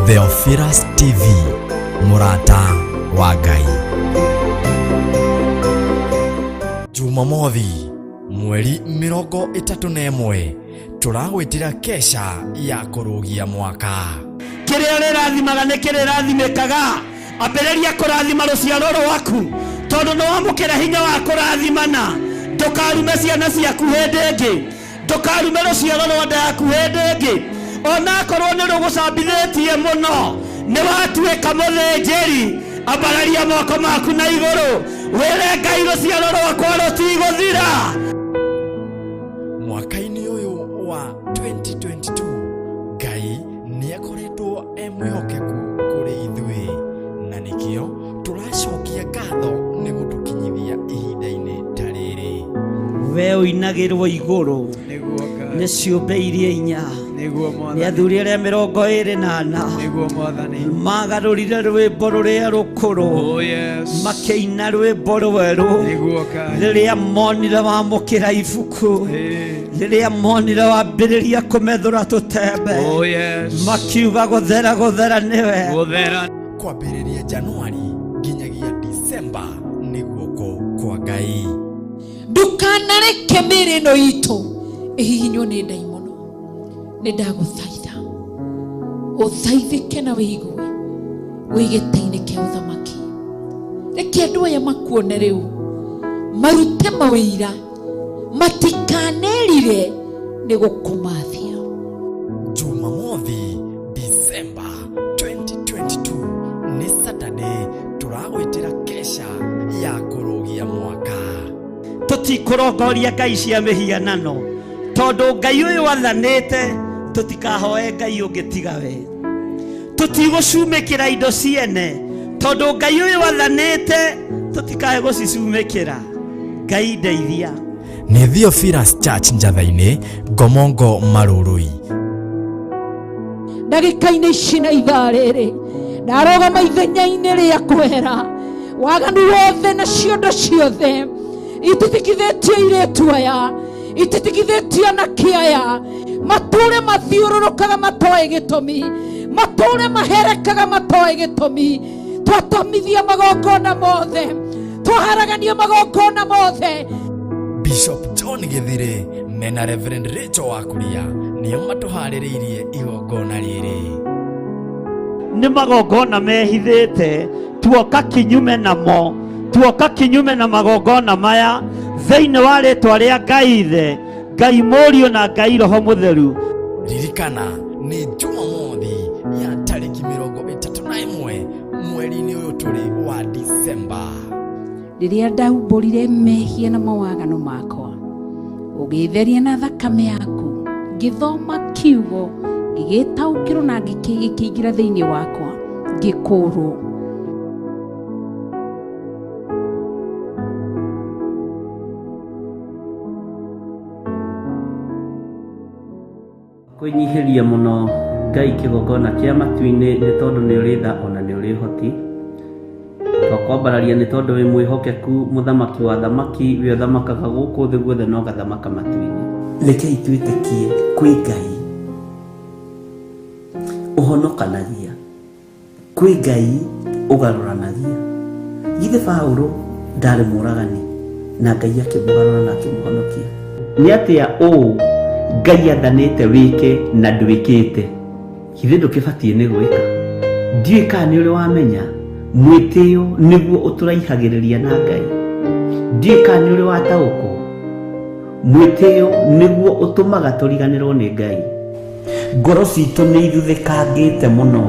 Theophilus TV, mũrata wa Ngai. Jumamothi mweri 31 tũragwĩtĩra kesha ya kũrũgia mwaka. Kĩrĩa ũrĩrathimaga nĩ kĩrĩrathimĩkaga. Ambĩrĩria kũrathima rũciaro rwaku, tondũ nĩ wamũkĩra hinya wa kũrathimana. Ndũkarume ciana ciaku hĩndĩ ĩngĩ, ndũkarume rũciaro rwa nda yaku hĩndĩ ĩngĩ, onakorwo nĩ rũgũcambithĩtie mũno. Nĩ watuĩka mũthĩnjĩri. Ambararia moko maku na igũrũ, wĩre Ngai, rũciaro rwakwa rũtigũthira. Mwaka-inĩ ũyũ wa 2022 Ngai nĩ akoretwo e mwĩhokeku kũrĩ ithuĩ, na nĩkĩo tũracokia ngatho nĩ gũtũkinyithia ihinda-inĩ ta rĩrĩ. We ũinagĩrwo igũrũ Nĩguo Ngai. nĩ ciũmbe iria inya, Nĩguo nĩ Mwathani. athuri arĩa 24 Nĩguo Mwathani. magarũrire rwĩmbo rũrĩa rũkũrũ, Oh yes. makĩina rwĩmbo rwerũ Nĩguo Ngai. rĩrĩa monire wamũkĩra ibuku, rĩrĩa monire wambĩrĩria kũmethũra tũtembe, Oh yes. makiuga gũthera gũthera nĩwe. Gũthera. Kwambĩrĩria Januari nginyagia Disemba nĩ guoko kwa Ngai. Ndukanareke mĩĩrĩ ĩno itũ ĩhihinywo nĩ ndaimono. Nĩ ndagũthaitha ũthaithĩke na wĩigue wĩ gĩtĩ-inĩ kĩa ũthamaki. Reke andũ aya makuone rĩu, marute mawĩira, matikanerire nĩ gũkũmathia. Jumamothi Disemba 2022 nĩ Saturday, tũragwĩtĩra kesha ya kũrũgia mwaka. Tũtikũrongoria ngai cia mĩhianano, tondũ Ngai ũyũ athanĩte tũtikahoe ngai ũngĩ tiga we. Tũtigũcumĩkĩra indo ciene, tondũ Ngai ũyũ athanĩte tũtikae gũcicumĩkĩra. Ngai ndeithia. Nĩ Theophilus Church, Njatha-inĩ, Ngomongo, Marũrũi. Ndagĩka-inĩ ici na ithaa rĩrĩ ndarũgama ithenya-inĩ rĩa kwehera waganu wothe na ciondo ciothe ititikithĩtio irĩtu aya, ititikithĩtio anake aya, matũre mathiũrũrũkaga matoĩ gĩtũmi, matũre maherekaga matoĩ gĩtũmi. Twatomithia magongona mothe, twaharagania magongona mothe. Bishop John Gĩthirĩ mena Reverend Rachel Wakuria nĩo matũharĩrĩirie igongona rĩrĩ. Nĩ magongona mehithĩte, tuoka kinyume namo, tuoka kinyume na magongona maya thĩinĩ wa rĩtwa rĩa Ngai Ithe, Ngai Mũriũ na Ngai Roho Mũtheru. Ririkana nĩ Jumamothi ya tarĩki 31 mweri-inĩ ũyũ tũrĩ wa Disemba. Rĩrĩa ndaumbũrire mehia na mawagano makwa, ũgĩtheria na thakame yaku. Ngĩthoma kiugo, ngĩgĩtaũkĩrwo na gĩkĩingĩra thĩinĩ wakwa, ngĩkũrwo. Kwĩnyihĩria mũno Ngai kĩgongona kĩa matu-inĩ, nĩ tondũ nĩ ũrĩ tha ona nĩ ũrĩ ũhoti. Twakwambararia nĩ tondũ wĩ mwĩhokeku, mũthamaki wa thamaki, wĩ ũthamakaga gũkũ thĩ guothe na ũgathamaka matu-inĩ. Rekei twĩtĩkie kwĩ Ngai ũhonokanagia, kwĩ Ngai ũgarũranagia. Githĩ Paũlũ ndarĩ mũragani na Ngai akĩmũgarũra na akĩmũhonokia? Nĩ atĩa ũũ Ngai athanĩte wĩke na ndwĩkĩte? Githĩ ndũkĩbatiĩ nĩ gwĩka? Ndiũĩ kana nĩ ũrĩ wamenya mwĩtĩo nĩguo ũtũraihagĩrĩria na Ngai. Ndiũĩ kana nĩ ũrĩ wataũkwo mwĩtĩo nĩguo ũtũmaga tũriganĩrwo nĩ Ngai. Ngoro citũ nĩ ithuthĩkangĩte mũno,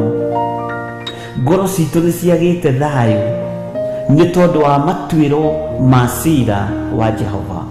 ngoro citũ nĩ ciagĩte thayũ nĩ tondũ wa matuĩro ma cira wa Jehova.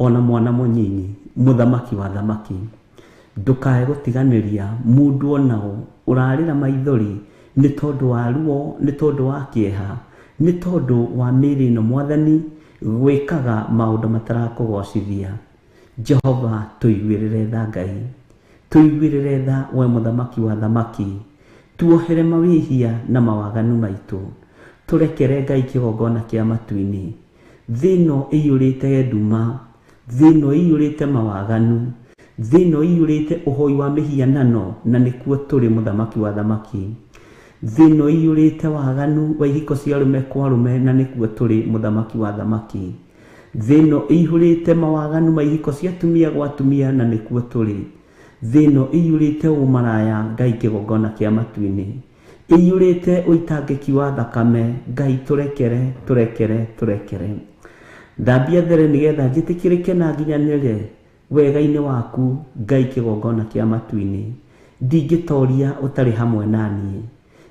Ona mwana mũnyinyi, mũthamaki wa thamaki, ndũkae gũtiganĩria mũndũ onao ũrarĩra maithori nĩ tondũ wa ruo, nĩ tondũ wa kĩeha, nĩ tondũ wa mĩĩrĩ ĩno Mwathani gwĩkaga maũndũ matarakũgocithia. Jehova, tũiguĩrĩre tha Ngai, tũiguĩrĩre tha we mũthamaki wa thamaki, tuohere mawĩhia na mawaganu maitũ, tũrekere Ngai kĩgongona kĩa matu-inĩ. Thĩ ĩno ĩiyũrĩte nduma, thĩ ĩno ĩiyũrĩte mawaganu, thĩ ĩno ĩiyũrĩte ũhoi wa mĩhianano, na nĩkuo tũrĩ mũthamaki wa thamaki. Thĩ ĩno ĩiyũrĩte waganu wa ihiko cia arũme kwa arũme, na nĩkuo tũrĩ mũthamaki wa thamaki. Thĩ ĩno ĩiyũrĩte mawaganu ma ihiko cia atumia gwa atumia, na nĩkuo tũrĩ. Thĩ ĩno ĩiyũrĩte ũmaraya, Ngai kĩgongona kĩa matu-inĩ, ĩiyũrĩte ũitangĩki wa thakame, Ngai tũrekere, tũrekere, tũrekere. Thambia there nĩgetha njĩtĩkĩrĩke na nginyanĩre wega-inĩ waku, Ngai kĩgongona kĩa matu-inĩ. Ndingĩtoria ũtarĩ hamwe na niĩ,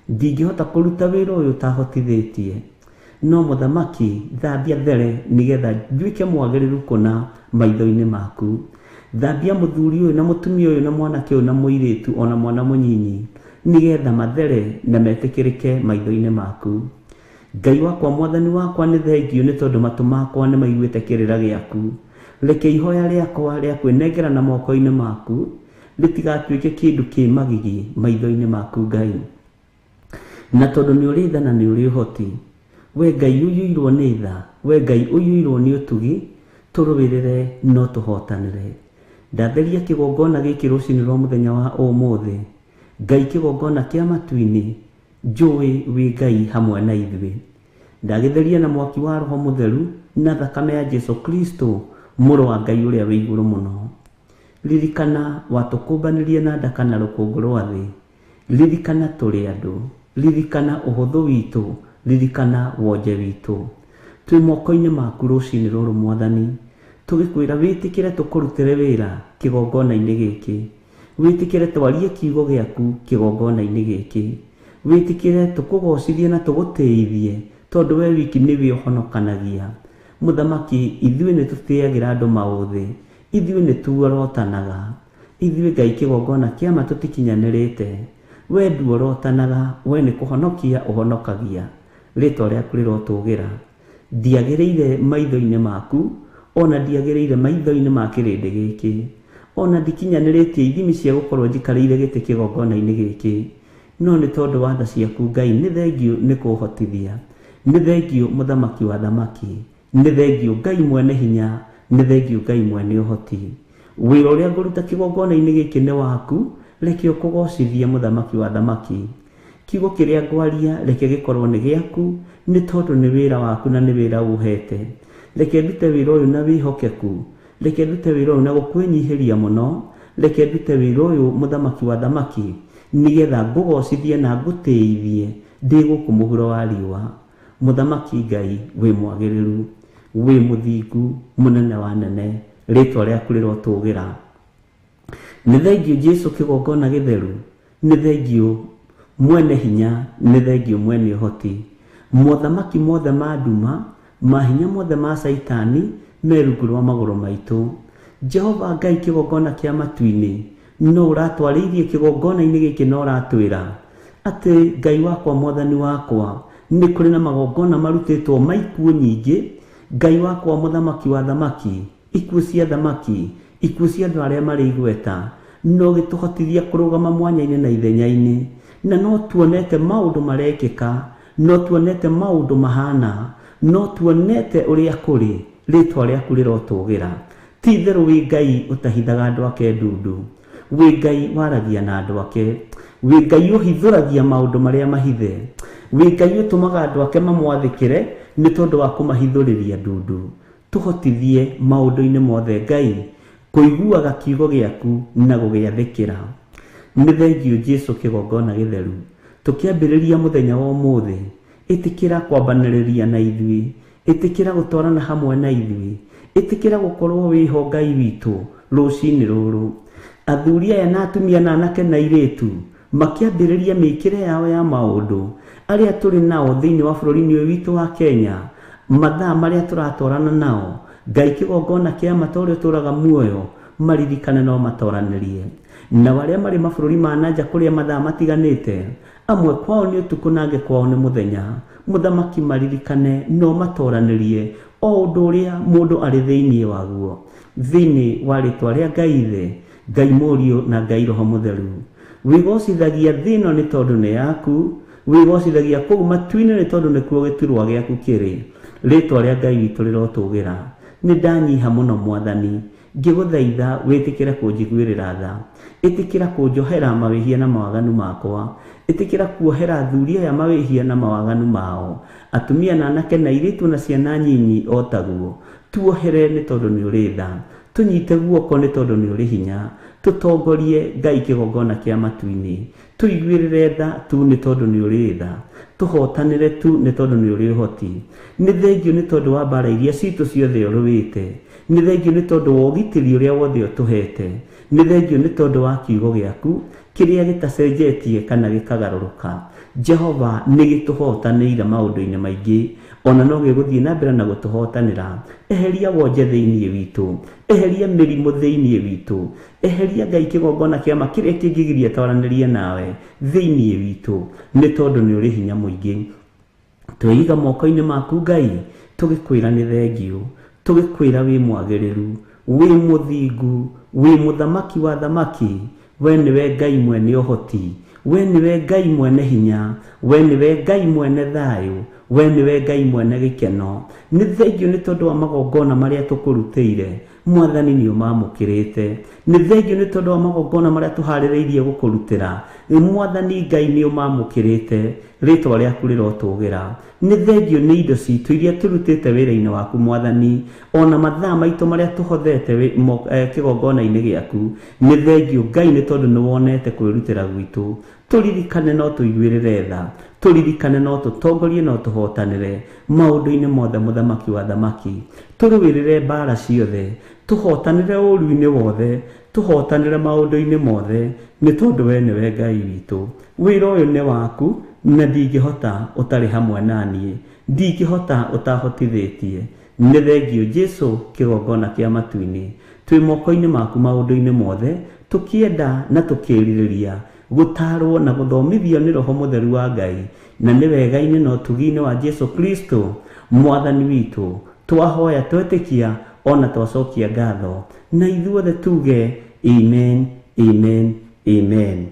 ndingĩhota kũruta wĩra ũyũ ũtahotithĩtie, no mũthamaki thambia there nĩgetha nduĩke mwagĩrĩru kũna maitho-inĩ maku. Thambia mũthuri ũyũ na mũtumia ũyũ na mwanake ũyũ na mũirĩtu ona mwana mũnyinyi, nĩgetha mathere na metĩkĩrĩke maitho-inĩ maku. Ngai wakwa, Mwathani wakwa, nĩ thengio nĩ tondũ matũ makwa nĩ maiguĩte kĩrĩra gĩaku. Reke ihoya rĩakwa rĩa kwĩnengera na moko-inĩ maku rĩtigatuĩke kĩndũ kĩ magigi maitho-inĩ maku Ngai. Na tondũ nĩ ũrĩ tha na nĩ ũrĩ ũhoti, we Ngai ũiyũirwo nĩ tha, we Ngai ũiyũirwo nĩ ũtugi, tũrũĩrĩre no tũhotanĩre. Ndatheria kĩgongona gĩkĩ rũcinĩ rwa mũthenya wa ũmũthĩ, Ngai kĩgongona kĩa matu-inĩ, njũĩ wĩ Ngai hamwe na ithuĩ. Ndagĩtheria na mwaki wa Roho Mũtheru na thakame ya Jesu Kristo, mũrũ wa Ngai ũrĩa wĩ igũrũ mũno. Ririkana watũkũmbanĩrie na ndaka na rũkũngũ rwa thĩ. Ririkana tũrĩ andũ, ririkana ũhũthũ witũ, ririkana wonje witũ. Twĩ moko-inĩ maku rũcinĩ rũrũ Mwathani, tũgĩkwĩra wĩtĩkĩre tũkũrutĩre wĩra kĩgongona-inĩ gĩkĩ, wĩtĩkĩre twarie kiugo gĩaku kĩgongona-inĩ gĩkĩ, wĩtĩkĩre tũkũgocithie na tũgũtĩithie, tondũ we wiki nĩwe ũhonokanagia. Mũthamaki, ithuĩ nĩ tũtĩagĩra andũ maũthĩ, ithuĩ nĩ tuorotanaga, ithuĩ Ngai kĩgongona kĩa ma tũtikinyanĩrĩte. We nduorotanaga, we nĩ kũhonokia ũhonokagia. Rĩtwa rĩaku rĩrotũgĩra. Ndiagĩrĩire maitho-inĩ maku, ona ndiagĩrĩire maitho-inĩ ma kĩrĩndĩ gĩkĩ, ona ndikinyanĩrĩtie ithimi cia gũkorwo njikarĩire gĩtĩ kĩgongona-inĩ gĩkĩ, no nĩ tondũ wa tha ciaku Ngai nĩ thengio nĩ kũhotithia, nĩ thengio mũthamaki wa thamaki, nĩ thengio Ngai mwene hinya, nĩ thengio Ngai mwene ũhoti. Wĩra ũrĩa ngũruta kĩgongona-inĩ gĩkĩ nĩ waku, reke ũkũgocithie mũthamaki wa thamaki. Kiugo kĩrĩa ngwaria reke gĩkorwo nĩ gĩaku, nĩ tondũ nĩ wĩra waku na nĩ wĩra ũhete. Reke ndute wĩra ũyũ na wĩhokeku, reke ndute wĩra ũyũ na gũkwĩnyihĩria mũno, reke ndute wĩra ũyũ mũthamaki wa thamaki, nĩgetha ngũgocithie na ngũtĩithie ndĩ gũkũ mũhuro wa riũa. Mũthamaki Ngai wĩ mwagĩrĩru, wĩ mũthingu, mũnene wa nene, rĩtwa rĩaku rĩrotũgĩra. Nĩ thengio Jesu kĩgongona gĩtheru, nĩ thengio mwene hinya, nĩ thengio mwene ũhoti. Mothamaki mothe ma nduma, mahinya mothe ma Caitani me rungu rwa magũrũ maitũ. Jehova Ngai kĩgongona kĩa matu-inĩ, no ũratwarĩirie kĩgongona-inĩ gĩkĩ na ũratwĩra atĩ Ngai wakwa, Mwathani wakwa, nĩ kũrĩ na magongona marutĩtwo ma ikuũ nyingĩ. Ngai wakwa, mũthamaki wa thamaki, ikuũ cia thamaki, ikuũ cia andũ arĩa marĩ igweta, no gĩtũhotithia kũrũgama mwanya-inĩ na ithenya-inĩ, na no tuonete maũndũ marekĩka, no tuonete maũndũ mahana, no tuonete ũrĩa kũrĩ. Rĩtwa rĩaku rĩrotũgĩra. Ti itherũ wĩ Ngai ũtahithaga andũ ake ndundu, wĩ Ngai waragia na andũ ake, wĩ Ngai ũhithũragia maũndũ marĩa mahithe, wĩ Ngai ũtũmaga andũ ake mamwathĩkĩre nĩ tondũ wa kũmahithũrĩria ndundu. Tũhotithie maũndũ-inĩ mothe Ngai kũiguaga kiugo gĩaku na gũgĩathĩkĩra. Nĩ thengio Jesu kĩgongona gĩtheru. Tũkĩambĩrĩria mũthenya wa ũmũthĩ, ĩtĩkĩra kwambanĩrĩria na ithuĩ, ĩtĩkĩra gũtwarana hamwe na ithuĩ, ĩtĩkĩra gũkorwo wĩho Ngai witũ rũcinĩ rũrũ. Athuri aya na atumia na anake na airĩtu makĩambĩrĩria mĩkĩre yao ya maũndũ, arĩa tũrĩ nao thĩinĩ wa bũrũri-inĩ ũyũ witũ wa Kenya, mathaa marĩa tũratwarana nao, Ngai kĩgongona kĩa ma ta ũrĩa ũtũũraga muoyo, maririkane no matoranĩrie. Nao arĩa marĩ mabũrũri ma na nja kũrĩa mathaa matiganĩte, amwe kwao nĩ ũtukũ na angĩ kwao nĩ mũthenya, mũthamaki maririkane no matoranĩrie o ũndũ ũrĩa mũndũ arĩ thĩinĩ waguo. Thĩinĩ wa rĩtwa rĩa Ngai Ithe, Ngai Mũriũ na Ngai Roho Mũtheru. Wĩgocithagia thĩ ĩno nĩ tondũ nĩ yaku, wĩgocithagia kũu matu-inĩ nĩ tondũ nĩkuo gĩturwa gĩaku kĩrĩ. Rĩtwa rĩa Ngai witũ rĩrotũgĩra. Nĩ ndanyiha mũno Mwathani, ngĩgũthaitha wĩtĩkĩre kũnjiguĩrĩra tha. Ĩtĩkĩra kũnjohera mawĩhia na mawaganu makwa. Ĩtĩkĩra kuohera athuri aya mawĩhia na mawaganu mao, atumia na anake na airĩtu na ciana nyinyi o taguo. Tuohere nĩ tondũ nĩ ũrĩ tha. Tũnyite guoko nĩ tondũ nĩ ũrĩ hinya. Tũtongorie Ngai kĩgongona kĩa matu-inĩ. Tũiguĩrĩre tha tu nĩ tondũ nĩ ũrĩ tha. Tũhotanĩre tu nĩ tondũ nĩ ũrĩ ũhoti. Nĩ thengiũ nĩ tondũ wa mbara iria citũ ciothe ũrũĩte. Nĩ thengiũ nĩ tondũ wa ũgitĩri ũrĩa wothe ũtũhete. Nĩ thengiũ nĩ tondũ wa kiugo gĩaku kĩrĩa gĩtacenjetie kana gĩkagarũrũka. Jehova nĩ gĩtũhotanĩire maũndũ-inĩ maingĩ, ona no gĩgũthiĩ na mbere na gũtũhotanĩra. Eheria wonje thĩinĩ witũ, eheria mĩrimũ thĩinĩ witũ, eheria Ngai kĩgongona kĩa ma kĩrĩa kĩngĩgiria twaranĩrie nawe thĩinĩ witũ, nĩ tondũ nĩ ũrĩ hinya mũingĩ. Twĩiga moko-inĩ maku Ngai, tũgĩkwĩra nĩ thengiũ, tũgĩkwĩra wĩ mwagĩrĩru, wĩ mũthingu, wĩ mũthamaki wa thamaki, we nĩwe Ngai mwene ũhoti, we nĩwe Ngai mwene hinya, we nĩwe Ngai mwene thayũ, we nĩwe Ngai mwene gĩkeno. Nĩ thengiũ nĩ tondũ wa magongona marĩa tũkũrutĩire, Mwathani nĩ ũmamũkĩrĩte. Nĩ thengiũ nĩ tondũ wa magongona marĩa tũharĩrĩirie gũkũrutĩra, Mwathani Ngai nĩ ũmamũkĩrĩte, rĩtwa rĩaku rĩrotũgĩra. Nĩ thengiũ nĩ indo citũ iria tũrutĩte wĩra-inĩ waku Mwathani, ona mathaa maitũ marĩa tũhothete kĩgongona-inĩ gĩaku. Nĩ thengiũ Ngai nĩ tondũ nĩ wonete kwĩrutĩra gwitũ. Tũririkane no tũiguĩrĩre tha, tũririkane no tũtongorie no tũhotanĩre maũndũ-inĩ mothe mũthamaki wa thamaki. Tũrũĩrĩre mbara ciothe, tũhotanĩre ũũru-inĩ wothe, tũhotanĩre maũndũ-inĩ mothe, nĩ tondũ we nĩwe Ngai witũ. Wĩra ũyũ nĩ waku na ndingĩhota ũtarĩ hamwe na niĩ, ndingĩhota ũtahotithĩtie. Nĩ thengiũ Jesu kĩgongona kĩa matu-inĩ. Twĩ moko-inĩ maku maũndũ-inĩ mothe, tũkĩenda na tũkĩrirĩria gũtarwo na gũthomithio nĩ Roho Mũtheru wa Ngai, na nĩ wega-inĩ na ũtugi-inĩ wa Jesu Kristo Mwathani witũ. Twahoya twetĩkia ona twacokia ngatho, na ithuothe tuge amen, amen, amen.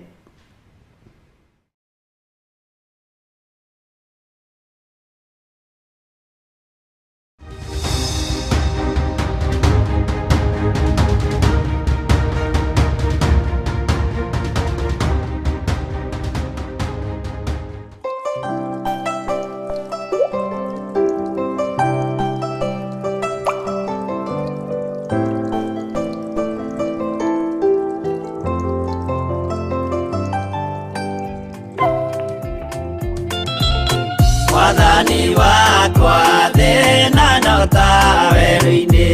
Mwathani wakwa thĩna nyota werũ-inĩ,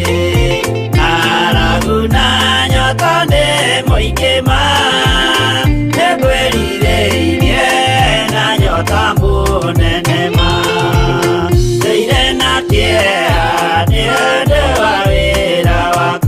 ng'aragu na nyota nĩ mũingĩ ma, nĩngwĩrirĩirie na nyota mũnene ma, ndũire na kĩeha nĩ ũndũ wa wĩra waku.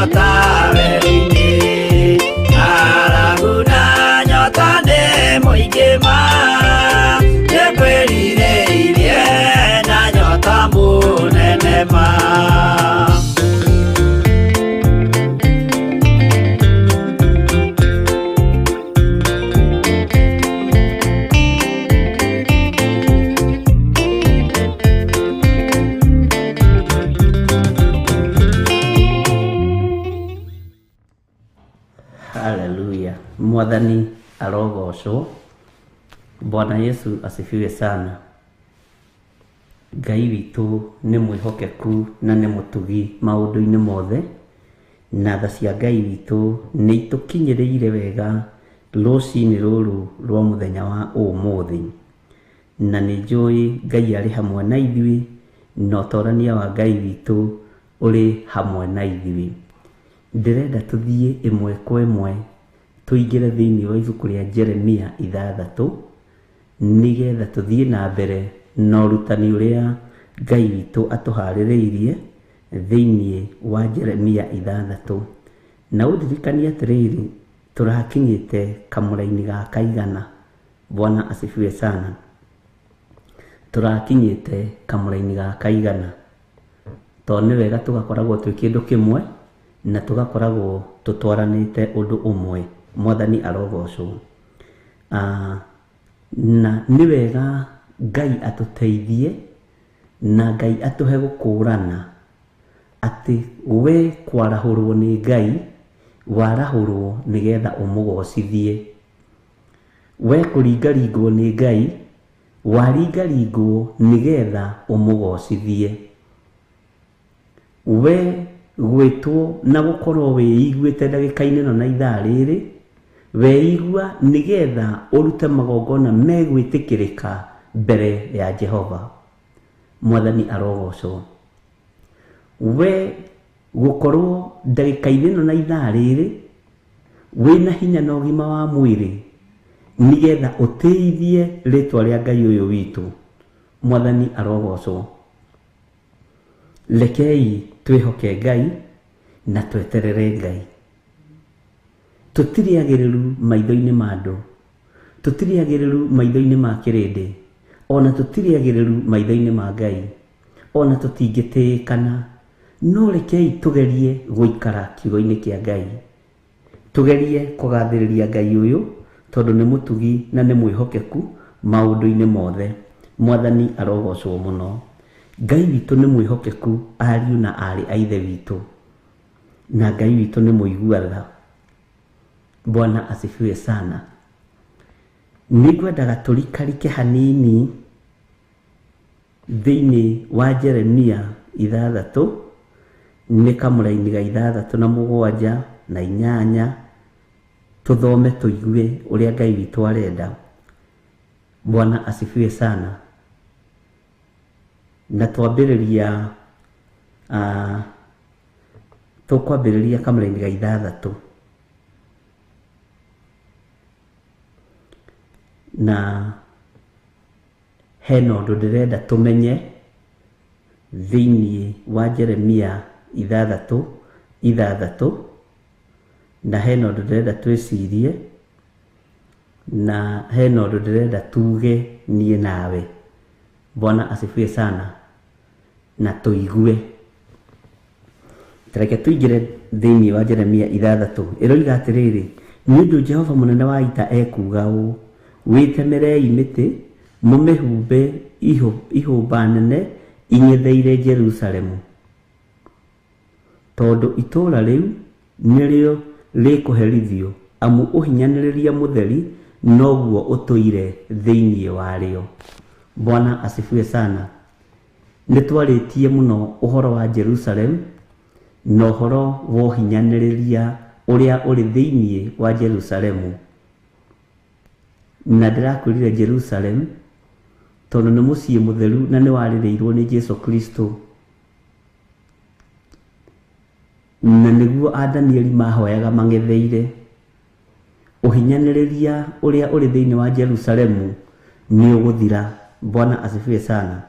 nyota werũ-inĩ, ng'aragu na nyota nĩ mũingĩ ma, nĩngwĩrirĩirie na nyota mũnene ma. Haleluya. Mwathani arogocwo. Bwana Yesu asifiwe sana. Ngai witũ nĩ mwĩhokeku na nĩ mũtugi maũndũ-inĩ mothe, na tha cia Ngai witũ nĩ itũkinyĩrĩire wega rũcinĩ rũrũ rwa mũthenya wa ũmũthĩ. Na nĩ njũĩ Ngai arĩ hamwe na ithuĩ, na ũtorania wa Ngai witũ ũrĩ hamwe na ithuĩ. Ndĩrenda tũthiĩ ĩmwe kwa ĩmwe tũingĩre thĩinĩ wa ibuku rĩa Jeremia 6 nĩgetha tũthiĩ na mbere na ũrutani ũrĩa Ngai witũ atũharĩrĩirie thĩinĩ wa Jeremia 6. Na ũndirikanie atĩrĩrĩ, tũrakinyĩte kamũraini ga kaigana. Bwana asifiwe sana. Tũrakinyĩte kamũraini ga kaigana, tondũ nĩ wega tũgakoragwo twĩ kĩndũ kĩmwe na tũgakoragwo tũtwaranĩte ũndũ ũmwe. Mwathani arogocwo. Na nĩ wega Ngai atũteithie na Ngai atũhe gũkũrana atĩ we kwarahũrwo nĩ Ngai warahũrwo nĩgetha ũmũgocithie, we kũringaringwo nĩ Ngai waringaringwo nĩgetha ũmũgocithie, we gwĩtwo na gũkorwo wĩiguĩte ndagĩka-inĩ ĩno na ithaa rĩrĩ weigua nĩgetha ũrute magongona megwĩtĩkĩrĩka mbere ya Jehova. Mwathani arogocwo. We gũkorwo ndagĩka-inĩ ĩno na ithaa rĩrĩ wĩna hinya na ũgima wa mwĩrĩ nĩgetha ũtĩithie rĩtwa rĩa Ngai ũyũ witũ. Mwathani arogocwo. Rekei twĩhoke Ngai na tweterere Ngai. Tũtirĩ agĩrĩru maitho-inĩ ma andũ, tũtirĩ agĩrĩru maitho-inĩ ma kĩrĩndĩ, ona tũtirĩ agĩrĩru maitho-inĩ ma Ngai, ona tũtingĩtĩĩkana. No rekei tũgerie gũikara kiugo-inĩ kĩa Ngai, tũgerie kũgathĩrĩria Ngai ũyũ tondũ nĩ mũtugi na nĩ mwĩhokeku maũndũ-inĩ mothe. Mwathani arogocwo mũno. Ngai witũ nĩ mwĩhokeku ariũ na aarĩ a Ithe witũ, na Ngai witũ nĩ mũigua tha. Bwana asifiwe sana. Nĩngwendaga tũrikarike hanini thĩinĩ wa Jeremia 6 nĩ kamũraini ga 6 na 7 na 8, tũthome tũigue ũrĩa Ngai witũ arenda. Bwana asifiwe sana. Na twambĩrĩria tũkwambĩrĩria kamũraini ga 6 na hena ũndũ ndĩrenda tũmenye thĩinĩ wa Jeremia 6 6, na hena ũndũ ndĩrenda twĩcirie, na hena ũndũ ndĩrenda tuge niĩ nawe. Bwana asifiwe sana. Na tũigue. Reke tũingĩre thĩinĩ wa Jeremia 6. Ĩroiga atĩrĩrĩ, nĩ ũndũ Jehova mũnene wa ita ekuuga ũũ, wĩtemerei mĩtĩ mũmĩhumbe ihũmba nene ing'etheire Jerusalemu, tondũ itũũra rĩu nĩrĩo rĩkũherithio, amu ũhinyanĩrĩria mũtheri noguo ũtũire thĩinĩ warĩo. Bwana asifiwe sana. Nĩ twarĩtie mũno ũhoro wa Jerusalem na ũhoro wa ũhinyanĩrĩria ũrĩa ũrĩ thĩinĩ wa Jerusalemu. Na ndĩrakwĩrire Jerusalem tondũ nĩ mũciĩ mũtheru na nĩ warĩrĩirwo nĩ Jesu Kristo, na nĩguo a Danieli mahoyaga mang'etheire. Ũhinyanĩrĩria ũrĩa ũrĩ thĩinĩ wa Jerusalemu nĩ ũgũthira. Bwana asifiwe sana.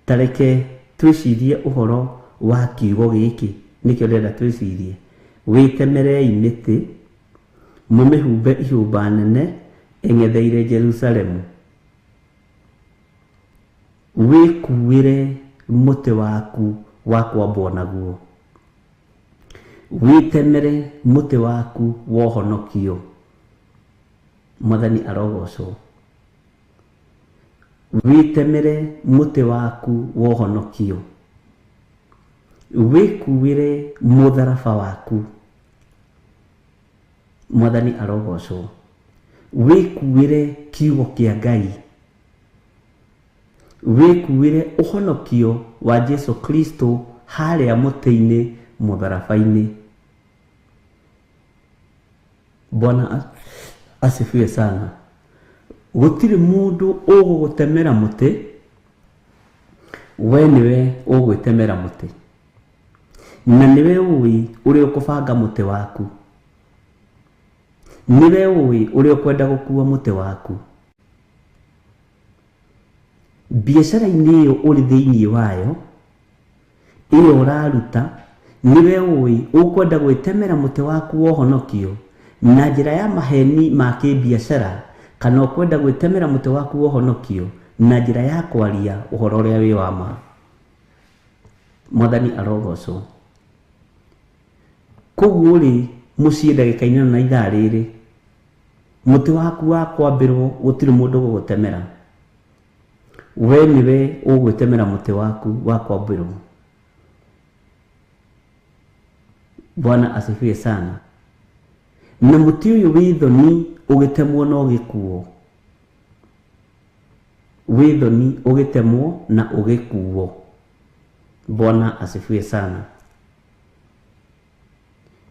Tareke Twĩcirie ũhoro wa kiugo gĩkĩ, nĩkĩo ndĩrenda twĩcirie. Wĩtemerei mĩtĩ, mũmĩhumbe ihumba nene ĩng'etheire Jerusalemu. Wĩkuĩre mũtĩ waku wa kwambwo naguo. Wĩtemere mũtĩ waku wa ũhonokio. Mwathani arogocwo. Wĩtemere mũtĩ waku wa ũhonokio. Wĩkuĩre mũtharaba waku. Mwathani arogocwo. Wĩkuĩre kiugo kĩa Ngai. Wĩkuĩre ũhonokio wa Jesu Kristo harĩa mũtĩ-inĩ mũtharaba-inĩ. Bwana asifiwe sana. Gũtirĩ mũndũ ũgũgũtemera mũtĩ, we nĩwe ũgwĩtemera mũtĩ, na nĩwe ũĩ ũrĩa ũkũbanga mũtĩ waku, nĩwe ũĩ ũrĩa ũkwenda gũkua mũtĩ waku. Biacara-inĩ ĩyo ũrĩ thĩinĩ wayo, ĩyo ũraruta, nĩwe ũĩ ũkwenda gwĩtemera mũtĩ waku wa ũhonokio na njĩra ya maheni ma kĩbiacara, kana ũkwenda gwĩtemera mũtĩ waku wa ũhonokio na njĩra ya kwaria ũhoro ũrĩa wĩ wa ma. Mwathani arogocwo. Koguo rĩ, mũciĩ ndagĩka-inĩ ĩno na ithaa rĩrĩ, mũtĩ waku wa kwambĩrwo gũtirĩ mũndũ ũgũgũtemera. We nĩwe ũgwĩtemera mũtĩ waku wa kwambĩrwo. Bwana asifiwe sana. Na mũtĩ ũyũ wĩ thoni ũgĩtemwo na ũgĩkuo. Wĩ thoni ũgĩtemwo na ũgĩkuo. Bwana asifiwe sana.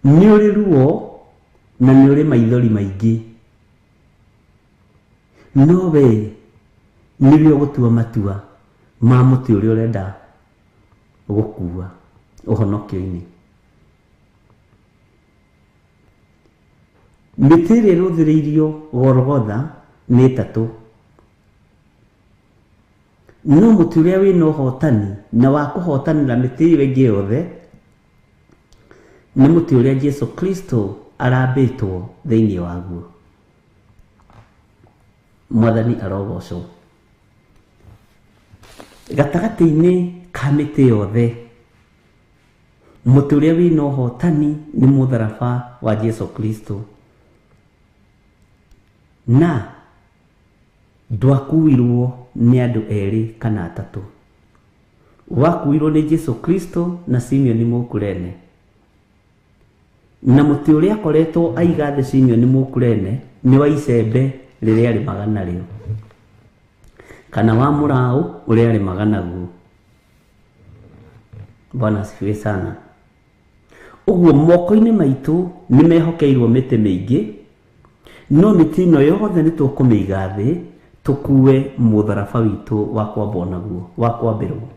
Nĩ ũrĩ ruo na nĩ ũrĩ maithori maingĩ, no we nĩwe ũgũtua matua ma mũtĩ ũrĩa ũrenda gũkua ũhonokio-inĩ. Mĩtĩ ĩrĩa ĩrũthĩrĩirio Golgotha nĩ ĩtatũ, no mũtĩ ũrĩa wĩna ũhotani na wa kũhotanĩra mĩtĩ ĩyo ĩngĩ yothe nĩ mũtĩ ũrĩa Jesu Kristo arambĩtwo thĩinĩ waguo. Mwathani arogocwo. Gatagatĩ-inĩ ka mĩtĩ yothe, mũtĩ ũrĩa wĩna ũhotani nĩ mũtharaba wa Jesu Kristo, na ndwakuirwo nĩ andũ erĩ kana atatũ. Wakuirwo nĩ Jesu Kristo na Simeoni Mũkurene. Na mũtĩ ũrĩa akoretwo aiga thĩ Simeoni Mũkurene nĩ wa icembe rĩrĩa arĩmaga narĩo, kana wa mũraũ ũrĩa arĩmaga naguo. Bwana asifiwe sana. Ũguo moko-inĩ maitũ nĩ mehokeirwo mĩtĩ mĩingĩ, no mĩtĩ ĩno yothe nĩ tũkũmĩiga thĩ tũkue mũtharaba witũ wa kwambwo naguo, wa kwambĩrwo.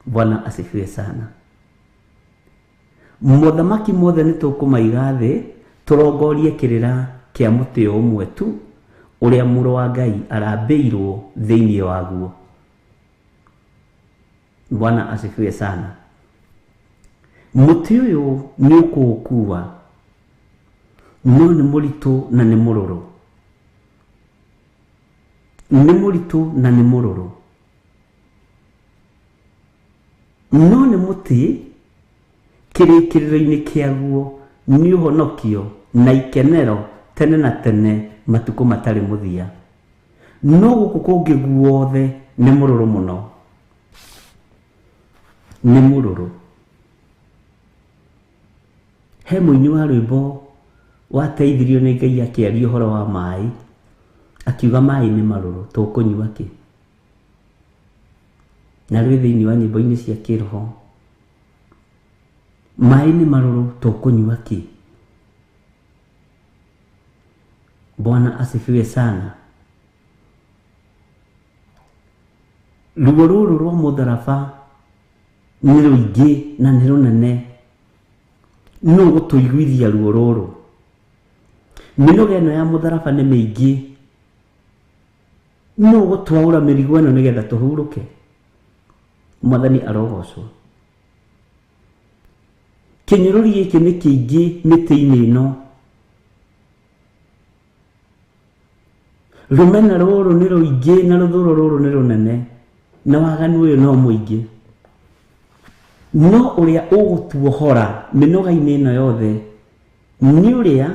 Bwana asifiwe sana. Mothamaki mothe nĩ tũkũmaiga thĩ tũrongorie kĩrĩra kĩa mũtĩ ũmwe tu ũrĩa mũrũ wa Ngai arambĩirwo thĩinĩ waguo. Bwana asifiwe sana. Mũtĩ ũyũ nĩ ũkũũkua, no nĩ mũritũ na nĩ mũrũrũ. Nĩ mũritũ na nĩ mũrũrũ, no nĩ mũtĩ kĩrĩkĩrĩro-inĩ kĩaguo nĩ ũhonokio na ikenero tene na tene matukũ matarĩ mũthia. No gũkũ kũngĩ guothe nĩ mũrũrũ mũno, nĩ mũrũrũ. He mũini wa rwĩmbo wateithirio nĩ Ngai akĩaria ũhoro wa maĩ, akiuga maĩ nĩ marũrũ, tũkũnyua kĩ? Na rwĩ thĩinĩ wa nyĩmbo-inĩ cia kĩroho, maĩ nĩ marũrũ, tũkũnyua kĩ? Bwana asifiwe sana. Ruo rũrũ rwa mũtharaba nĩ rũingĩ na nĩ rũnene, no gũtũiguithia ruo rũrũ. Mĩnoga ĩno ya mũtharaba nĩ mĩingĩ, no gũtwaũra mĩrigo ĩno nĩgetha tũhurũke. Mwathani arogocwo. Kĩnyũrũri gĩkĩ nĩ kĩingĩ mĩtĩ-inĩ ĩno. Rũmena rũrũ nĩ rũingĩ na rũthũro rũrũ nĩ rũnene na waganu ũyũ no mũingĩ. No ũrĩa ũgũtuohora mĩnoga-inĩ ĩno yothe nĩ ũrĩa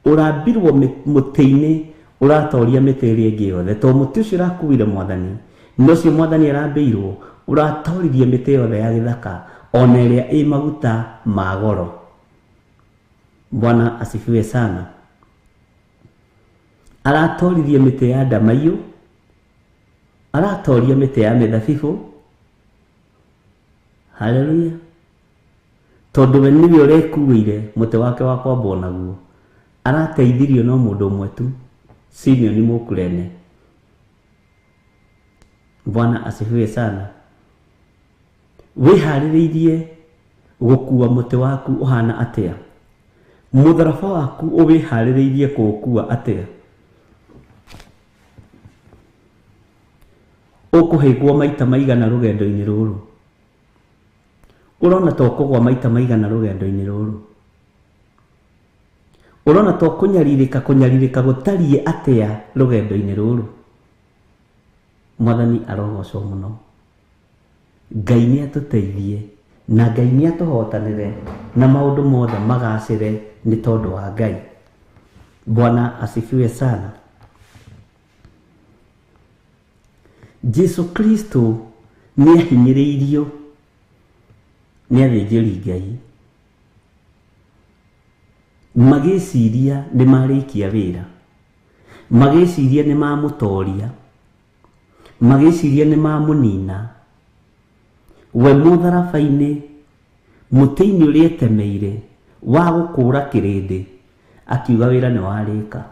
ũrambirwo mũtĩ-inĩ ũratoria mĩtĩ ĩrĩa ĩngĩ yothe. To mũtĩ ũcio ũrakuire Mwathani, no ũcio Mwathani arambĩirwo ũratoririe mĩtĩ yothe ya gĩthaka ona ĩrĩa ĩ maguta ma goro. Bwana asifiwe sana. Aratoririe mĩtĩ ya ndamaiyũ, aratoria mĩtĩ ya mĩthabibũ. Haleluya. Tondũ we nĩwe ũrekuĩire mũtĩ wake wa kwambwo naguo. Arateithirio no mũndũ ũmwe tu, Simeoni Mũkurene. Bwana asifiwe sana. Wĩharĩrĩirie gũkua mũtĩ waku ũhana atĩa? Mũtharaba waku ũwĩharĩrĩirie kũũkua atĩa? Ũkũhĩngwo maita maigana rũgendo-inĩ rũrũ? Ũrona ta ũkũgwa maita maigana rũgendo-inĩ rũrũ? Ũrona ta ũkũnyarirĩka kũnyarirĩka gũtariĩ atĩa rũgendo-inĩ rũrũ? Mwathani arogocwo mũno. Ngai nĩ atũteithie na Ngai nĩ atũhotanĩre na maũndũ mothe magacĩre nĩ tondũ wa Ngai. Bwana asifiwe sana. Jesu Kristo nĩ ahinyĩrĩirio nĩ athĩnjĩri Ngai magĩciria nĩ marĩkia wĩra, magĩciria nĩ mamũtoria, magĩciria nĩ mamũnina. We mũtharaba-inĩ, mũtĩ-inĩ ũrĩa etemeire wa gũkũra kĩrĩndĩ, akiuga wĩra nĩ warĩka.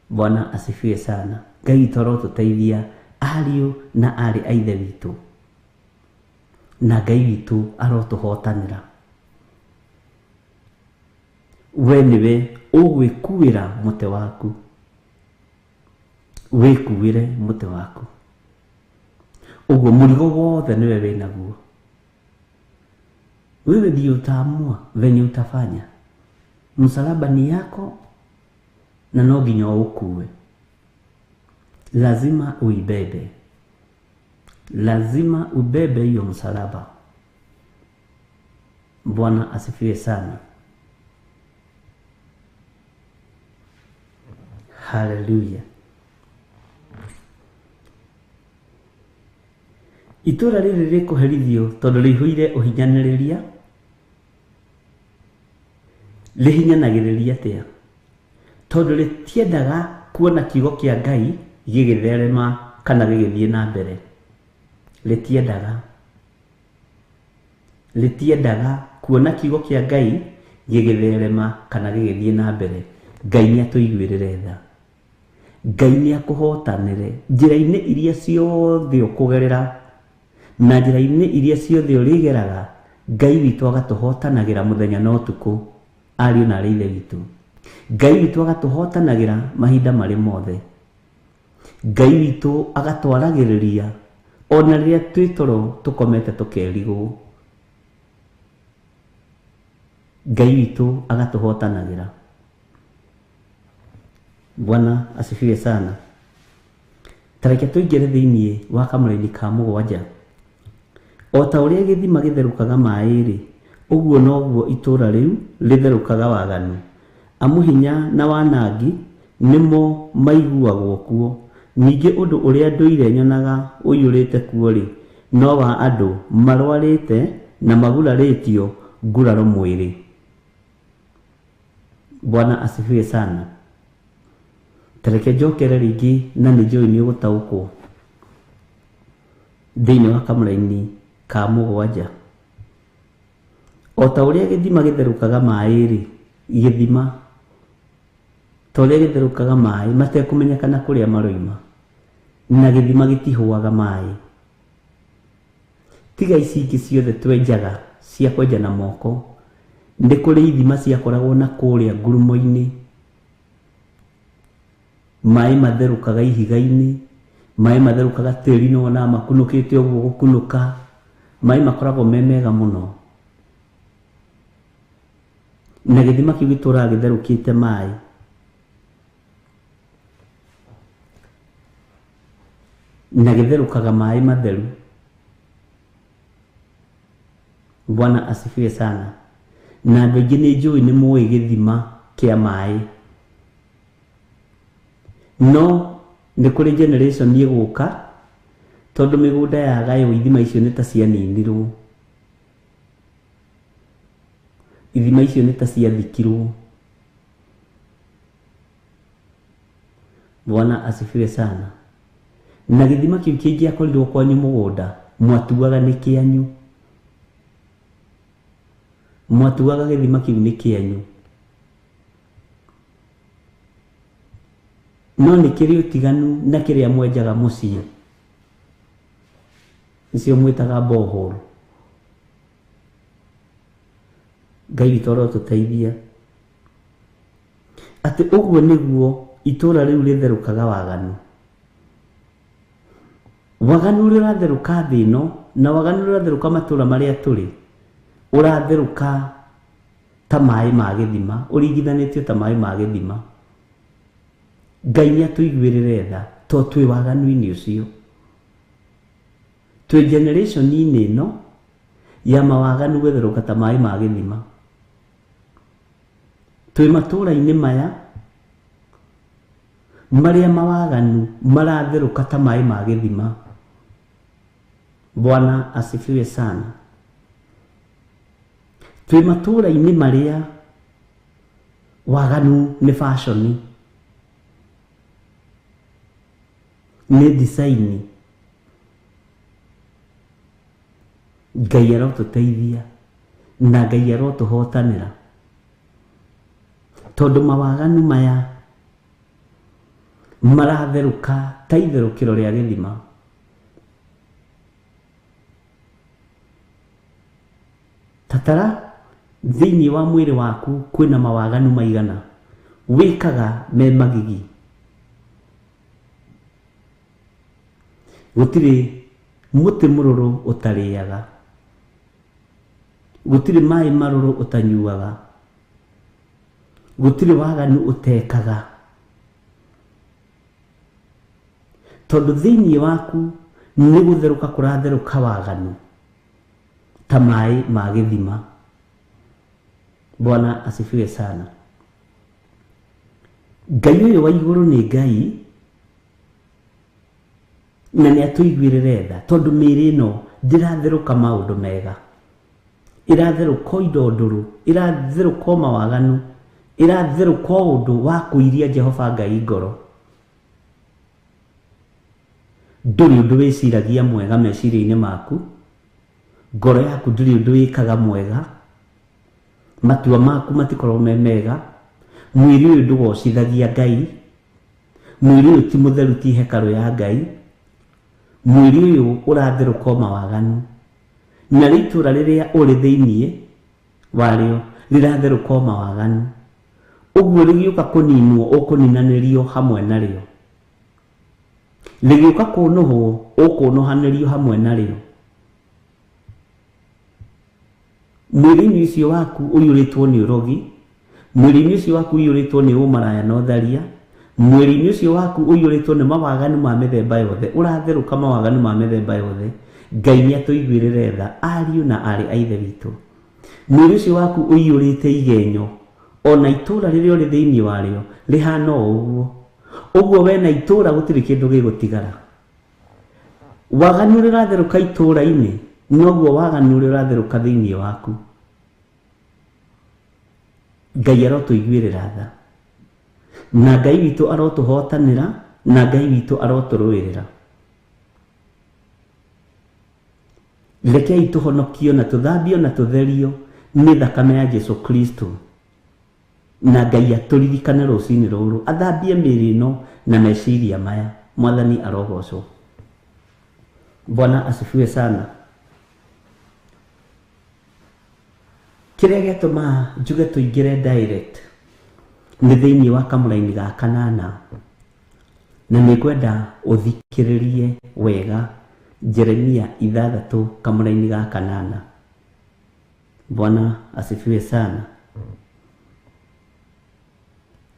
Bwana asifiwe sana. Ngai witũ arotũteithia ariũ na aarĩ a Ithe witũ, na Ngai witũ arotũhotanĩra. We nĩwe ũgwĩkuĩra mũtĩ waku, wĩkuĩre mũtĩ waku. Ũguo mũrigo wothe nĩwe wĩnaguo. Wewe ndiye utaamua venye utafanya. Msalaba ni yako na no nginya ũũkue. Lazima uibebe, lazima ubebe hiyo msalaba. Bwana asifiwe sana. Haleluya. Itũra rĩrĩ rĩkũherithio tondũ rĩihũire ũhinyanĩrĩria. Rĩhinyanagĩrĩria atĩa? Tondũ rĩtiendaga kuona kiugo kĩa Ngai gĩgĩtherema kana gĩgĩthiĩ na mbere. Rĩtiendaga kuona kiugo kĩa Ngai gĩgĩtherema kana gĩgĩthiĩ na mbere. Ngai nĩ atũiguĩrĩre tha. Ngai nĩ akũhotanĩre njĩra-inĩ iria ciothe ũkũgerera na njĩra-inĩ iria ciothe ũrĩgeraga. Ngai witũ agatũhotanagĩra mũthenya na ũtukũ, ariũ na aarĩ a Ithe witũ. Ngai witũ agatũhotanagĩra mahinda marĩ mothe. Ngai witũ agatwaragĩrĩria ona rĩrĩa twĩ toro tũkomete tũkerigwo. Ngai witũ agatũhotanagĩra. Bwana asifiwe sana. Tareke tũingĩre thĩinĩ wa kamũraini ka mũgwanja. O ta ũrĩa gĩthima gĩtherũkaga maĩ-rĩ, ũguo noguo itũũra rĩu rĩtherũkaga waganu. Amu hinya na wanangi nĩmo maiguagwo kuo. Ningĩ ũndũ ũrĩa ndũire nyonaga ũiyũrĩte kuo-rĩ, no wa andũ marwarĩte na magurarĩtio nguraro mwĩrĩ. Bwana asifiwe sana. Tareke njokere rĩngĩ na nĩ njũĩ nĩ ũgũtaũkwo thĩinĩ wa kamũraini ka mũgwanja. O ta ũrĩa gĩthima gĩtherũkaga maĩ-rĩ, gĩthima ta ũrĩa gĩtherũkaga maĩ matekũmenyekana kũrĩa maroima, na gĩthima gĩtihũaga maĩ. Tiga ici ingĩ ciothe twenjaga cia kwenja na moko, nĩ kũrĩ ithima ciakoragwo na kũrĩa ngurumo-inĩ. Maĩ matherũkaga ihiga-inĩ, Maĩ matherũkaga tĩri-inĩ wonaga makunũkĩte ũguo gũkunũka. Maĩ makoragwo me mega mũno. Na gĩthima kĩu gĩtũraga gĩtherũkĩte maĩ. Na gĩtherũkaga maĩ matheru. Bwana asifiwe sana. Na andũ aingĩ nĩ njũĩ nĩ mũĩ gĩthima kĩa maĩ. No nĩ kũrĩ generation ĩgũka tondũ mĩgũnda yagaywo ithima icio nĩ ta cianinirwo. Ithima icio nĩ ta ciathikirwo. Bwana asifiwe sana. Na gĩthima kĩu kĩngĩakorirwo kwanyu mũgũnda mwatuaga nĩ kĩanyu. Mwatuaga gĩthima kĩu nĩ kĩanyu. No nĩ kĩrĩ ũtiganu na kĩrĩa mwenjaga mũciĩ. Nĩcio mwĩtaga borehole. Ngai witũ arotũteithia. Atĩ ũguo nĩguo itũra rĩu rĩtherũkaga waganu. Waganu ũrĩa ũratherũka thĩ ĩno na waganu ũrĩa ũratherũka matũra marĩa tũrĩ ũratherũka ta maĩ ma gĩthima, ũringithanĩtio ta maĩ ma gĩthima. Ngai nĩ atũiguĩrĩre tha to twĩ waganu-inĩ ũcio. Twĩ generation-inĩ ĩno ya mawaganu gũtherũka ta maĩ ma gĩthima. Twĩ matũra-inĩ maya marĩa mawaganu maratherũka ta maĩ ma gĩthima. Bwana asifiwe sana. Twĩ matũra-inĩ marĩa waganu nĩ fashion, nĩ design. Ngai arotũteithia na Ngai arotũhotanĩra tondũ mawaganu maya maratherũka ta itherũkĩro rĩa gĩthima. Tatara thĩinĩ wa mwĩrĩ waku kwĩna mawaganu maigana wĩkaga me magigi. Gũtirĩ mũtĩ mũrũrũ ũtarĩaga. Gũtirĩ maĩ marũrũ ũtanyuaga. Gũtirĩ waganu ũtekaga. Tondũ thĩinĩ waku nĩ gũtherũka kũratherũka waganu ta maĩ ma gĩthima. Bwana asifiwe sana. Ngai ũyũ wa igũrũ nĩ Ngai na nĩ atũiguĩrĩre tha tondũ mĩĩrĩ ĩno ndĩratherũka maũndũ mega. Ĩratherũka indo ndũrũ, ĩratherũka mawaganu, ĩratherũka ũndũ wa kũiria Jehova Ngai ngoro. Ndũrĩ ũndũ wĩciragia mwega meciria-inĩ maku. Ngoro yaku ndũrĩ ũndũ wĩkaga mwega. Matua maku matikoragwo me mega. Mwĩrĩ ũyũ ndũgocithagia Ngai. Mwĩrĩ ũyũ ti mũtheru, ti hekarũ ya Ngai. Mwĩrĩ ũyũ ũratherũka mawaganu. Na rĩitũra rĩrĩa ũrĩ thĩinĩ warĩo rĩratherũka mawaganu. Ũguo rĩgĩũka kũninwo ũkũninanĩrio hamwe narĩo. Rĩgĩũka kũnũhwo ũkũnũhanĩrio hamwe narĩo. Mwĩrĩ-inĩ ũcio waku ũiyũrĩtwo nĩ ũrogi. Mwĩrĩ-inĩ ũcio waku ũiyũrĩtwo nĩ ũmaraya na ũtharia. Mwĩrĩ-inĩ ũcio waku ũiyũrĩtwo nĩ mawaganu ma mĩthemba yothe. Ũratherũka mawaganu ma mĩthemba yothe. Ngai nĩ atũiguĩrĩre tha ariũ na aarĩ a Ithe witũ. Mwĩrĩ ũcio waku ũiyũrĩte igenyo. Ona itũra rĩrĩa ũrĩ thĩinĩ warĩo rĩhana o ũguo. Ũguo we na itũra gũtirĩ kĩndũ gĩgũtigara. Waganu ũrĩa ũratherũka itũra-inĩ noguo waganu ũrĩa ũratherũka thĩinĩ waku. Ngai arotũiguĩrĩra tha. Na Ngai witũ arotũhotanĩra, na Ngai witũ arotũrũĩrĩra. Rekei tũhonokio na tũthambio na tũtherio nĩ thakame ya Jesu Kristo. Na Ngai atũririkane rũcinĩ rũrũ, athambie mĩĩrĩ ĩno na meciria maya. Mwathani arogocwo. Bwana asifiwe sana. Kĩrĩa gĩatũma njuge tũingĩre direct nĩ thĩinĩ wa kamũraini ga kanana Na nĩ ngwenda ũthikĩrĩrie wega Jeremia 6 kamũraini ga 8. Bwana asifiwe sana.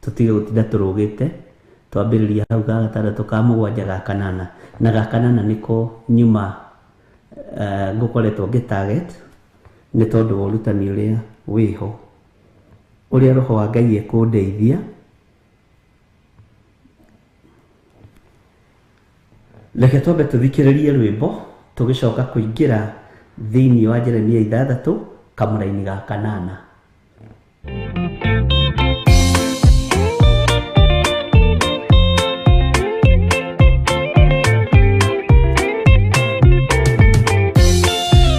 Tũtige gũtinda tũrũgĩte, twambĩrĩria hau ga 6 ka 7 ga 8, na ga 8 nĩko nyuma ngũkoretwo ngĩ target nĩ tondũ wa ũrutani ũrĩa wĩho, ũrĩa roho wa Ngai ekũndeithia. Reke twambe tũthikĩrĩrie rwĩmbo tũgĩcoka kũingĩra thĩinĩ wa Jeremia 6 kamũraini ga 8.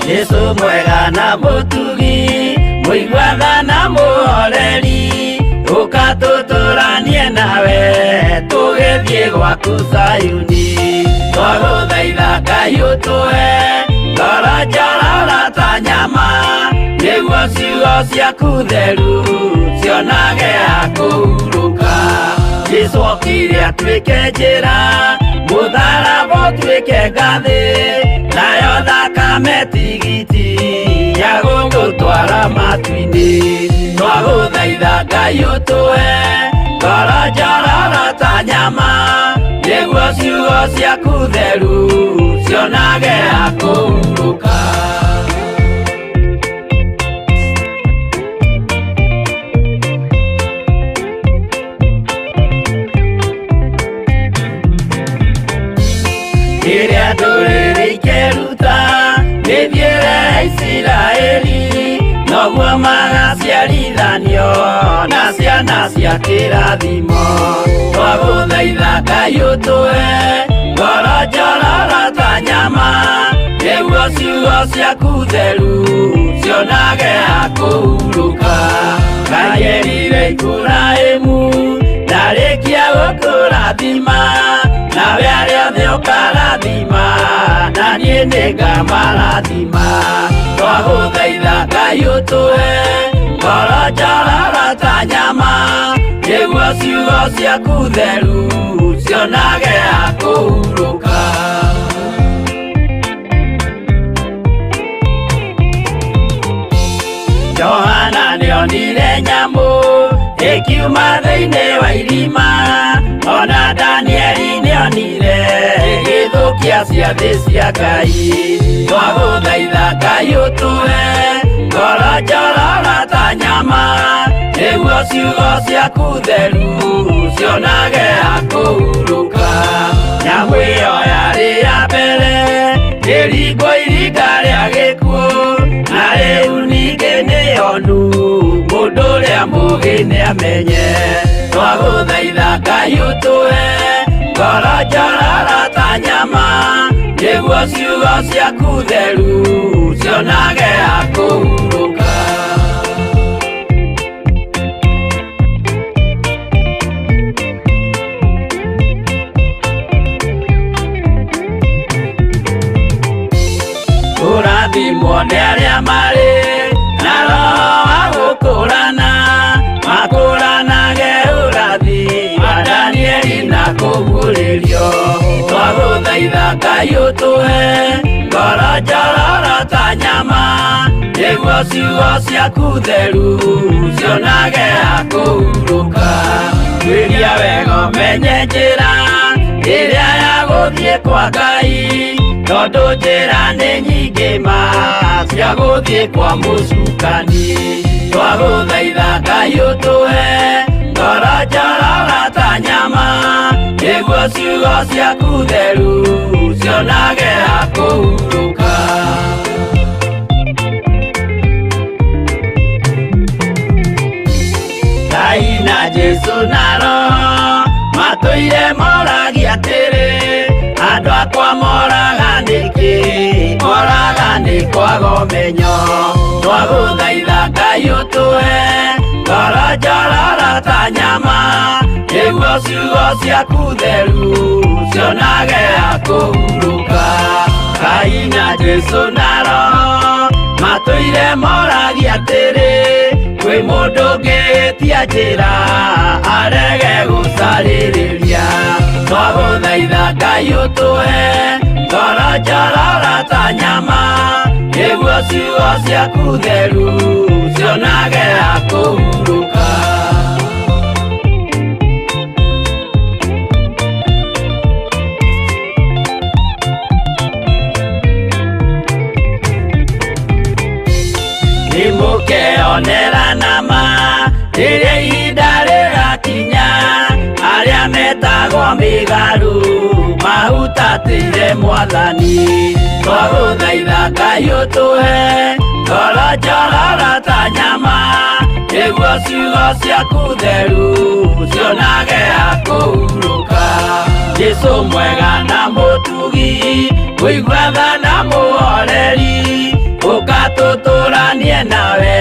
Jesu mwega na mũtugi, mũiguaga na mũhoreri, ũka tũtũranie nawe tũgĩthiĩ gwaku Zayuni. Twagũthaitha Ngai ũtũhe ngoro njororo ta nyama, nĩguo ciugo ciaku theru cionage ha kũhurũka. Jesu okire atuĩke njĩra, mũtharaba ũtuĩke ngathĩ, nayo thakame tigiti ya gũgũtwara matu-inĩ. Twagũthaitha Ngai ũtũhe ngoro njororo ta nyama, nĩguo ciugo ciaku theru cionage ha kũhurũka. Rĩrĩa ndũrĩrĩ ikeruta mĩthiĩre ya Isiraeli, noguo magaciarithanio na ciana cia kĩrathimo. Twagũthaitha Ngai ũtũhe ngoro njororo ta nyama, nĩguo ciugo ciaku theru cionage ha kũhurũka. Ngai erire Iburahĩmu ndarĩkia gũkũrathima, nawe arĩa othe ũkarathima, na niĩ nĩngamarathima. Twagũthaitha Ngai ũtũhe ngoro njororo ta nyama, nĩguo ciugo ciaku theru cionage ha kũhurũka. Johana nĩonire nyamũ ĩkiuma thĩinĩ wa irima, ona Danieli nĩonire ĩgĩthũkia ciathĩ cia Ngai. Twagũthaitha Ngai ũtũhe ngoro njororo ta nyama, nĩguo ciugo ciaku theru cionage ha kũhurũka. Nyamũ ĩyo yarĩ ya mbere ĩringwo iringa rĩa gĩkuũ, na rĩu ningĩ nĩyonu mũndũ ũrĩa mũũgĩ nĩamenye. Twagũthaitha Ngai ũtũhe ngoro njororo ta nyama, nĩguo ciugo ciaku theru cionage ha kũhurũka. Kũrathimwo nĩ arĩa marĩ na roho wa gũkũrana, makũranage ũrathi wa Danieli na kũguũrĩrio. Twagũthaitha Ngai ũtũhe ngoro njororo ta nyama, nĩguo ciugo ciaku theru cionage ha kũhurũka. Tuĩria wega ũmenye njĩra ĩrĩa ya gũthiĩ kwa Ngai, tondũ njĩra nĩ nyingĩ ma cia gũthiĩ kwa mũcukani. Twagũthaitha Ngai ũtũhe ngoro njororo ta nyama, nĩguo ciugo ciaku theru cionage ha kũhurũka. Ngai na Jesu na Roho matũire moragia atĩrĩ, andũ akwa moraga nĩkĩ? Moraga nĩ kwaga ũmenyo. Twagũthaitha Ngai ũtũhe ngoro njororo ta nyama, nĩguo ciugo ciaku theru cionage ha kũhurũka. Ngai na Jesu na Roho matũire moragia atĩrĩ, kwĩ mũndũ ũngĩtia njĩra arege gũcarĩrĩria. Twagũthaitha Ngai ũtũhe ngoro njororo ta nyama, nĩguo ciugo ciaku theru cionage ha kũhurũka. Nĩmũkeonera nama rĩrĩa ihinda rĩgakinya, arĩa metagwo mĩgarũ mahutatĩire Mwathani. Twagũthaitha Ngai ũtũhe ngoro njororo ta nyama, nĩguo ciugo ciaku theru cionage ha kũhurũka. Jesũ mwega na mũtugi, mũigua tha na mũhoreri, ũka tũtũranie nawe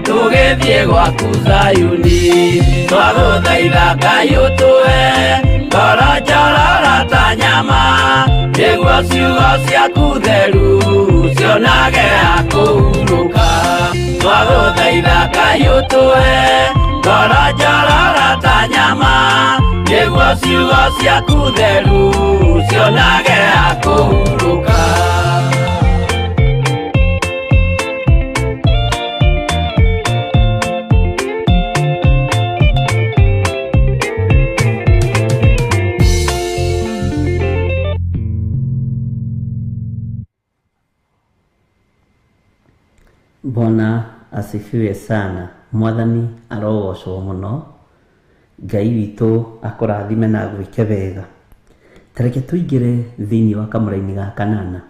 tũgĩthiĩ gwaku Zayuni. Twagũthaitha Ngai ũtũhe ngoro njororo ta nyama, nĩguo ciugo ciaku theru cionage ha kũhurũka. Twagũthaitha Ngai ũtũhe ngoro njororo ta nyama, nĩguo ciugo ciaku theru cionage ha kũhurũka. Bwana asifiwe sana. Mwathani arogocwo muno. Ngai witũ akũrathime na agwĩke wega. Ta reke tũingĩre thĩinĩ wa kamũraini ga kanana.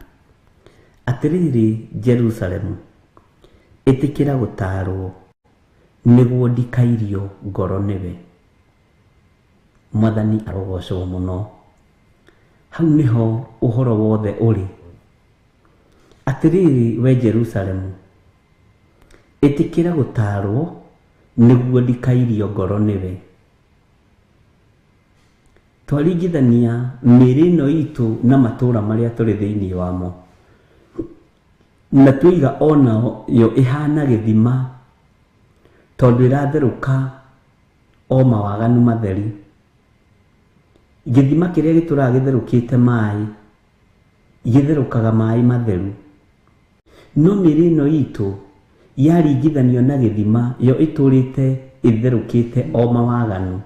Atĩrĩrĩ Jerusalemu, ĩtĩkĩra gũtaarwo nĩguo ndikairio ngoro nĩwe. Mwathani arogocwo mũno. Hau nĩho ũhoro wothe ũrĩ. Atĩrĩrĩ we Jerusalemu, ĩtĩkĩra gũtaarwo nĩguo ndikairio ngoro nĩwe. Twaringithania mĩĩrĩ ĩno itũ na matũũra marĩa tũrĩ thĩinĩ wamo, na twaiga onayo ĩhana gĩthima, tondũ ĩratherũka o mawaganu matheri. Gĩthima kĩrĩa gĩtũraga gĩtherũkĩte maĩ, gĩtherũkaga maĩ matheru. No mĩĩrĩ ĩno itũ yaringithanio na gĩthima, yo ĩtũrĩte ĩtherũkĩte o mawaganu,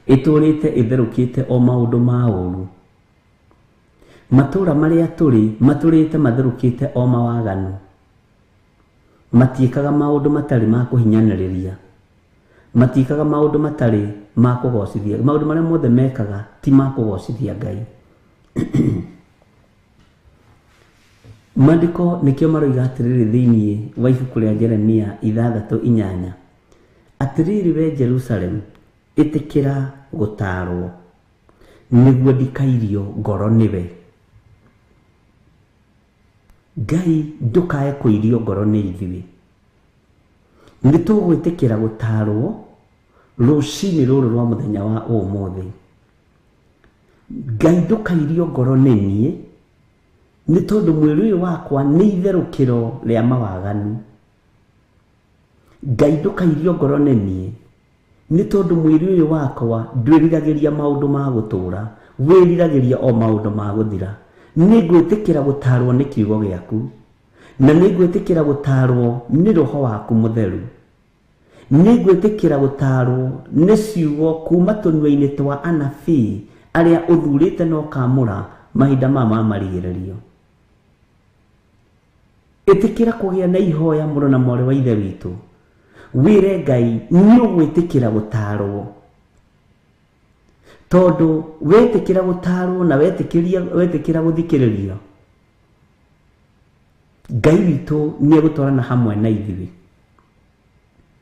ĩtũrĩte ĩtherũkĩte o maũndũ ma ũũru. Matũũra marĩa tũrĩ matũrĩte matherũkĩte o mawaganu, matiĩkaga maũndũ matarĩ ma kũhinyanĩrĩria, matiĩkaga maũndũ matarĩ ma kũgocithia. Maũndũ marĩa mothe mekaga ti ma kũgocithia Ngai. Maandĩko nĩkĩo maroiga atĩrĩrĩ thĩinĩ wa ibuku rĩa Jeremia 6:8, atĩrĩrĩ we Jerusalemu, ĩtĩkĩra gũtaarwo nĩguo ndikairio ngoro nĩwe. Ngai ndũkae kũirio ngoro nĩ ithuĩ. Nĩ tũgwĩtĩkĩra gũtaarwo rũcinĩ rũrũ rwa mũthenya wa ũmũthĩ. Ngai ndũkairio ngoro nĩ niĩ, nĩ tondũ mwĩrĩ ũyũ wakwa nĩ itherũkĩro rĩa mawaganu. Ngai ndũkairio ngoro nĩ niĩ, nĩ tondũ mwĩrĩ ũyũ wakwa ndwĩriragĩria maũndũ ma gũtũũra, wĩriragĩria o maũndũ ma gũthira. Nĩ ngwĩtĩkĩra gũtaarwo nĩ kiugo gĩaku, na nĩ ngwĩtĩkĩra gũtaarwo nĩ roho waku mũtheru. Nĩ ngwĩtĩkĩra gũtaarwo nĩ ciugo kuma tũnua-inĩ twa anabii arĩa ũthurĩte na ũkamũra mahinda maya ma marigĩrĩrio. Ĩtĩkĩra kũgĩa na ihoya mũrũ na mwarĩ wa Ithe witũ, wĩre Ngai nĩ ũgwĩtĩkĩra gũtaarwo, tondũ wetĩkĩra gũtaarwo na wetĩkĩra gũthikĩrĩrio, Ngai witũ nĩ egũtwarana hamwe na ithuĩ.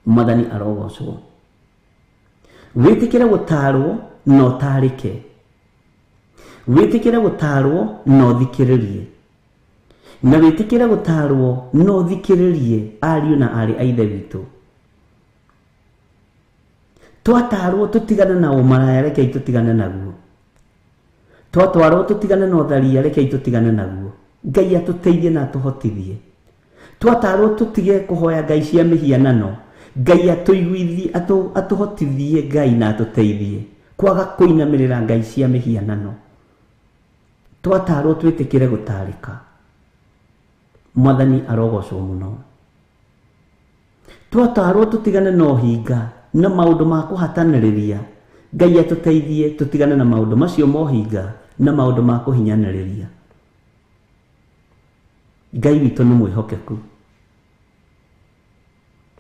Mwathani arogocwo. Wĩtĩkĩre gũtaarwo na ũtaarĩke, wĩtĩkĩre gũtaarwo na ũthikĩrĩrie, na wĩtĩkĩre gũtaarwo na ũthikĩrĩrie ariũ na aarĩ a Ithe witũ. Twatarwo tũtigane na ũmaraya, rekei tũtigane naguo. Twatwarwo tũtigane na ũtharia, rekei tũtigane naguo. Ngai atũteithie na atũhotithie. Twatarwo tũtige kũhoya ngai cia mĩhianano, Ngai atũiguithie, atũhotithie Ngai na atũteithie Kwaga kũinamĩrĩra ngai cia mĩhianano. Twatarwo twĩtĩkĩre gũtarĩka. Mwathani arogocwo mũno. Twatarwo tũtigane na ũhinga na maũndũ ma kũhatanĩrĩria. Ngai atũteithie tũtigane na maũndũ macio ma ũhinga na maũndũ ma kũhinyanĩrĩria. Ngai witũ nĩ mwĩhokeku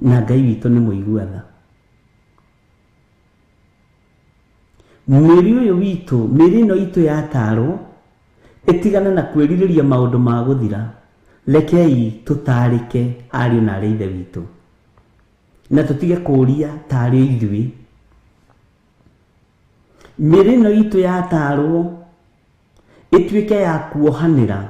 na Ngai witũ nĩ mũigua tha. Mwĩrĩ ũyũ witũ, mĩĩrĩ ĩno itũ yatarwo ĩtigane na kwĩrirĩria maũndũ ma gũthira. Rekei tũtarĩke ariũ na arĩ ithe witũ na tũtige kũũria tarĩ ithuĩ. Mĩĩrĩ ĩno itũ yatarwo ĩtuĩke ya kuohanĩra,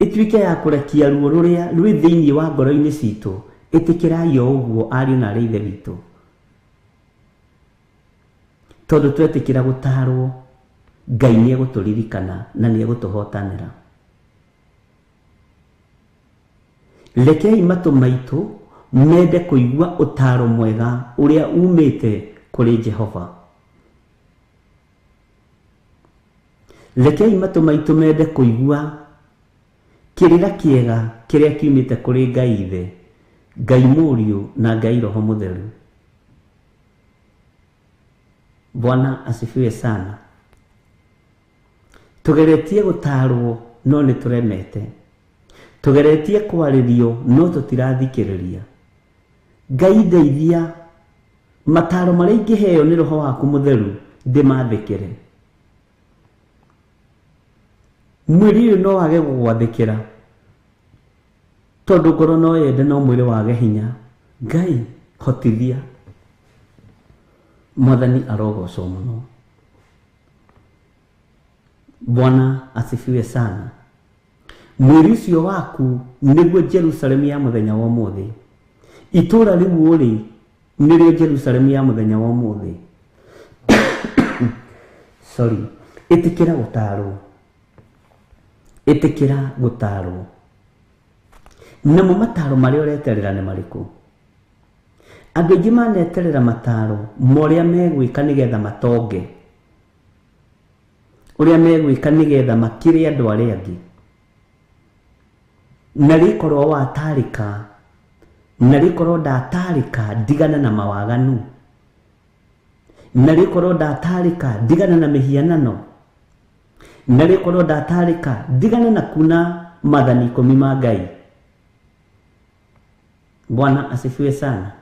ĩtuĩke ya kũrekia ruo rũrĩa rwĩ thĩinĩ wa ngoro-inĩ citũ. Ĩtĩkĩrai o ũguo ariũ na arĩ ithe witũ, tondũ twetĩkĩra gũtarwo Ngai nĩ egũtũririkana na nĩ egũtũhotanĩra. Rekei matũ maitũ mende kũigua ũtaaro mwega ũrĩa umĩte kũrĩ Jehova. Rekei matũ maitũ mende kũigua kĩrĩra kĩega kĩrĩa kiumĩte kũrĩ Ngai Ithe, Ngai Mũriũ na Ngai Roho Mũtheru. Bwana asifiwe sana. Tugeretie gũtarwo no nĩ tũremete. Tugeretie kwarĩrio no tũtirathikĩrĩria. Ngai ndeithia mataro marĩa ingĩheo nĩ Roho waku Mũtheru ndĩmathĩkĩre. Mwĩrĩ ũyũ no wage gũgwathĩkĩra tondũ ngoro no yende no mwĩrĩ wage hinya. Ngai hotithia. Mwathani arogocwo mũno. Bwana asifiwe sana. Mwĩrĩ ũcio waku nĩguo Jerusalemu ya mũthenya wa ũmũthĩ. Itũũra rĩu ũrĩ nĩrĩo Jerusalemu ya mũthenya wa ũmũthĩ. Sorry. Ĩtĩkĩra gũtarwo. Ĩtĩkĩra gũtarwo. Namo mataro marĩa ũreterera nĩ marĩkũ? Andũ aingĩ maneterera mataro ma ũrĩa megwĩka nĩgetha matonge, ũrĩa megwĩka nĩgetha makĩre andũ arĩa angĩ. Na rĩkorwo watarĩka, na rĩkorwo ndatarĩka ndigana na mawaganu, na rĩkorwo ndatarĩka ndigana na mĩhianano, na rĩkorwo ndatarĩka ndigana na kuna maathani 10 ma Ngai. Bwana asifiwe sana.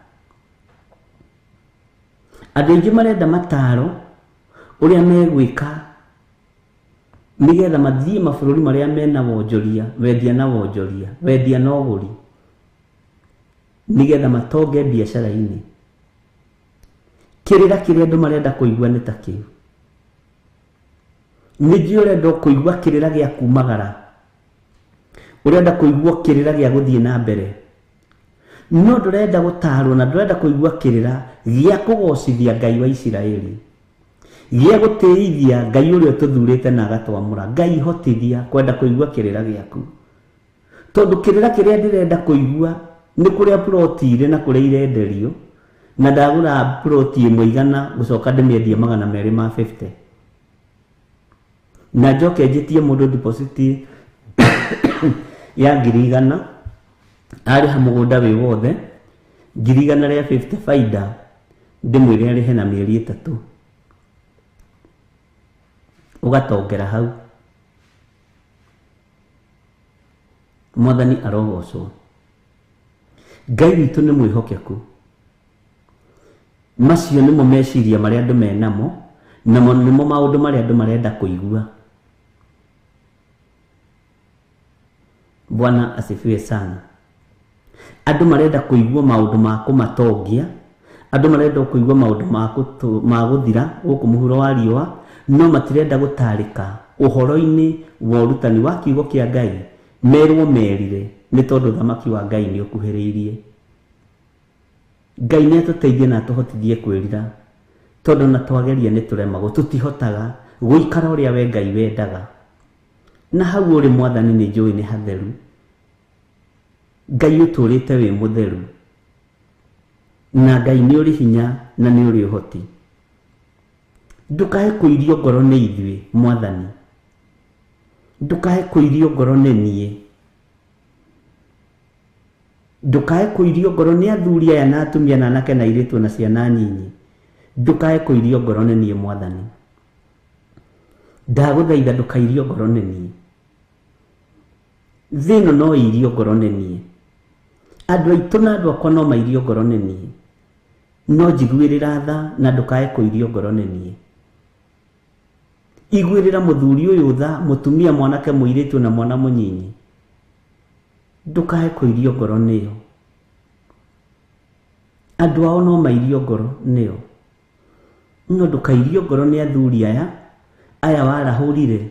Andũ aingĩ marenda mataro ũrĩa megwĩka nĩgetha mathiĩ mabũrũri marĩa mena wonjoria, wendia na wonjoria, wendia na ũgũri, nĩgetha matonge biacara-inĩ. Kĩrĩra kĩrĩa andũ marenda kũigua nĩ ta kĩu. Nĩ njũĩ ũrenda kũigua kĩrĩra gĩa kumagara, ũrenda kũigua kĩrĩra gĩa gũthiĩ na mbere, no ndũrenda gũtarwo na ndũrenda kũigua kĩrĩra gĩa kũgocithia Ngai wa Isiraeli, gĩa gũtĩithia Ngai ũrĩa ũtũthurĩte na agatwamũra. Ngai hotithia kwenda kũigua kĩrĩra gĩaku, tondũ kĩrĩra kĩrĩa ndĩrenda kũigua nĩ kũrĩa ploti irĩ na kũrĩa irenderio, na ndagũra ploti ĩmwe 100 gũcoka ndĩmĩendie 250, na njoke njĩtie mũndũ deposit ya 100,000 arĩha mũgũnda wĩ wothe 150,000 faida, ndĩmwĩre arĩhe na mĩeri 3, ũgatongera hau. Mwathani arogocwo. Ngai witũ nĩ mwĩhokeku. Macio nĩmo meciria marĩa andũ menamo, namo nĩmo maũndũ marĩa andũ marenda kũigua. Bwana asifiwe sana. Andũ marenda kũigua maũndũ ma kũmatongia, andũ marenda kũigua maũndũ ma gũthira gũkũ mũhuro wa riũa, no matirenda gũtarĩka ũhoro-inĩ wa ũrutani wa kiugo kĩa Ngai. Merwo merire nĩ tondũ ũthamaki wa Ngai nĩ ũkuhĩrĩirie. Ngai nĩ atũteithie na atũhotithie kwĩrira, tondũ na twageria nĩ tũremagwo, tũtihotaga gũikara ũrĩa we Ngai wendaga. Na hau ũrĩ Mwathani nĩ njũĩ nĩ hatheru. Ngai ũtũrĩte wĩ mũtheru, na Ngai nĩ ũrĩ hinya na nĩ ũrĩ ũhoti. Ndũkae kũirio ngoro nĩ ithuĩ Mwathani, ndũkae kũirio ngoro nĩ niĩ, ndũkae kũirio ngoro nĩ athuri aya na atumia na anake na airĩtu na ciana nyinyi. Ndũkae kũirio ngoro nĩ niĩ Mwathani, ndagũthaitha ndũkairio ngoro nĩ niĩ. Thĩ ĩno no irio ngoro nĩ niĩ, andũ aitũ na andũ akwa no mairio ngoro nĩ niĩ, no njiguĩrĩra tha na ndũkae kũirio ngoro nĩ niĩ. Iguĩrĩra mũthuri ũyũ tha, mũtumia, mwanake, mũirĩtu na mwana mũnyinyi, ndũkae kũirio ngoro nĩo. Andũ ao no mairio ngoro nĩo, no ndũkairio ngoro nĩ athuri aya aya warahũrire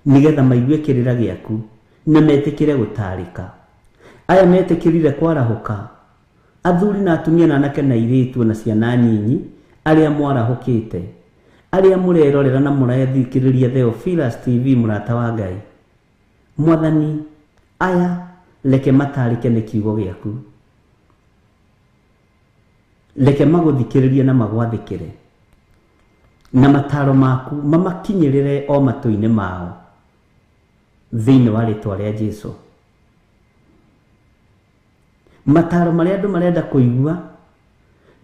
nĩgetha maigue kĩrĩra gĩaku na metĩkĩre gũtarĩka. Aya metĩkĩrire kwarahũka, athuri na atumia na anake na airĩtu na ciana nyinyi, arĩa mwarahũkĩte, arĩa mũrerorera na mũrathikĩrĩria Theophilus TV, mũrata wa Ngai. Mwathani, aya reke matarĩke nĩ kiugo gĩaku, reke magũthikĩrĩrie na magwathĩkĩre, na mataro maku mamakinyĩrĩre o matũ-inĩ mao, thĩinĩ wa rĩtwa rĩa Jesũ. Mataro marĩa andũ marenda kũigua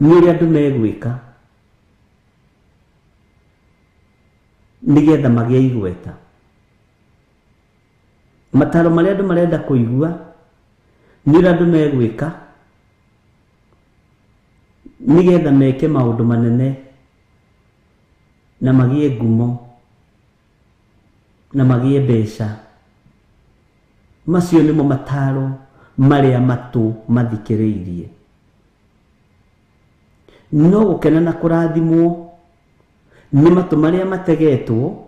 nĩ ũrĩa andũ megwĩka nĩgetha magĩe igweta. Mataro marĩa andũ marenda kũigua nĩ ũrĩa andũ megwĩka nĩgetha meke maũndũ manene na magĩe ngumo na magĩe mbeca. Macio nĩmo mataro marĩa matũ mathikĩrĩirie. No gũkena na kũrathimwo nĩ matũ marĩa mategetwo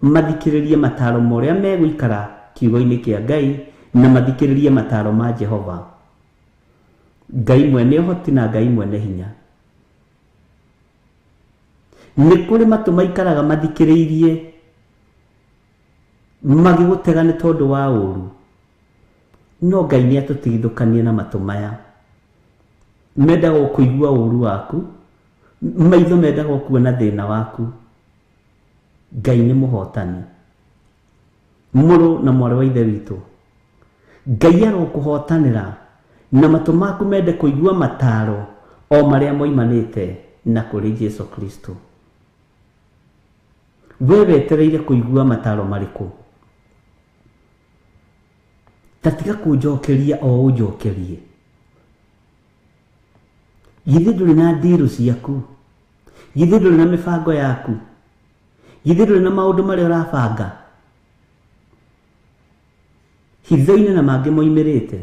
mathikĩrĩrie mataro ma ũrĩa megũikara kiugo-inĩ kĩa Ngai na mathikĩrĩrie mataro ma Jehova, Ngai mwene ũhoti na Ngai mwene hinya. Nĩ kũrĩ matũ maikaraga mathikĩrĩirie magĩgũtega nĩ tondũ wa ũru, no Ngai nĩ atũtigithũkanie na matũ maya. Mendaga kũigua ũru waku, maitho mendaga kuona thĩna waku. Ngai nĩ mũhotani. Mũrũ na mwarĩ wa ithe witũ, Ngai arokũhotanĩra na matũ maku mende kũigua mataro o marĩa moimanĩte na kũrĩ Jesũ Kristo. We wetereire kũigua mataro marĩkũ? Ta tiga kũnjokeria o ũnjokerie. Githĩ ndũrĩ na ndirũ ciaku? Githĩ ndũrĩ na mĩbango yaku? Githĩ ndũrĩ na maũndũ marĩa ũrabanga hitho-inĩ na mangĩ moimĩrĩte?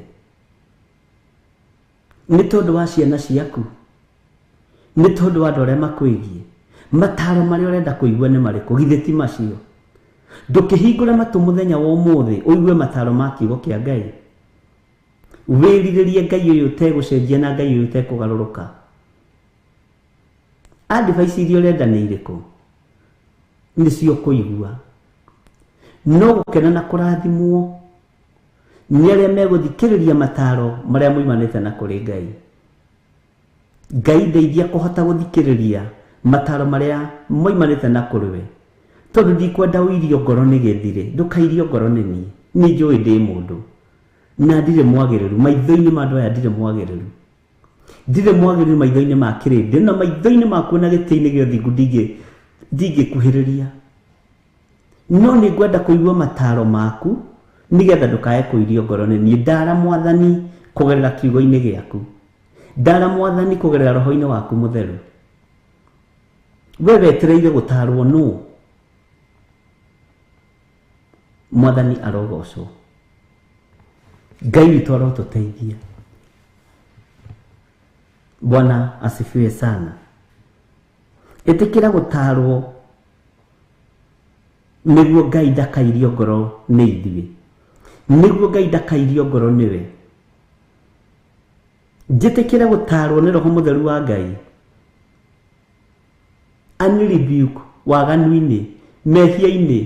Nĩ tondũ wa ciana ciaku, nĩ tondũ wa andũ arĩa makwĩgiĩ. Mataro marĩa ũrenda kũigua nĩ marĩkũ? Githĩ ti macio? Ndũkĩhingũre matũ mũthenya wa ũmũthĩ ũigue mataro ma kiugo kĩa Ngai. Wĩrirĩrie Ngai ũyũ ũtegũcenjia na Ngai ũyũ ũtekũgarũrũka. Advice iria ũrenda nĩ irĩkũ? Nĩcio kũigua. No gũkena na kũrathimwo nĩ arĩa megũthikĩrĩria mataro marĩa moimanĩte na kũrĩ Ngai. Ngai ndeithia kũhota gũthikĩrĩria mataro marĩa moimanĩte na kũrĩ we, tondũ ndikwenda ũirio ngoro nĩ gĩthirĩ. Ndũkairio ngoro nĩ niĩ, nĩ njũĩ ndĩ mũndũ na ndirĩ mwagĩrĩru maitho-inĩ ma andũ aya, ndirĩ mwagĩrĩru, ndirĩ mwagĩrĩru maitho-inĩ ma kĩrĩndĩ na maitho-inĩ maku na gĩtĩ-inĩ gĩa ũthingu ndingĩkuhĩrĩria. No nĩ ngwenda kũigua mataro maku nĩgetha ndũkae kũirio ngoro nĩ niĩ. Ndara Mwathani kũgerera kiugo-inĩ gĩaku, ndara Mwathani kũgerera roho-inĩ waku mũtheru. We wetereire gũtarwo nũ? Mwathani arogocwo. Ngai witũ arotũteithia. Bwana asifiwe sana. Ĩtĩkĩra gũtarwo nĩguo Ngai ndakairio ngoro nĩ ithuĩ, nĩguo Ngai ndakairio ngoro nĩwe. Njĩtĩkĩre gũtarwo nĩ Roho Mũtheru wa Ngai, anirebuke waganu-inĩ, mehia-inĩ,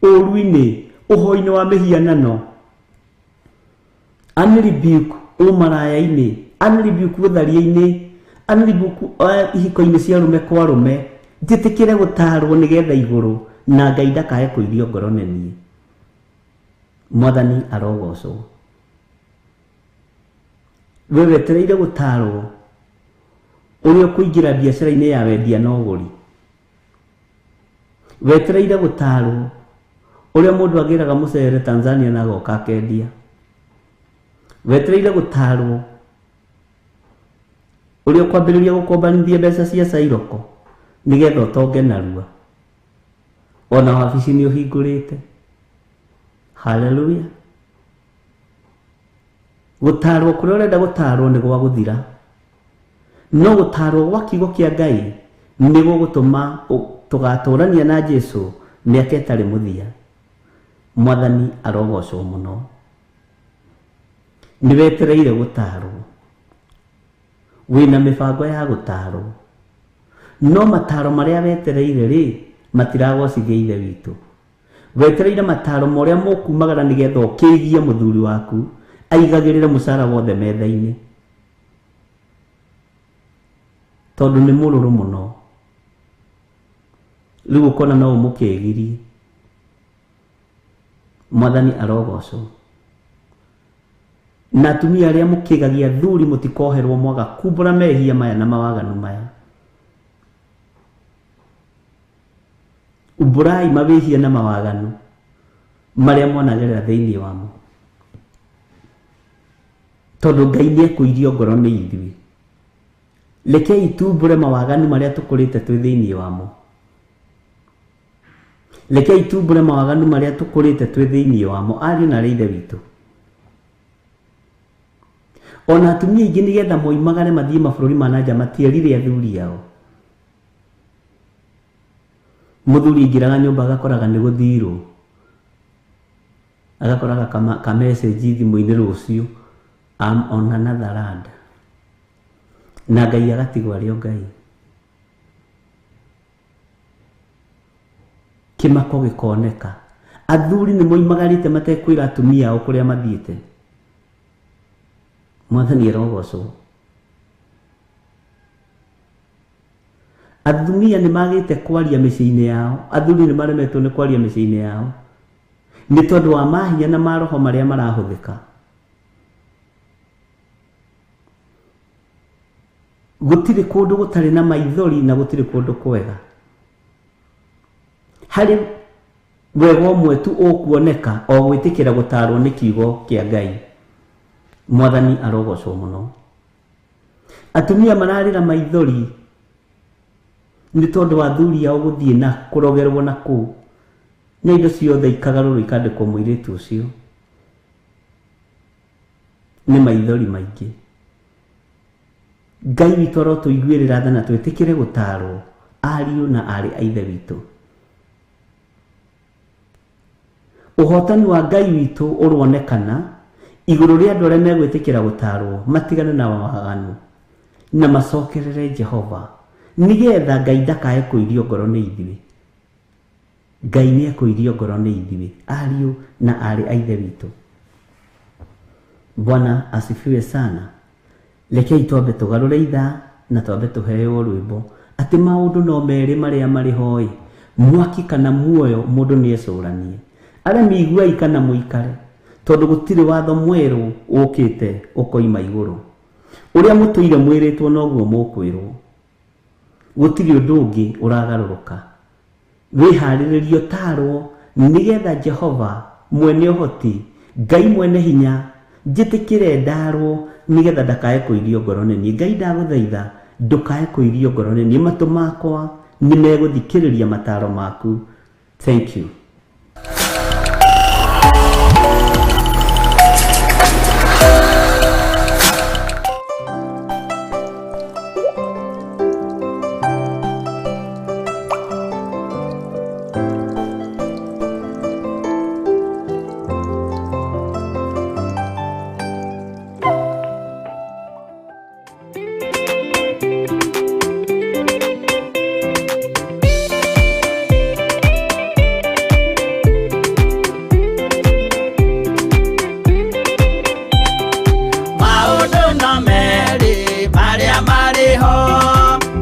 ũũru-inĩ, ũhoi-inĩ wa mĩhianano, anirebuke ũmaraya-inĩ, anirebuke ũtharia-inĩ, anirebuke ihiko-inĩ cia arũme kwa arũme, Njĩtĩkĩre gũtaarwo nĩgetha igũrũ na Ngai ndakae kũirio ngoro nĩ niĩ. Mwathani arogocwo. We wetereire gũtaarwo ũrĩa ũkũingĩra biacara-inĩ ya wendia na ũgũri. Wetereire gũtaarwo ũrĩa mũndũ agĩraga mũcere Tanzania na agoka akendia. Wetereire gũtaarwo ũrĩa ũkwambĩrĩria gũkombanithia mbeca cia cairoko nĩgetha ũtonge narua. Ona wabici nĩ ũhingũrĩte. Haleluya. Gũtaarwo kũrĩa ũrenda gũtaarwo nĩ gwa gũthira. No gũtaarwo gwa kiugo kĩa Ngai nĩ gũgũtũma tũgatũrania na Jesũ mĩaka ĩtarĩ mũthia. Mwathani arogocwo mũno. Nĩ wetereire gũtaarwo. Wĩna mĩbango ya gũtaarwo. No mataro marĩa wetereire rĩ matiragocithia Ithe witũ. Wetereire mataro marĩa mũkumagara nĩgetha ũkĩgie mũthuri waku aigagĩrĩre mũcara wothe metha-inĩ. Tondũ nĩ mũrũrũ mũno. Rĩu ũkona no ũmũkĩgirie. Mwathani arogocwo. Na atumia arĩa mũkĩgagia thuri mũtikoherwo mwaga kumbũra mehia maya na mawaganu maya. Umbũrai mawĩhia na mawaganu marĩa mwanagerera thĩinĩ wamo. Tondũ Ngai nĩekũirio ngoro nĩ ithuĩ. Rekei tumbũre mawaganu marĩa tũkũrĩte twĩ thĩinĩ wamo. Rekei tumbũre mawaganu marĩa tũkũrĩte twĩ thĩinĩ wamo, ariũ na aarĩ a Ithe witũ. Ona atumia aingĩ nĩgetha moimagare mathiĩ mabũrũri ma na nja matierire athuri ao. Mũthuri aingĩraga nyũmba agakoraga nĩ gũthirwo. Agakoraga ka message thimũ-inĩ rũciũ, I'm on another land. Na Ngai agatigwo arĩ o Ngai. Kĩmako gĩkoneka. Athuri nĩ moimagarĩte matekwĩra atumia ao kũrĩa mathiĩte. Mwathani arogocwo. Atumia nĩ magĩte kwaria mĩciĩ-inĩ yao. Athuri nĩ maremetwo nĩ kwaria mĩciĩ-inĩ yao. Nĩ tondũ wa mahinya na maroho marĩa marahũthĩka. Gũtirĩ kũndũ gũtarĩ na maithori na gũtirĩ kũndũ kwega. Harĩ wega ũmwe tu ũkuoneka o gwĩtĩkĩra gũtaarwo nĩ kiugo kĩa Ngai. Mwathani arogocwo mũno. Atumia mararĩra maithori nĩ tondũ wa athuri ao gũthiĩ na kũrogerwo na kũu. Na indo ciothe ikagarũrwo ikandĩkwo mũirĩtu ũcio. Nĩ maithori maingĩ. Ngai witũ arotũiguĩrĩra tha na twĩtĩkĩre gũtaarwo ariũ na aarĩ a Ithe witũ. Ũhotani wa Ngai witũ ũronekana igũrũ rĩa andũ arĩa megwĩtĩkĩra gũtaarwo matigane na waganu na macokerere Jehova nĩgetha Ngai ndakae kũirio ngoro nĩ ithuĩ. Ngai nĩekũirio ngoro nĩ ithuĩ ariũ na aarĩ a Ithe witũ. Bwana asifiwe sana. Rekei twambe tũgarũre ithaa na twambe tũheo rwĩmbo atĩ maũndũ no merĩ marĩa marĩ ho-ĩ, mwaki kana muoyo mũndũ nĩecũranie. Arĩa iguai kana mũikare, tondũ gũtirĩ watho mwerũ ũkĩte ũkoima igũrũ. Ũrĩa mũtũire mwĩrĩtwo noguo mũkwĩrwo. Gũtirĩ ũndũ ũngĩ ũragarũrũka. Wĩharĩrĩrie ũtaarwo nĩgetha Jehova mwene ũhoti, Ngai mwene hinya, njĩtĩkĩre ndarwo nĩgetha ndakae kũirio ngoro nĩ niĩ. Ngai ndagũthaitha ndũkae kũirio ngoro nĩ niĩ. Matũ makwa nĩ megũthikĩrĩria mataro maku. Thank you.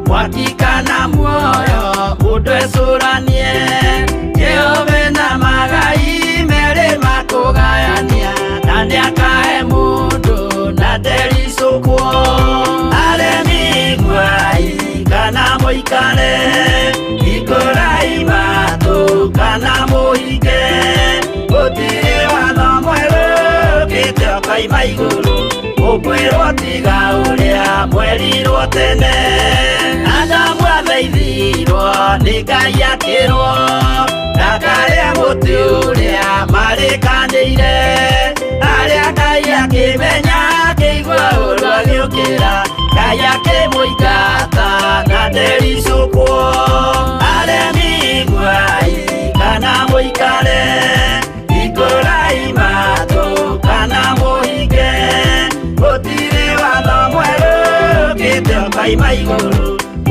Mwaki kana muoyo. mũikare, hingũrai matũ kana mũhinge, gũtirĩ watho mwerũ ũkĩte ũkoima igũrũ, ũkwĩrwo tiga ũrĩa mwerirwo tene. Adamu athaithirwo nĩ Ngai akĩrwo ndakarĩa mũtĩ ũrĩa marĩkanĩire, arĩa Ngai akĩmenya akĩigua ũũru agĩũkĩra, Ngai akĩmũingata na ndericũkwo. Aremi iguai kana mũikare, hingũrai matũ kana mũhinge, gũtirĩ watho mwerũ ũkĩte ũkoima igũrũ,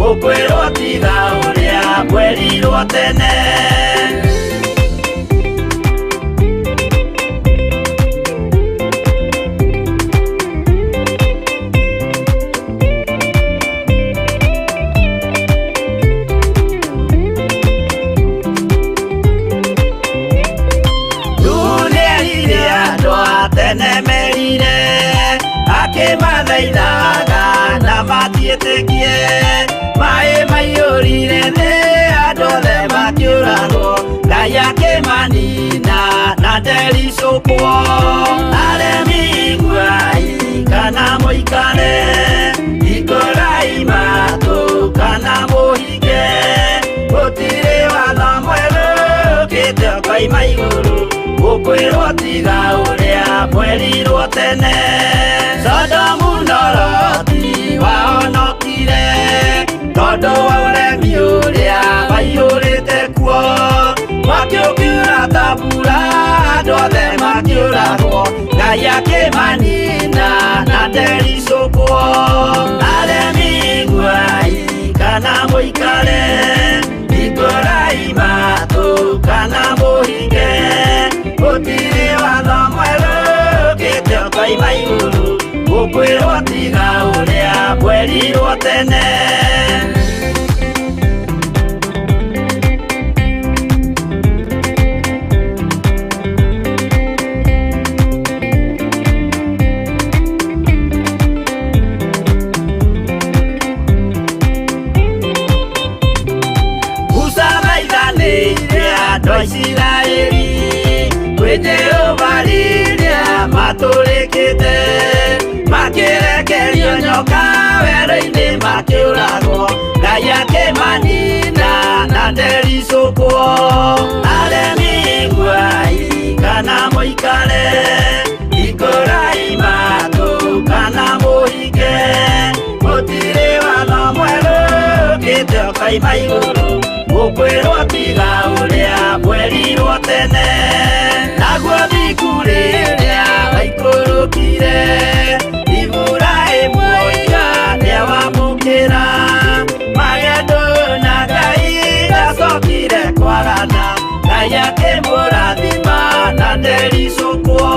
ũkwĩrwo tiga ũrĩa mwerirwo tene. Nĩerire andũ a tene merire, akĩmathaithaga na matiĩtĩkie, maĩ maiyũrire thĩ andũ othe makĩũragwo, Ngai akĩmanina na ndericũkwo. Aremi iguai kana mũikare, hingũrai matũ kana mũhinge, gũtirĩ watho mwerũ ũkĩte ũkoima igũrũ, ũkwĩrwo tiga ũrĩa mwerirwo tene. Sodomu na Loti wahonokire tondũ wa ũremi ũrĩa waiyũrĩte kuo, mwaki ũkiura ta mbura andũ othe makĩũragwo, Ngai akĩmanina na ndericũkwo. Aremi iguai kana mũikare, hingũrai matũ kana mũhinge, gũtirĩ watho mwerũ ũkĩte ũkoima igũrũ, ũkwĩrwo tiga ũrĩa mwerirwo tene. Musa thaithanĩire andũ a Isiraeli kwĩ Jehova rĩrĩa matũrĩkĩte, makĩrekerio nyoka werũ-inĩ makĩũragwo, Ngai akĩmanina na ndericũkwo. Aremi iguai kana mũikare, hingũrai matũ kana mũhinge, gũtirĩ watho mwerũ ũkĩte ũkoima igũrũ, ũkwĩrwo tiga ũrĩa mwerirwo tene. Naguo thingu rĩrĩa waikũrũkire, Iburahĩmu oiga nĩawamũkĩra, magendo na Ngai ndacokire kwagana, Ngai akĩmũrathima na ndericũkwo.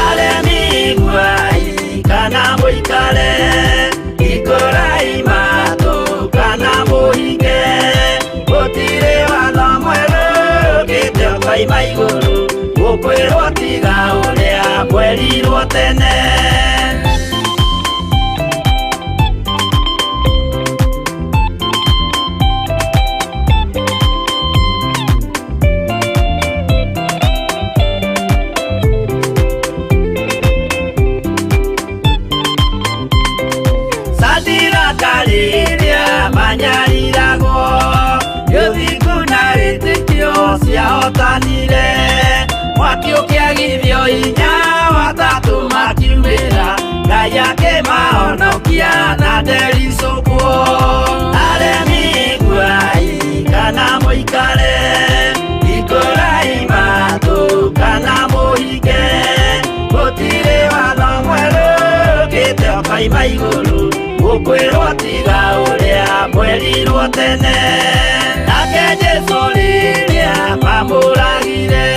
Aremi iguai kana mũikare, hingũrai matũ kana mũhinge, gũtirĩ watho mwerũ ũkĩte ũkoima igũrũ, ũkwĩrwo tiga ũrĩa mwerirwo tene. Sadiraka rĩrĩa manyariragwo, gĩthingu na wĩtĩkio ciahotanire, mwaki ũkĩagithio hinya watatũ makiumĩra, Ngai akĩmahonokia na ndericũkwo. Aremi iguai kana mũikare, hingũrai matũ kana mũhinge, gũtirĩ watho mwerũ ũkĩte ũkoima igũrũ, ũkwĩrwo tiga ũrĩa mwerirwo tene. Nake Jesũ rĩrĩa mamũragire,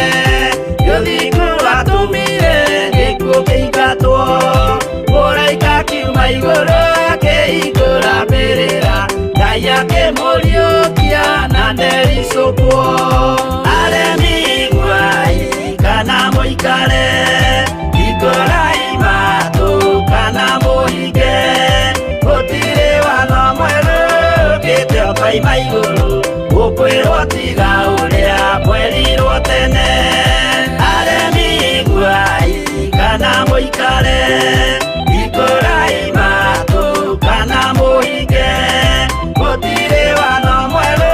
gĩthingu watũmire gĩkuũ kĩingatwo, mũraika akiuma igũrũ akĩhingũra mbĩrĩra, Ngai akĩmũriũkia na ndericũkwo. Aremi iguai kana mũikare, hingũrai matũ kana mũhinge, gũtirĩ watho mwerũ ũkĩte ũkoima igũrũ ũkwĩrwo tiga ũrĩa mwerirwo tene aremi iguai kana mũikare ikũrai matũ kana mũhinge gũtirĩ watho mwerũ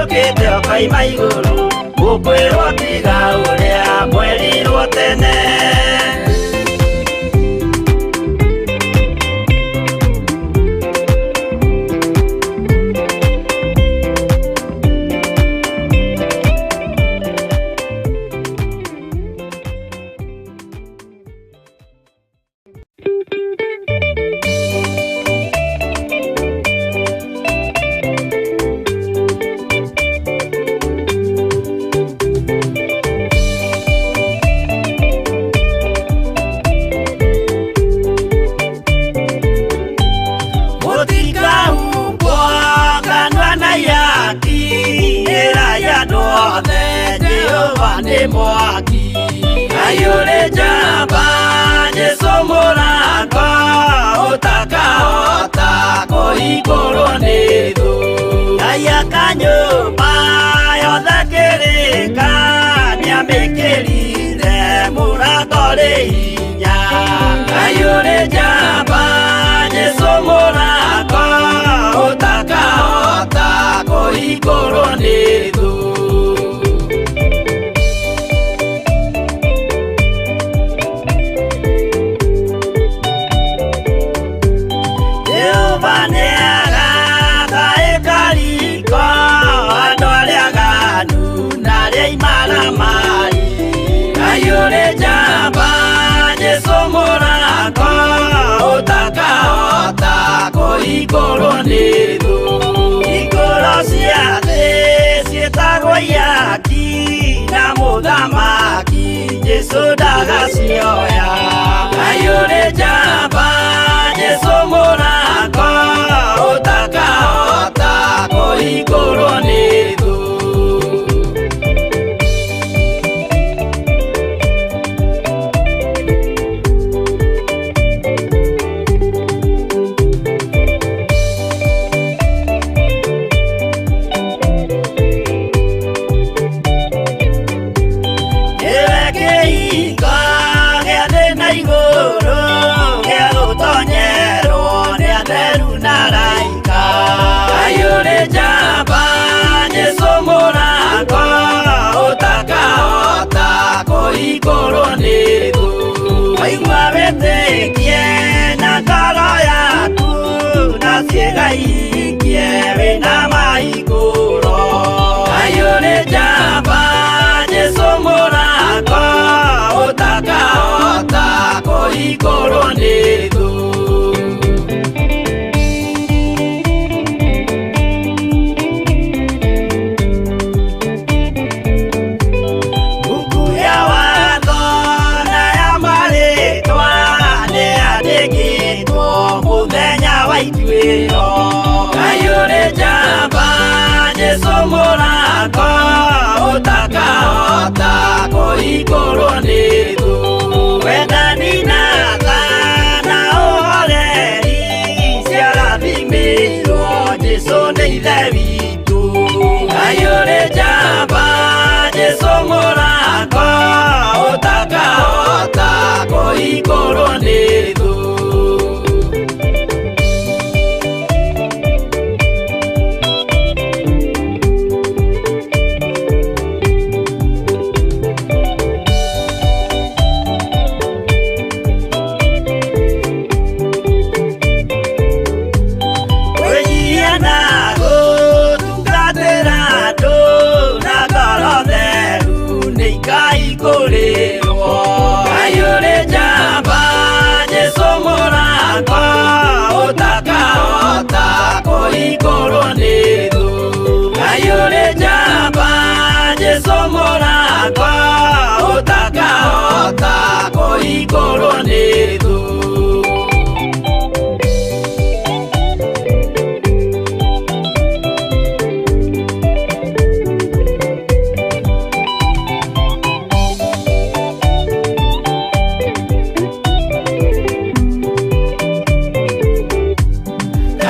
ũkĩte ũkoima igũrũ ũkwĩrwo tiga ũrĩa mwerirwo tene.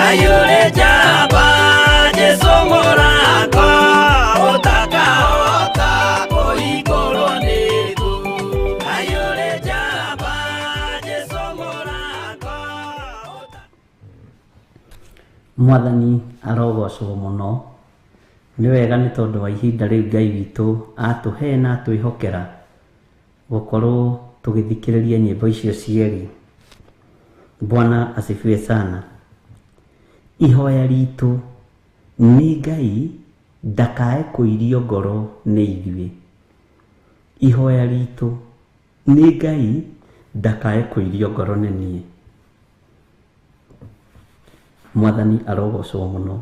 Ayure jaba Jesu. Mwathani arogocwo mũno. Nĩ wega nĩ tondũ wa ihinda rĩu Ngai witũ atũhe na atwĩhokera gũkorwo tũgĩthikĩrĩria nyĩmbo icio cierĩ. Bwana asifiwe sana. Ihoya ritũ nĩ Ngai ndakae kũirio ngoro nĩ ithuĩ. Ihoya ritũ nĩ Ngai ndakae kũirio ngoro nĩ niĩ. Mwathani arogocwo mũno.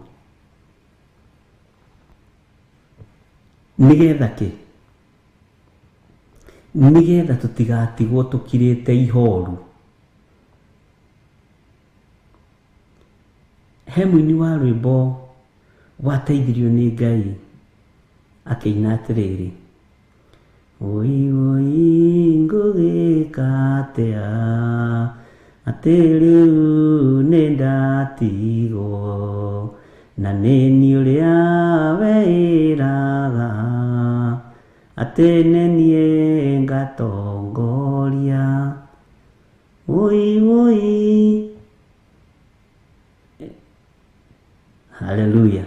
Nĩgetha kĩ? Nĩgetha tũtigatigwo tũkirĩte ihoru. He mũini wa rwĩmbo wateithirio nĩ Ngai akĩina atĩrĩrĩ, woi woi ngũgĩka atĩa atĩ rĩu nĩ ndatigwo na nĩ niĩ ũrĩa weĩraga atĩ nĩ niĩ ngatongoria. Woi woi. Haleluya.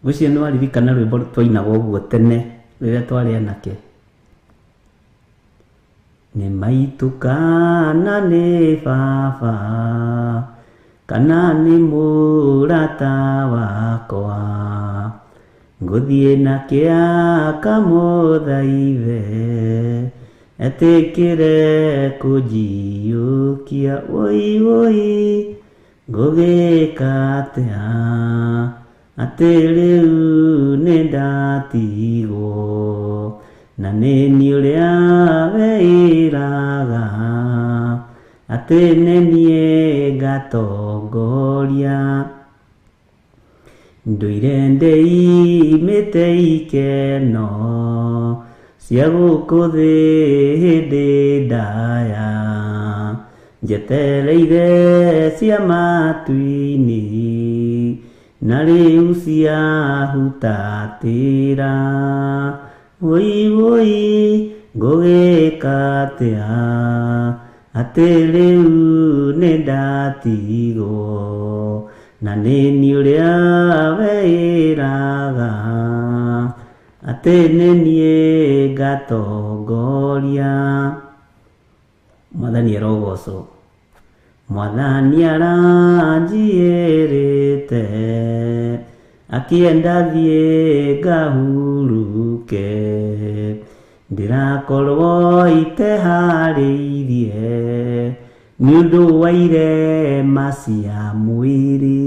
Ngwĩciria nĩ waririkana rwĩmbo twainaga ũguo tene rĩrĩa twarĩ anake. Nĩ maitũ kana nĩ baba kana nĩ mũrata wakwa ngũthiĩ nake akamũthaithe etĩkĩre kũnjiyũkia. Woi woi ngũgĩka atĩa atĩ rĩu nĩ ndatigwo na nĩ niĩ ũrĩa weĩraga atĩ nĩ niĩ ngatongoria. Ndũire ndĩimĩte ikeno cia gũkũ thĩ hĩndĩ ndaya njetereire cia matu-inĩ na rĩu ciahutatĩra. Woi woi ngũgĩka atĩa atĩ rĩu nĩ ndatigwo na nĩ niĩ ũrĩa weĩraga atĩ nĩ niĩ ngatongoria. Mwathani arogocwo. Mwathani aranjiyĩrĩte akĩenda thiĩ ngahuruke ndĩrakorwo iteharĩirie nĩ ũndũ wa irema cia mwĩrĩ.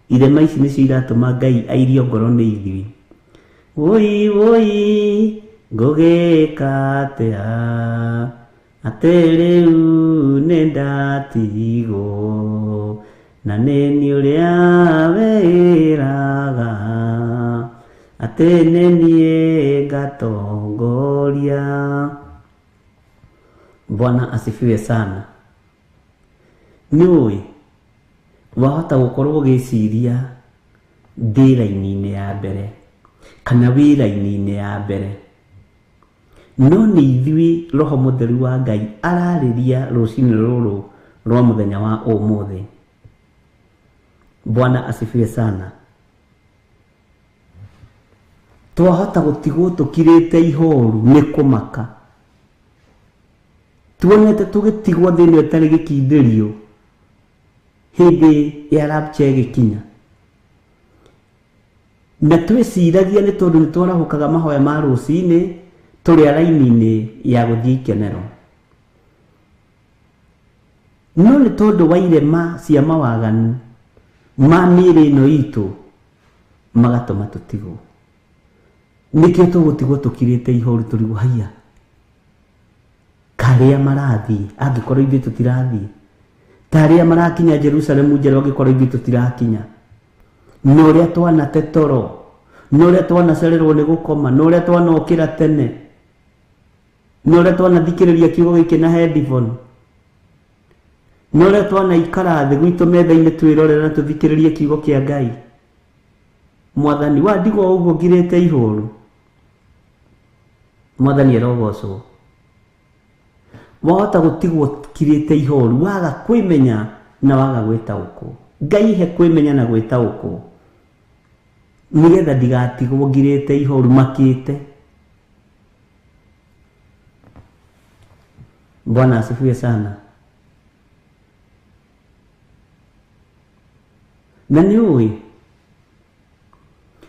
Irema ici nĩcio iratũma Ngai airio ngoro nĩ ithuĩ. Woi woi ngũgĩka atĩa atĩ rĩu nĩ ndatigwo na nĩ niĩ ũrĩa weĩraga atĩ nĩ niĩ ngatongoria. Bwana asifiwe sana. Nĩ ũĩ wahota gũkorwo ũgĩciria ndĩ raini-inĩ ya mbere kana wĩ raini-inĩ ya mbere, no nĩ ithuĩ Roho Mũtheru wa Ngai ararĩria rũcinĩ rũrũ rwa mũthenya wa ũmũthĩ. Bwana asifiwe sana. Twahota gũtigwo tũkirĩte ihoru nĩ kũmaka, tuonete tũgĩtigwo thĩ ĩno ĩtarĩ gĩkindĩrio hĩndĩ ya rapture ĩgĩkinya, na twĩciragia nĩ tondũ nĩ twarahũkaga mahoya ma rũcinĩ tũrĩ raini-inĩ ya gũthiĩ ikenero, no nĩ tondũ wa irema cia mawaganu ma mĩĩrĩ ĩno itũ magatũma tũtigwo. Nĩkĩo tũgũtigwo tũkirĩte ihoru tũrigwo haiya karĩa marathiĩ angĩkorwo ithuĩ tũtirathiĩ, ta arĩa marakinya Jerusalemu njerũ angĩkorwo ithuĩ tũtirakinya, na ũrĩa twanate toro, na ũrĩa twanacererwo nĩ gũkoma, na ũrĩa twanokĩra tene, na ũrĩa twanathikĩrĩria kiugo gĩkĩ na headphone, na ũrĩa twanaikara thĩ gwitũ metha-inĩ twĩrorere na tũthikĩrĩrie kiugo kĩa Ngai. Mwathani wandigwo ũguo ngirĩte ihoru. Mwathani arogocwo. Wahota gũtigwo kirĩte ihoru waga kwĩmenya na waga gwĩtaũkwo. Ngai he kwĩmenya na gwĩtaũkwo nĩgetha ndigatigwo ngirĩte ihoru makĩte. Bwana asifiwe sana. Na nĩ ũĩ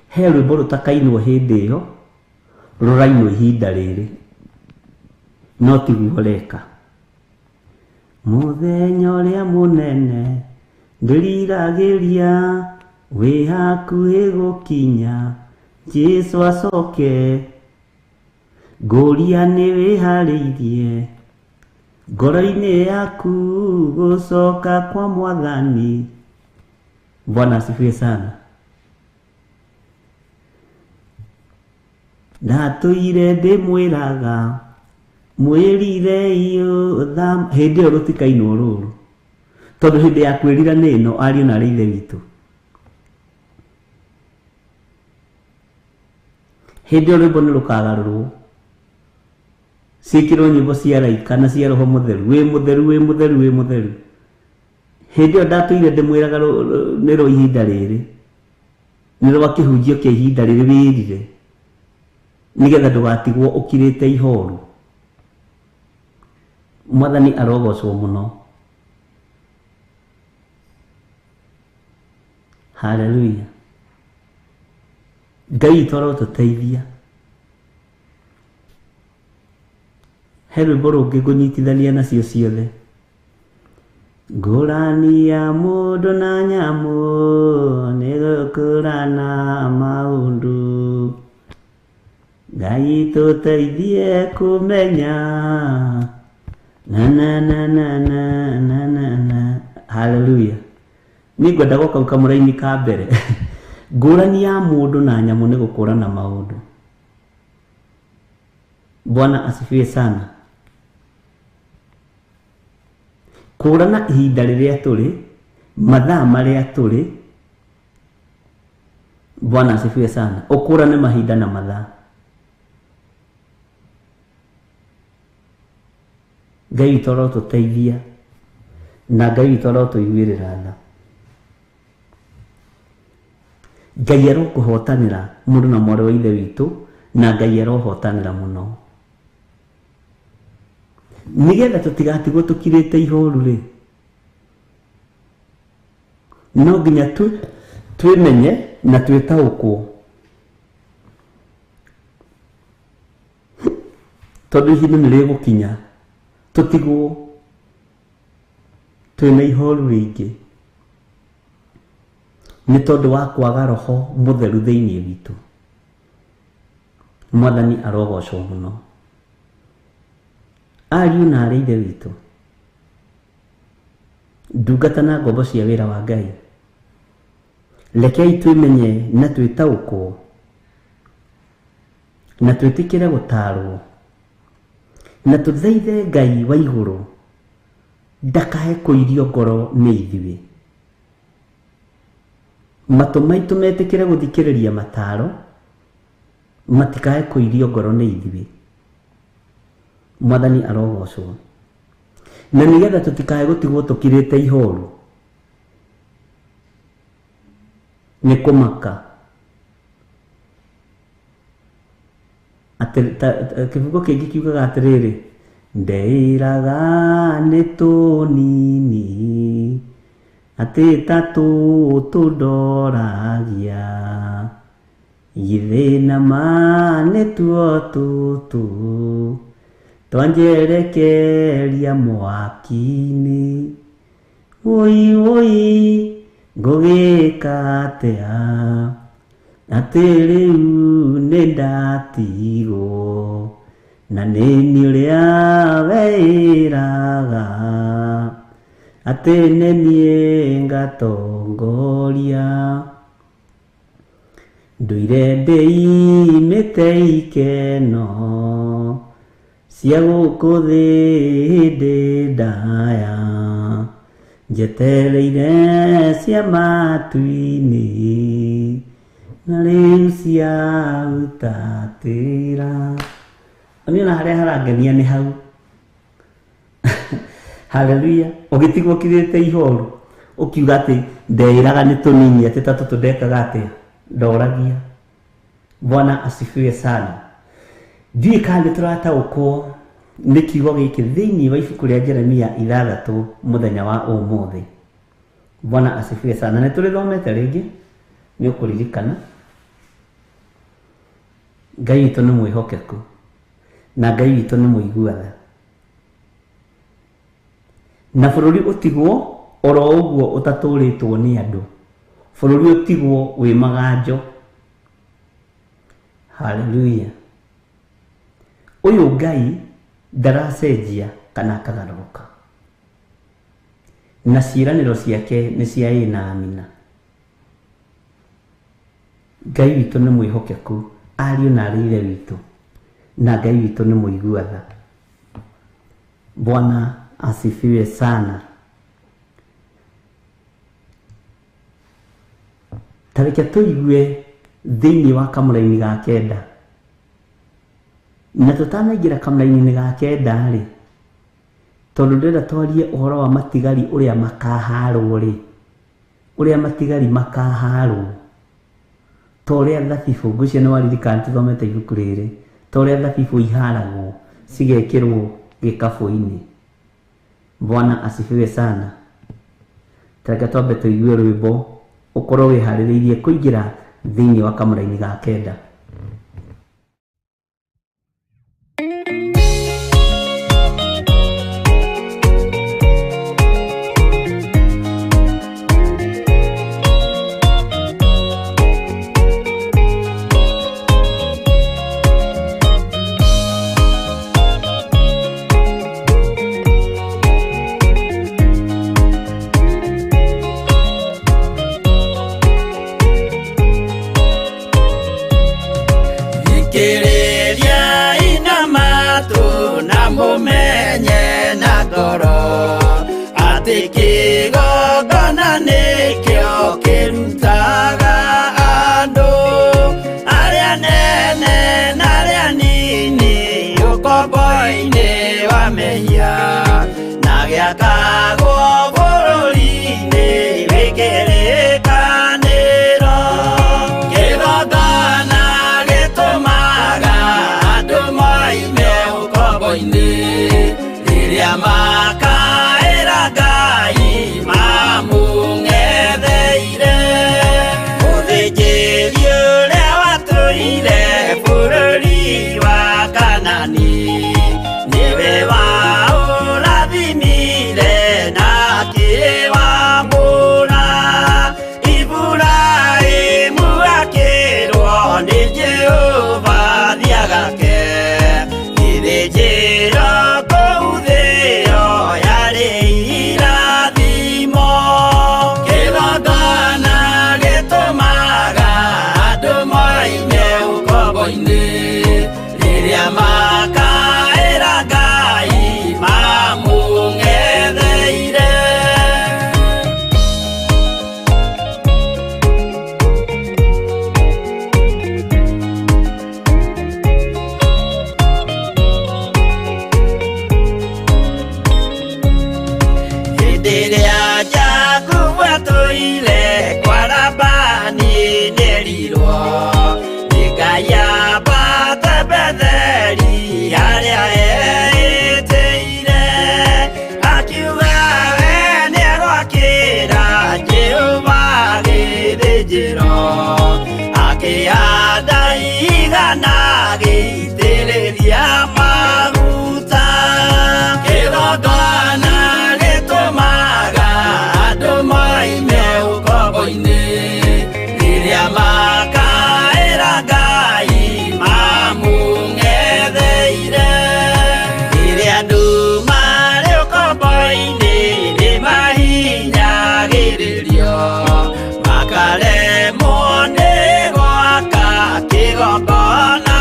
he rwĩmbo rũtakainwo hĩndĩ ĩyo rũrainwo ihinda rĩrĩ no tiguo reka. Mũthenya ũrĩa mũnene ndĩriragĩria wĩ hakuhĩ gũkinya Jesũ acoke ngũria nĩ wĩharĩirie ngoro-inĩ yaku gũcoka kwa Mwathani. Bwana asifiwe sana. Ndatũire ndĩmwĩraga mwĩrire hĩndĩ ĩyo rũtikainwo rũrũ tondũ hĩndĩ ya kwĩrira nĩ ĩno ariũ na arĩ ithe witũ. Hĩndĩ ĩyo rwĩmbo nĩ rũkagarũrwo ciĩkĩrwo nyĩmbo cia raika na cia roho mũtheru, wĩ mũtheru, wĩ mũtheru, wĩ mũtheru. Hĩndĩ ĩyo ndatũire ndĩmwĩraga nĩ rwa ihinda rĩrĩ, nĩ rwa kĩhunjio kĩa ihinda rĩrĩ wĩrire nĩgetha ndũgatigwo ũkirĩte ihoru. Mwathani arogocwo mũno. Haleluya. Ngai witũ arotũteithia. He rwĩmbo rũngĩ ngũnyitithania nacio ciothe. Ngũrani ya mũndũ na nyamũ nĩ gũkũrana maũndũ. Ngai tũteithie kũmenya na na na na na na na na. Haleluya. Niĩ ngwenda gũka kamũraini ka mbere. Ngũrani ya mũndũ na nyamũ nĩ gũkũrana maũndũ. Bwana asifiwe sana. Kũrana ihinda rĩrĩa tũrĩ, mathaa marĩa tũrĩ. Bwana asifiwe sana. Ũkũrane mahinda na mathaa. Ngai witũ arotũteithia na Ngai witũ arotũiguĩrĩra tha. Ngai arokũhotanĩra mũndũ na mwarĩ wa ithe witũ, na Ngai arohotanĩra mũno nĩgetha tũtigatigwo tũkirĩte ihoru rĩ, no nginya twĩmenye na twĩtaũkwo tondũ ihinda nĩ rĩgũkinya tũtigwo twĩna ihoru rĩingĩ nĩ tondũ wa kwaga roho mũtheru thĩinĩ witũ. Mwathani arogocwo mũno. Ariũ na arĩ ithe witũ, ndungata na ngombo cia wĩra wa Ngai, rekei twĩmenye na twĩtaũkwo na twĩtĩkĩre gũtaarwo na tũthaithe Ngai wa igũrũ ndakae kũirio ngoro nĩ ithuĩ. Matũ maitũ metĩkĩre gũthikĩrĩria mataro, matikae kũirio ngoro nĩ ithuĩ. Mwathani arogocwo. Na nĩgetha tũtikae gũtigwo tũkirĩte ihoru nĩ kũmaka kĩbungo kĩngĩ kiugaga atĩrĩrĩ, ndeĩraga nĩ tũnini atĩ ta tũtũ ndoragia githĩ na ma nĩtuo tũtũ twanjerekeria mwaki-inĩ. Wũi wũi ngũgĩka atĩa atĩ rĩu nĩ ndatigwo na nĩ niĩ ũrĩa weĩraga atĩ nĩ niĩ ngatongoria. Ndũire ndĩimĩte ikeno cia gũkũ thĩ hĩndĩ ndaya njetereire cia matu-inĩ na rĩu ciahutatĩra. Niĩ ona harĩa harangenia nĩ hau. Haleluya. Ũgĩtigwo ũkirĩte ihoru Ũkiuga atĩ ndeĩraga nĩ tũnini atĩ ta tũtũ ndekaga atĩa ndoragia. Bwana asifiwe sana. Ndiũĩ kana nĩ tũrataũkwo nĩ kiugo gĩkĩ thĩinĩ wa ibuku rĩa Jeremia 6 mũthenya wa ũmũthĩ. Bwana asifiwe sana. Nĩ tũrĩthomete rĩngĩ, nĩ ũkũririkana Ngai witũ nĩ mwĩhokeku na Ngai witũ nĩ mũigua tha, na bũrũri ũtigwo oro ũguo ũtatũrĩtwo nĩ andũ, bũrũri ũtigwo wĩ maganjo. Haleluya. Ũyũ Ngai ndaracenjia kana akagarũrũka, na ciĩranĩro ciake nĩ cia ĩĩ na amina. Ngai witũ nĩ mwĩhokeku, ariũ na arĩ ithe witũ, na Ngai witũ nĩ mũigua tha. Bwana asifiwe sana. Ta reke tũigue thĩinĩ wa kamũraini ga 9. Na tũtanaingĩra kamũraini-inĩ ga 9 rĩ, tondũ ndĩrenda twarie ũhoro wa matigari ũrĩa makaharwo rĩ, ũrĩa matigari makaharwo ta ũrĩa thabibũ, ngwĩciria nĩ waririkana tũthomete ibuku rĩrĩ, ta ũrĩa thabibũ iharagwo cigekĩrwo gĩkabũ-inĩ. Bwana asifiwe sana. Ta reke twambe tũigue rwĩmbo ũkorwo wĩharĩrĩirie kũingĩra thĩinĩ wa kamũraini ga 9. Makaremwo nĩ gwaka kĩgongona.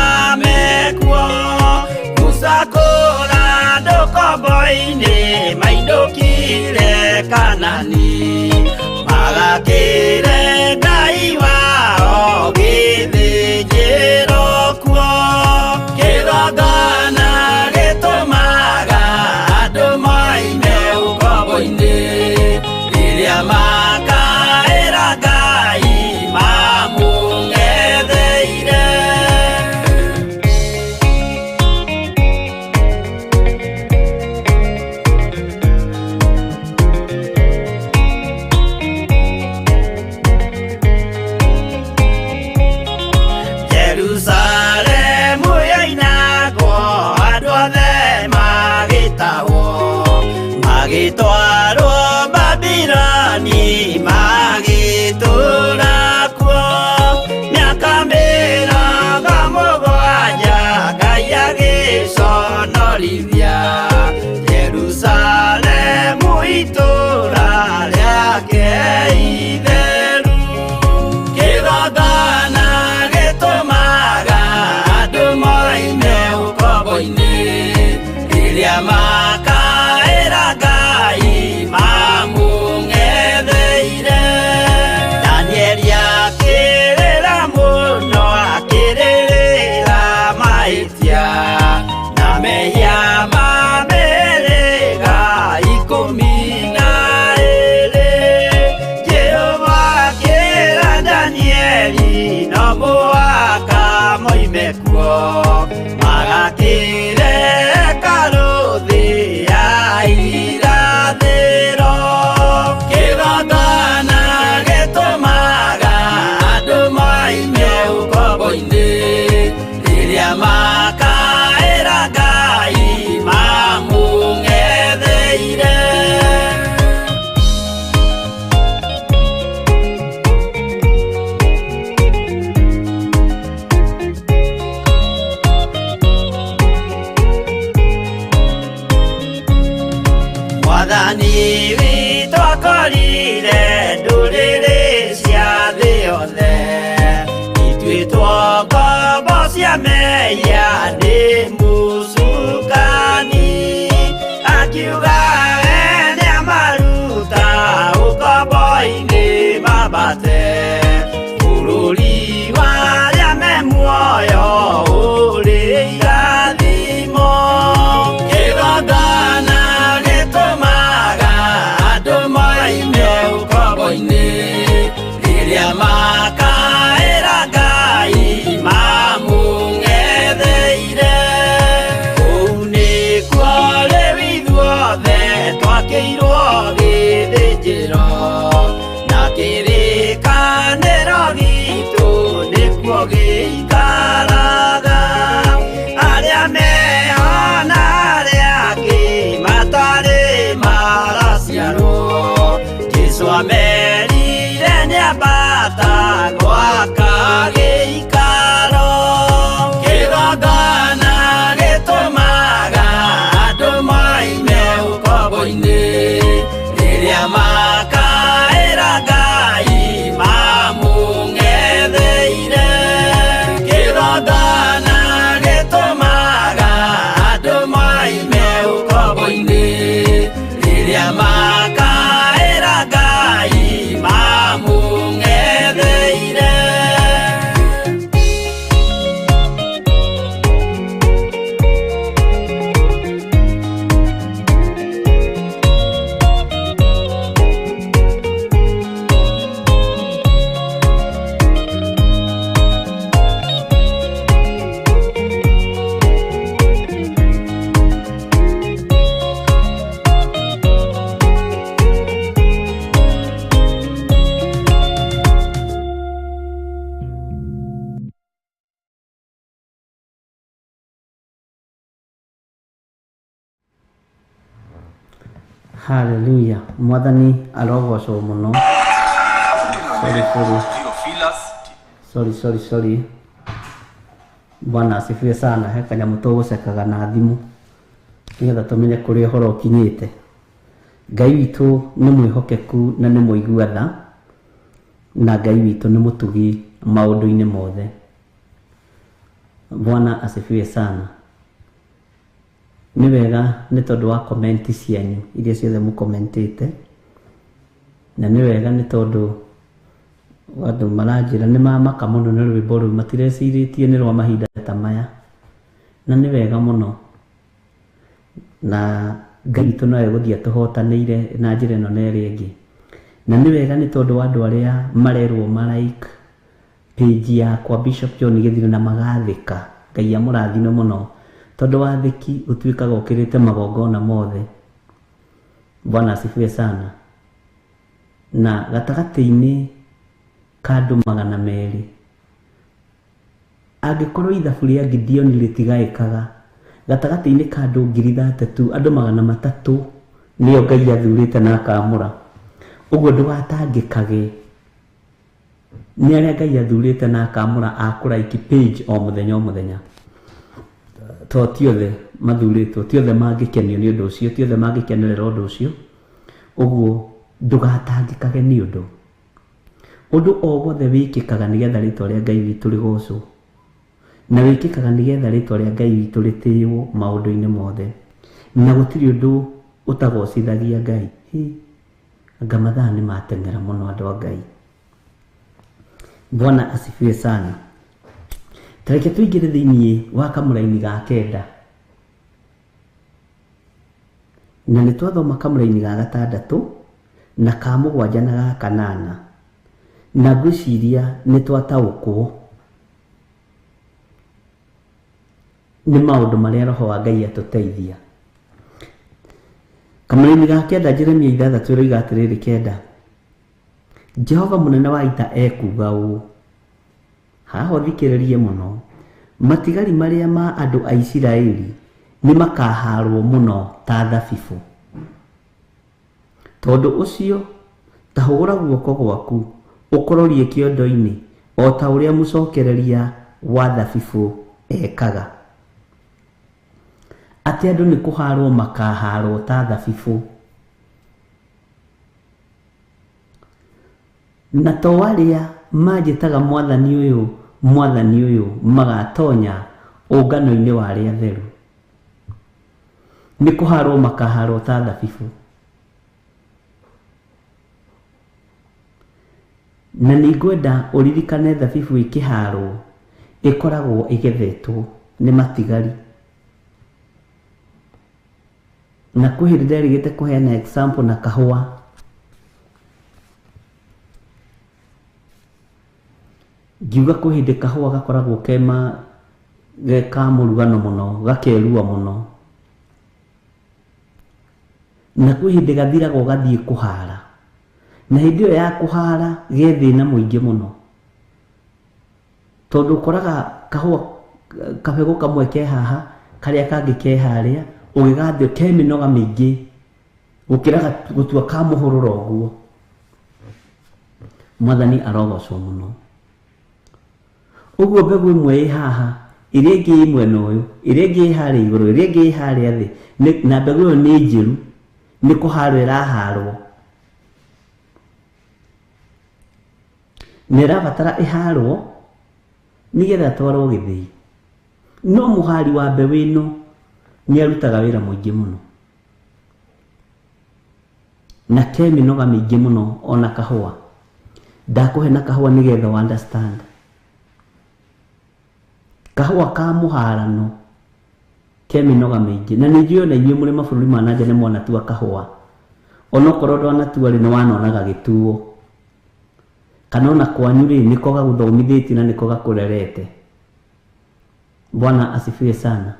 Haleluya, Mwathani arogocwo mũno. Sorry, sorry. Sorry, sorry, sorry. Bwana asifiwe sana. He kanyamũ tũgũcekaga na thimũ nĩgetha tũmenye kũrĩa ũhoro ũkinyĩte. Ngai witũ nĩ mwĩhokeku na nĩ mũigua tha, na Ngai witũ nĩ mũtugi maũndũ-inĩ mothe. Bwana asifiwe sana. Nĩ wega nĩ tondũ wa comment cianyu iria ciothe mũkomentĩte, na nĩ wega nĩ tondũ andũ maranjĩra nĩ mamaka mũno nĩ rwĩmbo rũu, matirecirĩtie nĩ rwa mahinda ta maya, na nĩ wega mũno, na Ngai witũ no egũthiĩ atũhotanĩire na njĩra ĩno na ĩrĩa ĩngĩ. Na nĩ wega nĩ tondũ wa andũ arĩa marerwo ma like page yakwa Bishop John Gĩthire na magathĩka. Ngai amũrathime mũno, tondũ wathĩki ũtuĩkaga ũkĩrĩte magongona mothe. Bwana asifiwe sana. Na gatagatĩ-inĩ ka andũ 200, angĩkorwo ithabu rĩa Gideon rĩtigaĩkaga, gatagatĩ-inĩ ka andũ 3,000, andũ 300 nĩo Ngai athurĩte na akamũra. Ũguo ndũgatangĩkage nĩ arĩa Ngai athurĩte na akamũra a kũ like page o mũthenya o mũthenya. To ti othe mathurĩtwo, ti othe mangĩkenio nĩ ũndũ ũcio, ti othe mangĩkenerera ũndũ ũcio. Ũguo ndũgatangĩkage nĩ ũndũ. Ũndũ o wothe wĩkĩkaga nĩgetha rĩtwa rĩa Ngai witũ rĩgocwo, na wĩkĩkaga nĩgetha rĩtwa rĩa Ngai witũ rĩtĩĩo maũndũ-inĩ mothe, na gũtirĩ ũndũ ũtagocithagia Ngai. Hi, anga mathaa nĩ mateng'era mũno andũ a Ngai. Bwana asifiwe sana. Tareke tũingĩre thĩiniĩ wa kamũraini ga 9, na nĩ twathoma kamũraini ga 6 na ka 7 na ga 8, na ngwĩciria nĩ twataũkwo nĩ maũndũ marĩa Roho wa Ngai atũteithia. Kamũraini ga 9, Jeremia 6 ĩroiga atĩrĩrĩ 9, Jehova mũnene wa ita ekuuga ũũ, haha ũthikĩrĩrie mũno, matigari marĩa ma andũ a Isiraeli nĩ makahaarwo mũno ta thabibũ. Tondũ ũcio ta hũgũra guoko gwaku ũkororie kĩondo-inĩ o ta ũrĩa mũcokereria wa thabibũ ekaga. Atĩ andũ nĩ kũhaarwo makahaarwo ta thabibũ, na to arĩa manjĩtaga Mwathani ũyũ, Mwathani ũyũ magatonya ũngano-inĩ wa arĩa atheru. Nĩ kũhaarwo makahaarwo ta thabibũ. Na nĩ ngwenda ũririkane thabibũ ĩkĩhaarwo ĩkoragwo ĩgethetwo nĩ matigari. Na kwĩ hĩndĩ nderĩgĩte kũheana example na kahũa. Ngiuga kwĩ hĩndĩ kahũa gakoragwo kema ge ka mũrugano mũno, gakerua mũno, na kwĩ hĩndĩ gathiraga ũgathiĩ kũhara, na hĩndĩ ĩyo ya kũhara ge thĩna mũingĩ mũno, tondũ ũkoraga kahũa kabegũ kamwe ke haha, karĩa kangĩ ke harĩa, ũgĩgathio ke mĩnoga mĩingĩ gũkĩra gũtua ka mũhũrũro ũguo. Mwathani arogocwo mũno. Ũguo mbegũ ĩmwe ĩ haha, ĩrĩa ĩngĩ ĩ mwena ũyũ, ĩrĩa ĩngĩ ĩ harĩa igũrũ, ĩrĩa ĩngĩ ĩ harĩa thĩ, na mbegũ ĩyo nĩ njĩru, nĩ kũharwo ĩraharwo, na ĩrabatara ĩharwo nĩgetha ĩtwarwo gĩthĩi. No mũhari wa mbeũ ĩno nĩ arutaga wĩra mũingĩ mũno, na ke mĩnoga mĩingĩ mũno ona kahũa. Ndakũhe na kahũa nĩgetha ũ understand. Kahũa ka mũharano ke mĩnoga mĩingĩ, na nĩ njũĩ ona inyuĩ mũrĩ mabũrũri ma na nja nĩ mwanatua kahũa, onokorwo ndwanatua rĩ, nĩ wanonaga gagĩtuo, kana ona kwanyu rĩ, nĩko gagũthomithĩtie na nĩko gakũrerete. Bwana asifiwe sana.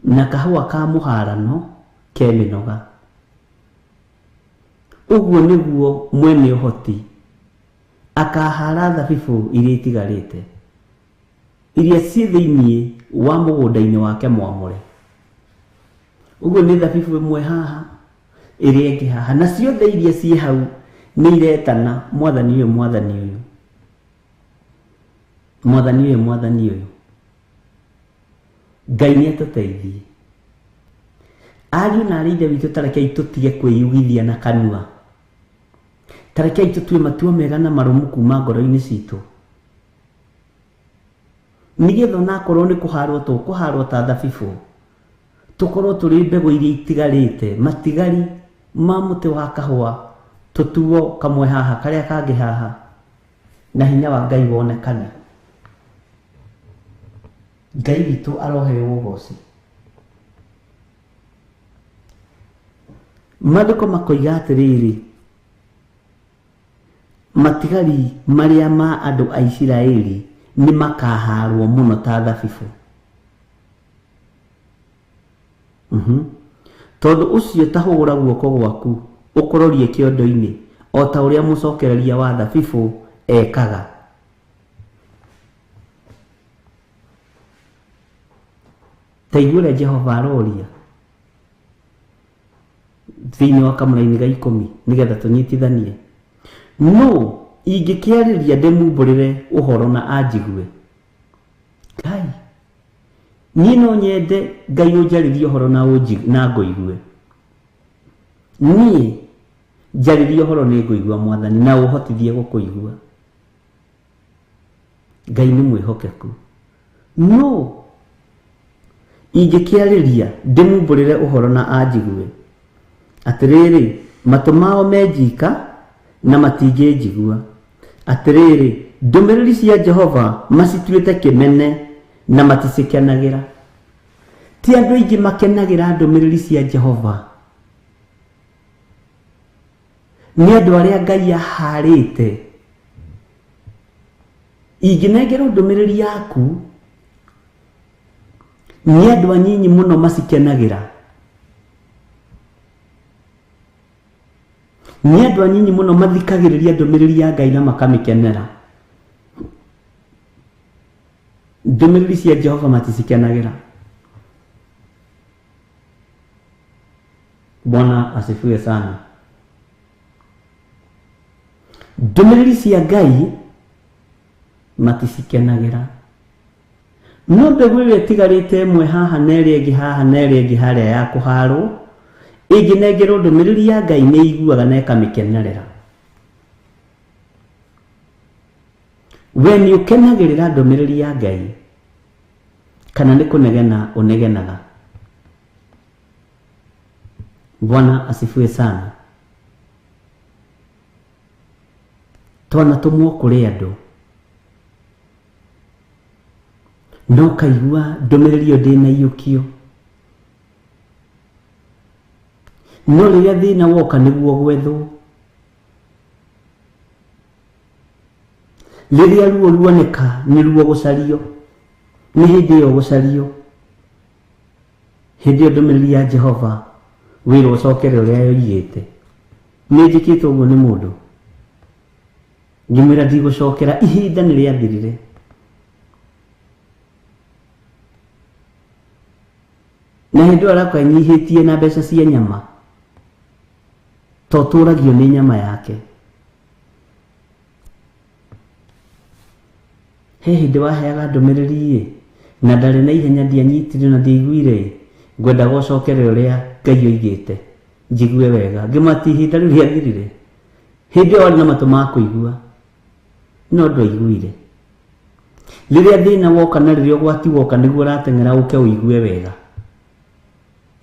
Na kahũa ka mũharano ke mĩnoga. Ũguo nĩguo mwene ũhoti akahara thabibũ iria itigarĩte, iria ciĩ thĩiniĩ wa mũgũnda-inĩ wake mwamũre. Ũguo nĩ thabibũ ĩmwe haha ĩrĩa ĩngĩ haha, na ciothe iria ciĩ hau nĩ iretana mwathani ũyũ, mwathani ũyũ, mwathani ũyũ, mwathani ũyũ. Ngai nĩ atũteithie. Ariũ na aarĩ a Ithe witũ, ta rekei tũtige kwĩyugithia na kanua. Ta rekei tũtue matua mega na marũmu kuma ngoro-inĩ citũ, nĩgetha onakorwo nĩ kũharwo tũkũharwo ta thabibũ, tũkorwo tũrĩ mbegũ iria itigarĩte, matigari ma mũtĩ wa kahũa, tũtuo kamwe haha karĩa kangĩ haha, na hinya wa Ngai wonekane. Ngai witũ aroheo ũgoci. Maandĩko makoiga atĩrĩrĩ, matigari marĩa ma andũ a Isiraeli nĩ makaharwo mũno ta thabibũ. Tondũ ũcio ta hũgũra guoko gwaku ũkũrorie kĩondo-inĩ, o ta ũrĩa mũcokereria wa thabibũ ekaga. Ta igua ũrĩa Jehova aroria thĩinĩ wa kamũraini ga 10, nĩgetha tũnyitithanie. No ingĩkĩarĩria ndĩmumbũrĩre ũhoro na anjigue. Ngai, niĩ no nyende Ngai ũnjarĩrie ũhoro na na ngũigue. Niĩ njarĩrie ũhoro nĩ ngũigua mwathani, na ũhotithie gũkũigua. Ngai nĩ mwĩhokeku. No ingĩkĩarĩria ndĩmumbũrĩre ũhoro na anjigue, atĩrĩrĩ, matũ mao menjika na matingĩnjigua. Atĩrĩrĩ, ndũmĩrĩri cia Jehova macituĩte kĩmene na maticikenagĩra. Ti andũ aingĩ makenagĩra ndũmĩrĩri cia Jehova. Nĩ andũ arĩa Ngai aharĩte. Ingĩnengerwo ndũmĩrĩri yaku, nĩ andũ anyinyi mũno macikenagĩra. Nĩ andũ anyinyi mũno mathikagĩrĩria ndũmĩrĩri ya Ngai na makamĩkenera. Ndũmĩrĩri cia Jehova maticikenagĩra. Bwana asifiwe sana. Ndũmĩrĩri cia Ngai maticikenagĩra. No mbegũ ĩrĩa ĩtigarĩte ĩmwe haha na ĩrĩa ĩngĩ haha na ĩrĩa ĩngĩ harĩa ya kũharwo, ĩngĩnengerwo ndũmĩrĩri ya Ngai nĩ ĩiguaga na ĩkamĩkenerera. We nĩ ũkenagĩrĩra ndũmĩrĩri ya Ngai kana nĩ kũnegena ũnegenaga? Bwana asifiwe sana. Twanatũmwo kũrĩ andũ, no kaigua ndũmĩrĩri ĩyo ndĩnaiyũkio. No rĩrĩa thĩna woka nĩguo gwethwo, rĩrĩa ruo ruoneka nĩruo gũcario, nĩ hĩndĩ ĩyo gũcario. Hĩndĩ ĩyo ndũmĩrĩri ya Jehova wĩrwo ũcokere ũrĩa yoigĩte. Nĩ njĩkĩte ũguo nĩ mũndũ, ngĩmwĩra ndigũcokera, ihinda nĩ rĩathirire. Na hĩndĩ ĩyo arakwa enyihĩtie na mbeca cia nyama, to tũragio nĩ nyama yake. He hĩndĩ waheaga ndũmĩrĩri ĩ, na ndarĩ na ihenya, ndianyitire na ndiaiguire, ngwendaga ũcokere ũrĩa Ngai oigĩte njigue wega. Ngĩmwĩra ihinda rĩu rĩathirire. Hĩndĩ ĩyo warĩ na matũ ma kũigua, no ndwaiguire. Rĩrĩa thĩna woka na rĩrĩa ũgwati woka nĩguo ũrateng'era ũke ũigue wega.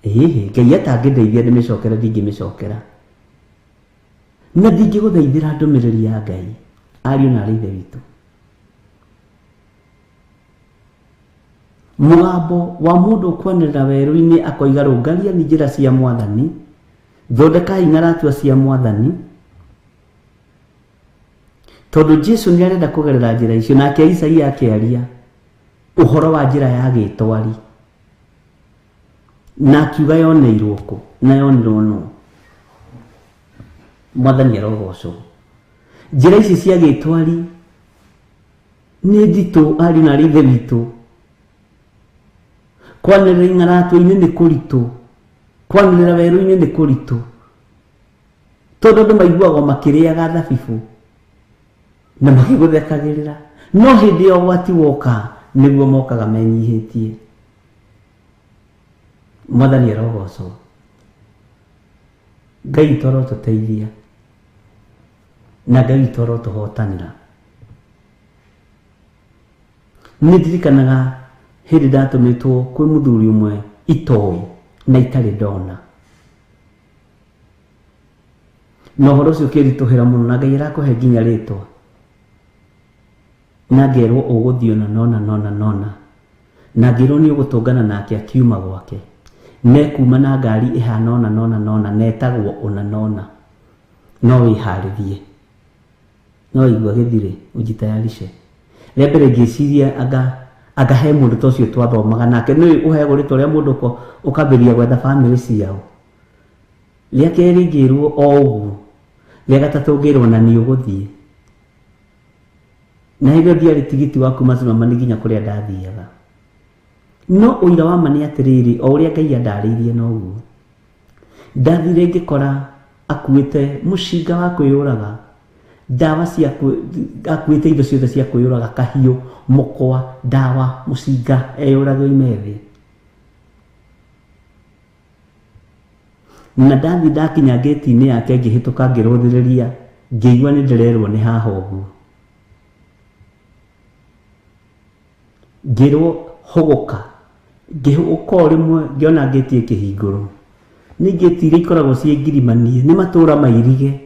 Ĩhĩ, Ngai atangĩndeithia ndĩmĩcokere, ndingĩmĩcokera. Na ndingĩgũthaithĩra ndũmĩrĩri ya Ngai, ariũ na aarĩ a Ithe witũ. Mũgambo wa mũndũ ũkwanĩrĩra werũ-inĩ akoiga, rũngaria ni njĩra cia mwathani, thondekai ng'aratua cia mwathani. Tondũ Jesu nĩ arenda kũgerera njĩra icio, nake Isaia akĩaria ũhoro wa njĩra ya gĩtwari, na akiuga yoneirwo kũ na yonirwo nũ. Mwathani arogocwo. Njĩra ici cia gĩtwari nĩ nditũ, ariũ na aarĩ a Ithe witũ. Kwanĩrĩra ing'aratũ-inĩ nĩ kũritũ. Kwanĩrĩra werũ-inĩ nĩ kũritũ tondũ andũ maiguagwo makĩrĩaga thabibũ na magĩgũthekagĩrĩra, no hĩndĩ ya ũgwati woka nĩguo mokaga menyihĩtie. Mwathani arogocwo. Ngai witũ arotũteithia na Ngai witũ arotũhotanĩra. Nĩ ndirikanaga hĩndĩ ndatũmĩtwo kwĩ mũthuri ũmwe itoĩ na itarĩ ndona, na ũhoro ũcio ũkĩritũhĩra mũno, na Ngai arakũhe nginya rĩtwa, na ngerwo ũgũthiĩ ona nona nona nona, na ngĩrwo nĩ ũgũtũngana nake akiuma gwake, nekuma na ngari ĩhana ona nona nona, na ĩtagwo ona nona, no wĩharĩrie, no igua gĩthirĩ ujitayarishe. Rĩa mbere ngĩciria anga he mũndũ ta ũcio twathomaga nake, nĩ ũheagwo rĩtwa rĩa mũndũ ũkambĩrĩria gwetha bamĩrĩ ciao. Rĩa kerĩ ngĩrwo o ũguo, rĩa gatatũ ngĩrwo na nĩ ũgũthiĩ. Na hĩndĩ ĩyo ndiarĩ tigiti wa kuma Zimmerman nginya kũrĩa ndathiaga. No ũira wa ma nĩ atĩrĩrĩ, o ũrĩa Ngai andarĩirie noguo. Ndathire ngĩkora akuĩte mũcinga wa kwĩyũraga, ndawa cia akuĩte indo ciothe cia kwĩyũraga, kahiũ, mũkwa, ndawa, mũcinga, eyũrage oime thĩ. Na ndathi ndakinya ngĩti-inĩ yake ngĩhĩtũka ngĩrũthĩrĩria, ngĩigua nĩ ndĩrerwo nĩ haha ũguo. Ngĩrwo hũgũka, ngĩhũgũka o rĩmwe ngĩona ngĩti ĩkĩhingũrwo. Nĩ ngĩti iria ikoragwo ciĩ ngirimanie, nĩ matũra mairige,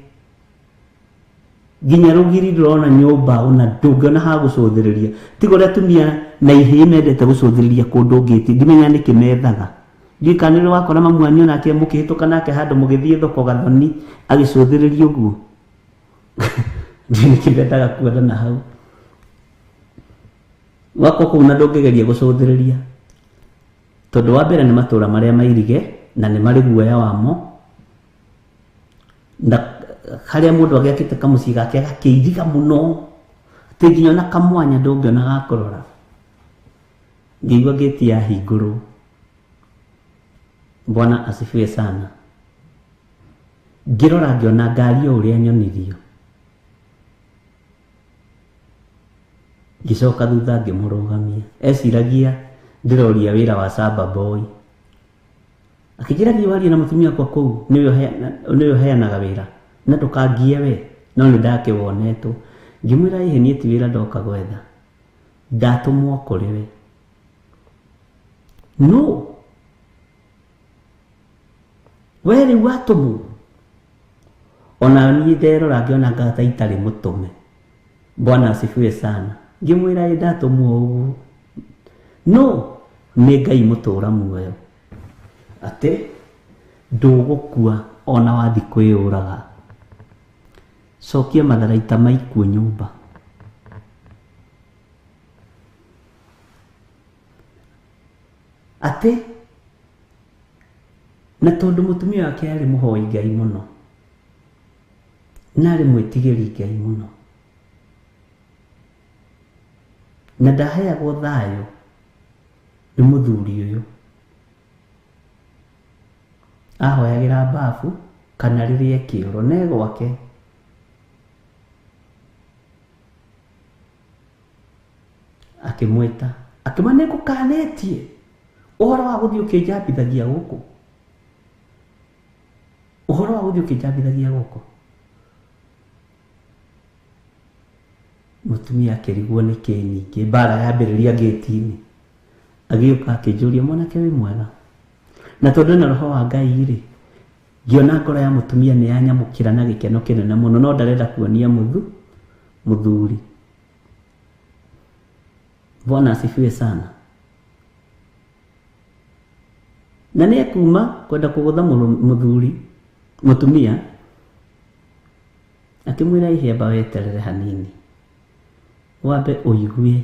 nginya rũgiri ndũrona nyũmba ona ndũngĩona ha gũcũthĩrĩria. Tiga ũrĩa atumia na ihĩĩ mendete gũcũthĩrĩria kũndũ ngĩti, ndimenya nĩkĩ methaga. Ndiũĩ kana nĩ ũrĩ wakora mamu wanyu onake mũkĩhĩtũka nake handũ mũgĩthiĩ thoko gathoni agĩcũthĩrĩria ũguo. Ndiũĩ nĩkĩ mendaga kuona na hau. Wakwa kũu na ndũngĩgeria gũcũthĩrĩria, tondũ wa mbere nĩ matũra marĩa mairige na nĩ marĩ guoya wamo, na harĩa mũndũ agĩakĩte kamũciĩ gake agakĩiriga mũno atĩ nginya ona kamwanya ndũngĩona ga kũrora. Ngĩigua ngĩti yahingũrwo. Bwana asifiwe sana. Ngĩrora ngĩona ngari o ũrĩa nyonirio. Ngĩcoka thutha ngĩmũrũgamia. Eciragia ndĩroria wĩra wa Samba Boy. Akĩnjĩra thiĩ warie na mũtumia wakwa kũu, nĩwe ũheanaga wĩra, na ndũkangie we, no nĩ ndakĩwonetwo. Ngĩmwĩra ĩhĩ niĩ ti wĩra ndoka gwetha, ndatũmwo kũrĩ we. No we rĩu watũmwo? Ona niĩ nderora ngĩona anga ta itarĩ mũtũme. Bwana asifiwe sana. Ngĩmwĩra ĩ ndatũmwo ũguo. No nĩ Ngai mũtũra muoyo, atĩ ndũgũkua ona wathi kwĩyũraga. Cokia matharaita maikuo nyũmba. Atĩ na tondũ mũtumia wake arĩ mũhoi Ngai mũno, na arĩ mwĩtigĩri Ngai mũno, na ndaheagwo thayũ nĩ mũthuri ũyũ, ahoyagĩra mbabu kana rĩrĩa kĩoro ne gwake. Akĩmwĩta akĩmwĩra nĩ ngũkanĩtie ũhoro wa gũthiĩ ũkĩnjambithagia gũkũ, ũhoro wa gũthiĩ ũkĩnjambithagia gũkũ. Mũtumia akĩrigwo nĩ kĩ ningĩ, mbara yambĩrĩria ngĩti-inĩ. Agĩũka akĩnjũria mwanake wĩ mwega, na tondũ ena roho wa Ngai rĩ, ngĩona ngoro ya mũtumia nĩ yanyamũkĩra na gĩkeno kĩnene mũno, no ndarenda kuonia mũthuri. Bwana asifiwe sana. Na nĩ ekuma kwenda kũgũtha mũthuri mũtumia, akĩmwĩra ihemba weterere hanini, wambe ũigue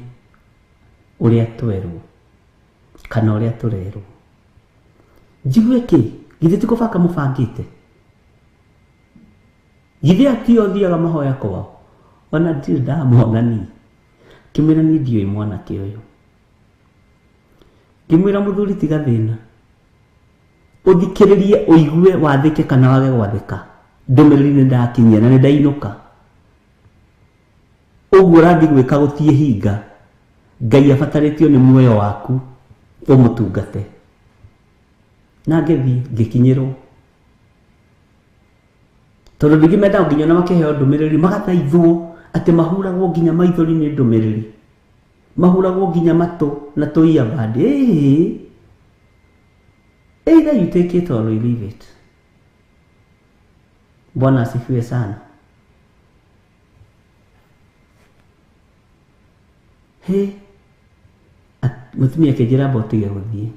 ũrĩa twerwo kana ũrĩa tũrerwo. Njigue kĩ? Githĩ ti kũbanga mũbangĩte? Githĩ atio thiaga mahoya kwao? Ona ndirĩ ndamona niĩ. Ngĩmwĩra niĩ ndiũĩ mwanake ũyũ. Ngĩmwĩra mũthuri tiga thĩna, Ũthikĩrĩrie ũigue wathĩke kana wage gwathĩka. Ndũmĩrĩri nĩ ndakinyia na nĩ ndainũka. Ũguo ũrathiĩ gwĩka gũtiĩ hinga. Ngai abatarĩtio nĩ muoyo waku ũmũtungate. Na ngĩthiĩ ngĩkinyĩrwo. Tondũ ndingĩ mendaga nginya ona makĩheo ndũmĩrĩri magathaithwo atĩ mahuragwo nginya maithori nĩ ndũmĩrĩri. Mahuragwo nginya matũ na tũ earbud. Either you take it or you leave it. Bwana asifiwe sana. He, mũtumia akĩnjĩra amba ũtige gũthiĩ.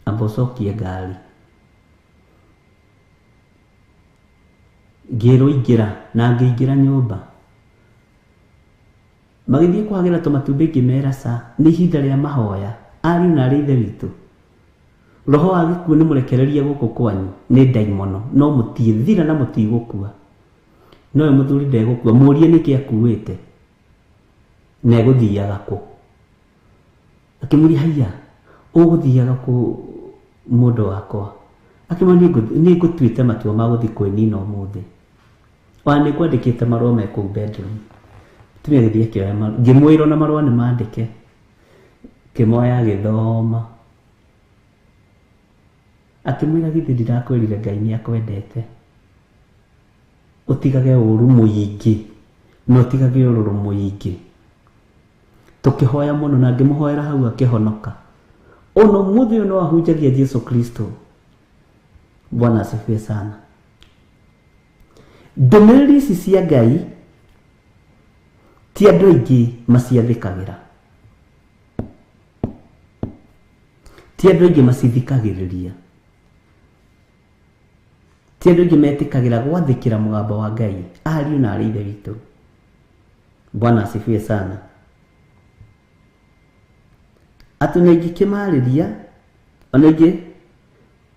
Amba ũcokie ngari. Ngĩrwo ingĩra na ngĩingĩra nyũmba. Magĩthiĩ kũhagĩra tũmatumbĩ ngĩmera ca, nĩ ihinda rĩa mahoya. Ariũ na arĩ ithe witũ. Roho wa gĩkuũ nĩ mũrekererie gũkũ kwanyu, nĩ ndaimono, no mũtiĩthira na mũtigũkua. No we mũthuri ndegũkua, mũrie nĩkĩ akuĩte. Na egũthiaga kũ. Akĩmũria haiya, ũgũthiaga kũ mũndũ wakwa? Akĩmwĩra nĩ ngũtuĩte matua ma gũthiĩ kwĩnina ũmũthĩ. Ona nĩ ngwandĩkĩte marũa me kũu bedroom. Mũtumia agĩthiĩ akĩoya marũa, ngĩmwĩra ona marũa nĩ mandĩke. Kĩmoya agĩthoma. Akĩmwĩra githĩ ndirakwĩrire Ngai nĩ akwendete. Ũtigage ũru mũingĩ na ũtigage ũrũrũ mũingĩ. Tũkĩhoya mũno na ngĩmũhoera hau akĩhonoka. Ona ũmũthĩ ũyũ no ahunjagia Jesu Kristo. Bwana asifiwe sana. Ndũmĩrĩri ici cia Ngai ti andũ aingĩ maciathĩkagĩra. Ti andũ aingĩ macithikagĩrĩria. Ti andũ aingĩ metĩkagĩra gwathĩkĩra mũgambo wa Ngai. Ariũ na arĩ ithe witũ. Bwana asifiwe sana. Atĩ ona ingĩkĩmarĩria, ona ingĩ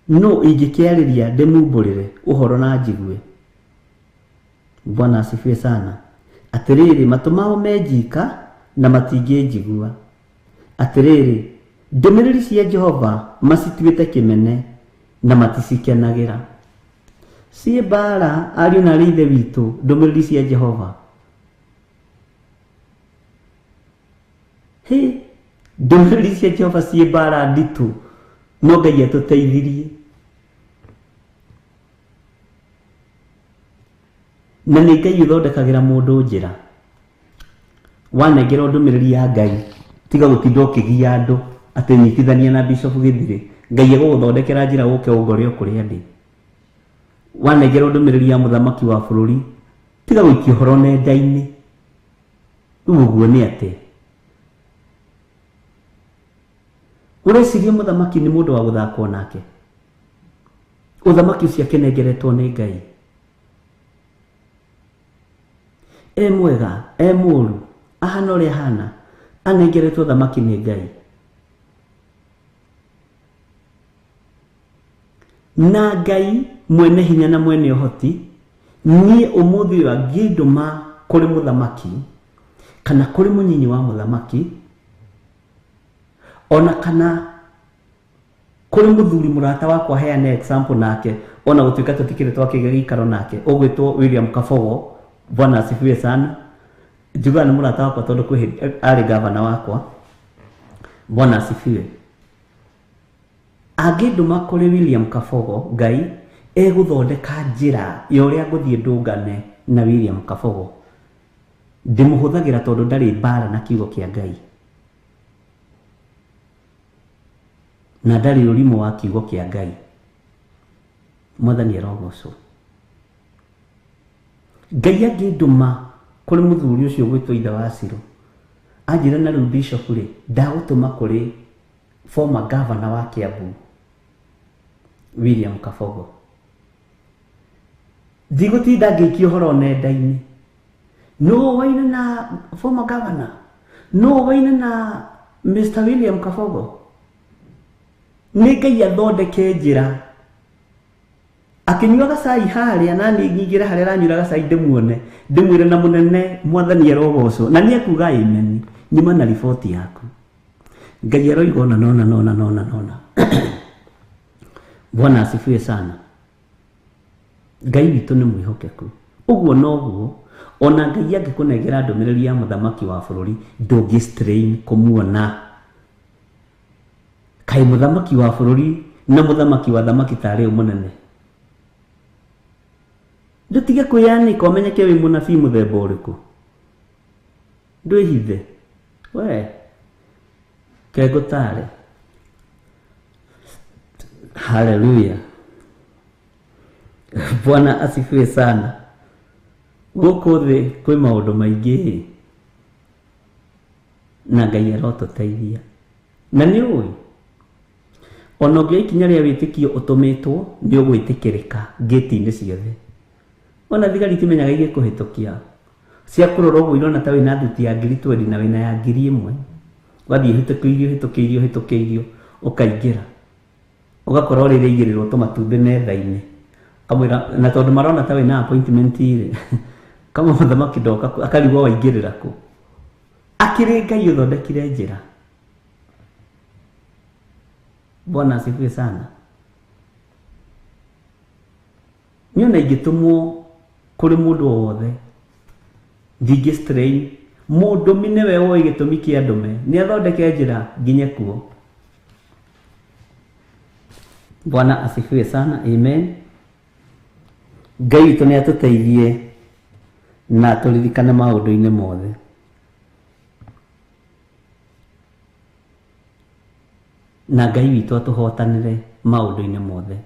no ingĩkĩarĩria ndĩmumbũrĩre ũhoro na njigue. Bwana asifiwe sana. Atĩrĩrĩ, matũ mao me njika na matingĩnjigua. Atĩrĩrĩ, ndũmĩrĩri cia Jehova macituĩte kĩmene na maticikenagĩra. Ciĩ mbara, ariũ na arĩ ithe witũ, ndũmĩrĩri cia Jehova. Hĩ, ndũmĩrĩri cia Jehova ciĩ mbara nditũ, no Ngai atũteithirie. Na nĩ Ngai ũthondekagĩra mũndũ njĩra. Wanengerwo ndũmĩrĩri ya Ngai, tiga gũtinda ũkĩgia andũ atĩ nyitithania na Bishop Gĩthirĩ. Ngai egũgũthondekera njĩra ũke ũngore o kũrĩa ndĩ. Wanengerwo ndũmĩrĩri ya mũthamaki wa bũrũri, tiga gũikia ũhoro nenda-inĩ. Rĩu ũguo nĩ atĩa? Ũreciria mũthamaki nĩ mũndũ wa gũthakwo nake? Ũthamaki ũcio akĩnengeretwo nĩ Ngai. E mwega, e mũũru, ahana ũrĩa ahana, anengeretwo ũthamaki nĩ Ngai. Na Ngai mwene hinya na mwene ũhoti, niĩ ũmũthĩ ũyũ angĩndũma kũrĩ mũthamaki, kana kũrĩ mũnyinyi wa mũthamaki, ona kana kũrĩ mũthuri mũrata wakwa heane example nake, ona gũtuĩka tũtikĩrĩ twakĩgĩa gĩikaro nake, ũgwĩtwo William Kabogo. Bwana asifiwe sana. Njugaga nĩ mũrata wakwa tondũ kwĩ hĩndĩ arĩ gavana wakwa. Bwana asifiwe. Angĩndũma kũrĩ William Kabogo, Ngai egũthondeka njĩra ya ũrĩa ngũthiĩ ndũngane na William Kabogo. Ndĩmũhũthagĩra tondũ ndarĩ mbara na kiugo kĩa Ngai. Na ndarĩ ũrimũ wa kiugo kĩa Ngai. Mwathani arogocwo. Ngai angĩndũma kũrĩ mũthuri ũcio ũgwĩtwo ithe wa Ciro, anjĩra na rĩu Bishop rĩ, ndagũtũma kũrĩ former governor wa Kiambu William Kabogo. Ndigũtinda ngĩikia ũhoro nenda-inĩ. Nũ waina na former governor? Nũ waina na Mr. William Kabogo? Nĩ Ngai athondeke njĩra. Akĩnyuaga cai harĩa na niĩ nyingĩre harĩa aranyuĩra gacai ndĩmuone, ndĩmwĩre na mũnene Mwathani arogocwo, na nĩ ekuga amen, nyuma na riboti yaku. Ngai aroiga ona nona nona nona nona. Bwana asifiwe sana. Ngai witũ nĩ mwĩhokeku. Ũguo noguo ona Ngai angĩkũnengera ndũmĩrĩri ya mũthamaki wa bũrũri ndũngĩ strain kũmuona. Kaĩ mũthamaki wa bũrũri na mũthamaki wa thamaki tarĩ ũ mũnene. Ndũtige kwĩyanĩka ũmenyeke wĩ mũnabii mũthemba ũrĩkũ. Ndwĩhithe. We kengũtare. Haleluya. Bwana asifiwe sana. Gũkũ thĩ kwĩ maũndũ maingĩ na Ngai arotũteithia. Na nĩ ũĩ ona ũngĩoya ikinya rĩa wĩtĩkio ũtũmĩtwo nĩ ũgwĩtĩkĩrĩka ngĩti-inĩ ciothe. Ona thigari itimenyaga igĩkũhĩtũkia. Cia kũrora ũguo irona ta wĩna thuti ya 20,000 na wĩna ya 1,000. Wathiĩ ũhĩtũkĩirio ũhĩtũkĩirio ũkaingĩra. Ũgakora ũrĩrĩ igĩrĩrwo tũmatumbĩ metha-inĩ. Kamwĩra na tondũ marona ta wĩna appointment rĩ. Kama mũthamaki ndoka akarigwo waingĩrĩra kũ. Akĩrĩ Ngai ũthondekire njĩra. Bwana asifiwe sana. Niĩ ona ingĩtũmwo kũrĩ mũndũ o wothe ndingĩ strain. Mũndũmi nĩwe ũĩ gĩtũmi kĩa ndũme, nĩ athondeke njĩra nginye kuo. Bwana asifiwe sana. Amen. Ngai witũ nĩ atũteithie na tũririkane maũndũ-inĩ mothe. Na Ngai witũ atũhotanĩre maũndũ-inĩ mothe.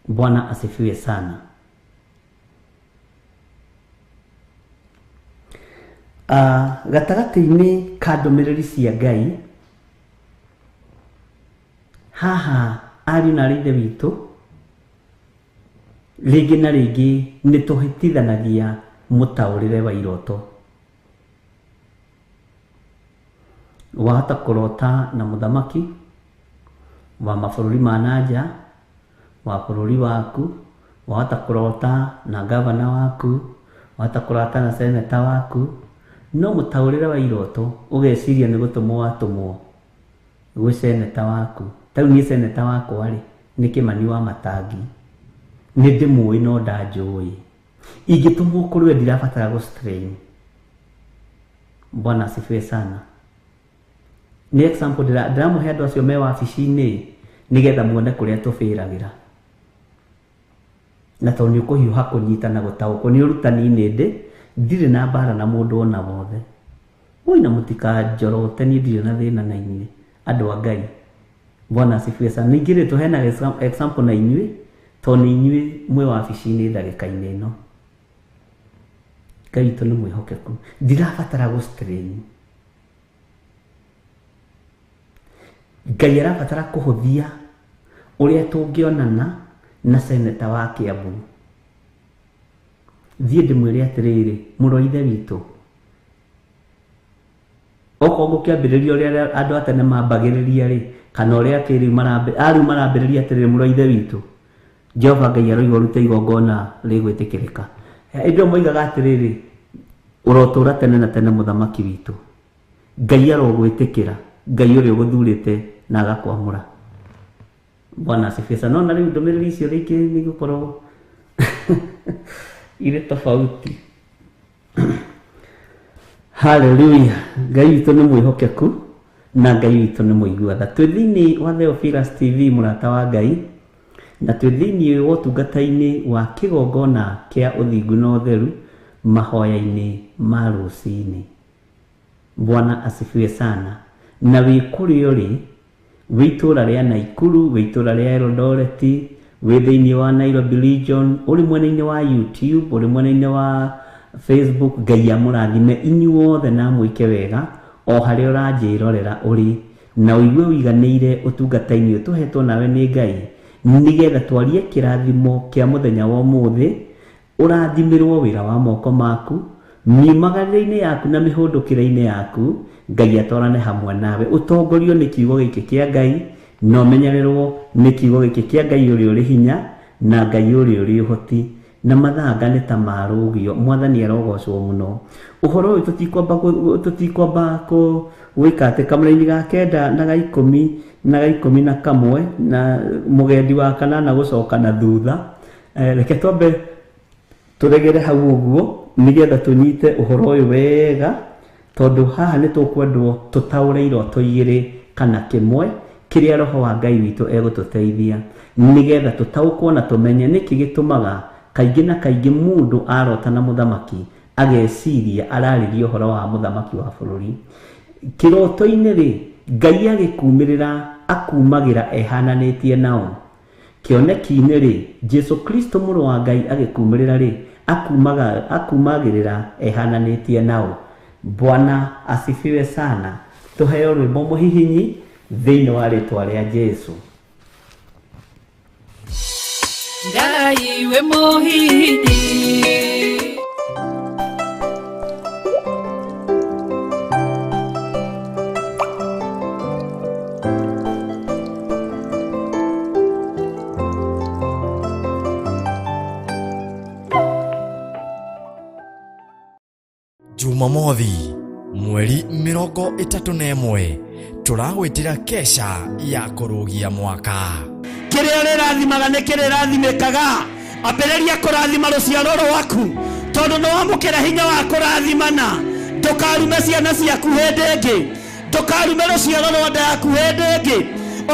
Bwana asifiwe sana. Gatagatĩ-inĩ ka ndũmĩrĩri cia Ngai haha ariũ na aarĩ a Ithe witũ rĩngĩ na rĩngĩ nĩ tũhĩtithanagia mũtaũrĩre wa iroto. Wahota kũrota na mũthamaki wa mabũrũri ma nanja, wa bũrũri waku, wahota kũrota na gavana waku, wahota kũrota na seneta waku, no mũtaũrĩre wa iroto ũgeciria nĩ gũtũmwo watũmwo gwĩ seneta waku. Ta rĩu niĩ seneta wakwa rĩ nĩ Kĩmani wa Matangi. Nĩ ndĩmũĩ no ndanjũĩ. Ingĩtũmwo kũrĩ we ndirabatara gũ strain. Bwana asifiwe sana. Nĩ example ndĩramũhe andũ acio me wabici-inĩ nĩgetha muone kũrĩa tũbĩragĩra. Na tondũ nĩ ũkũhiũha kũnyita na gũtaũkwo nĩ ũrutani-inĩ ndĩ ndirĩ na mbara na mũndũ ona wothe. Oi na mũtikanjorote niĩ ndirĩ na thĩna na inyuĩ andũ a Ngai. Bwana asifiwe sana. Ningĩ rĩ tũheanaga example na inyuĩ tondũ nĩ inyuĩ mwĩ wabici-inĩ ndagĩka-inĩ ĩno. Ngai witũ nĩ mwĩhokeku. Ndirabatara gũ strain. Ngai arabatara kũhũthia ũrĩa tũngĩonana na seneta wa Kiambu. Thiĩ ndĩmwĩre atĩrĩrĩ, mũrũ wa Ithe witũ, okorwo ngũkĩambĩrĩria ũrĩa andũ a tene mambagĩrĩria rĩ, kana ũrĩa kĩrĩu arĩu marambĩrĩria atĩrĩrĩ, mũrũ wa Ithe witũ, Jehova Ngai aroiga ũrute igongona rĩgwĩtĩkĩrĩka. Hĩndĩ ĩyo moigaga atĩrĩrĩ, ũrotũra tene na tene mũthamaki witũ. Ngai arogwĩtĩkĩra, Ngai ũrĩa ũgũthurĩte na agakwamũra. Bwana asifiwe sana. No na rĩu ndũmĩrĩri icio rĩngĩ nĩ igũkorwo irĩ tofauti. Haleluya. Ngai witũ nĩ mwĩhokeku na Ngai witũ nĩ mũigua tha. Twĩ thĩinĩ wa Theophilus TV mũrata wa Ngai, na twĩ thĩinĩ wa ũtungata-inĩ wa kĩgongona kĩa ũthingu na ũtheru mahoya-inĩ ma rũcinĩ. Bwana asifiwe sana. Na wĩ kũrĩa ũrĩ, wĩ itũũra rĩa Naikuru, wĩ itũũra rĩa Eldoret, wĩ thĩinĩ wa Nairobi region, ũrĩ mwena-inĩ wa YouTube, ũrĩ mwena-inĩ wa Facebook, Ngai amũrathime inyuothe na amwĩke wega o harĩa ũranjĩrorera ũrĩ, na ũigue ũiganĩire ũtungata-inĩ ũyũ tũhetwo nawe nĩ Ngai, nĩgetha twarie kĩrathimo kĩa mũthenya wa ũmũthĩ. Ũrathimĩrwo wĩra wa moko maku, miumagarĩre-inĩ yaku na mĩhũndũkĩre-inĩ yaku, Ngai atwarane hamwe nawe. Ũtongorio nĩ kiugo gĩkĩ kĩa Ngai, na ũmenyererwo nĩ kiugo gĩkĩ kĩa Ngai ũrĩa ũrĩ hinya na Ngai ũrĩa ũrĩ ũhoti, Na mathanga nĩ ta marũgio. Mwathani arogocwo mũno. Ũhoro ũyũ tũtikwamba gwĩka atĩ kamũraini ga 9 na ga 10 na ga 11 na mũgendi wa 8 gũcoka na thutha. Reke twambe tũregere hau ũguo nĩgetha tũnyite ũhoro ũyũ wega, tondũ haha nĩ tũkwendwo tũtaũre iroto 2 kana 1 kĩrĩa roho wa Ngai witũ egũtũteithia nĩgetha tũtaũkwo na tũmenye nĩkĩ gĩtũmaga kaingĩ na kaingĩ mũndũ arota na mũthamaki ageciria ararĩria ũhoro wa mũthamaki wa bũrũri. Kĩroto-inĩ rĩ, Ngai agĩkumĩrĩra akumagĩra ehananĩtie nao. Kĩoneki-inĩ rĩ, Jesu Kristo mũrũ wa Ngai agĩkumĩrĩra rĩ, akumagĩrĩra ehananĩtie nao. Bwana asifiwe sana. Tũheo rwĩmbo mũhihinyi thĩinĩ wa rĩtwa rĩa Jesu. Ngai we mũhihinyi. Jumamothi mweri 31 tũragwĩtĩra kesha ya kũrũgia mwaka. Kĩrĩa ũrĩrathimaga nĩ kĩrĩrathimĩkaga. Ambĩrĩria kũrathima rũciaro rwaku, tondũ nĩ wamũkĩra hinya wa kũrathimana. Ndũkarume ciana ciaku hĩndĩ ĩngĩ, ndũkarume rũciaro rwa nda yaku hĩndĩ ĩngĩ,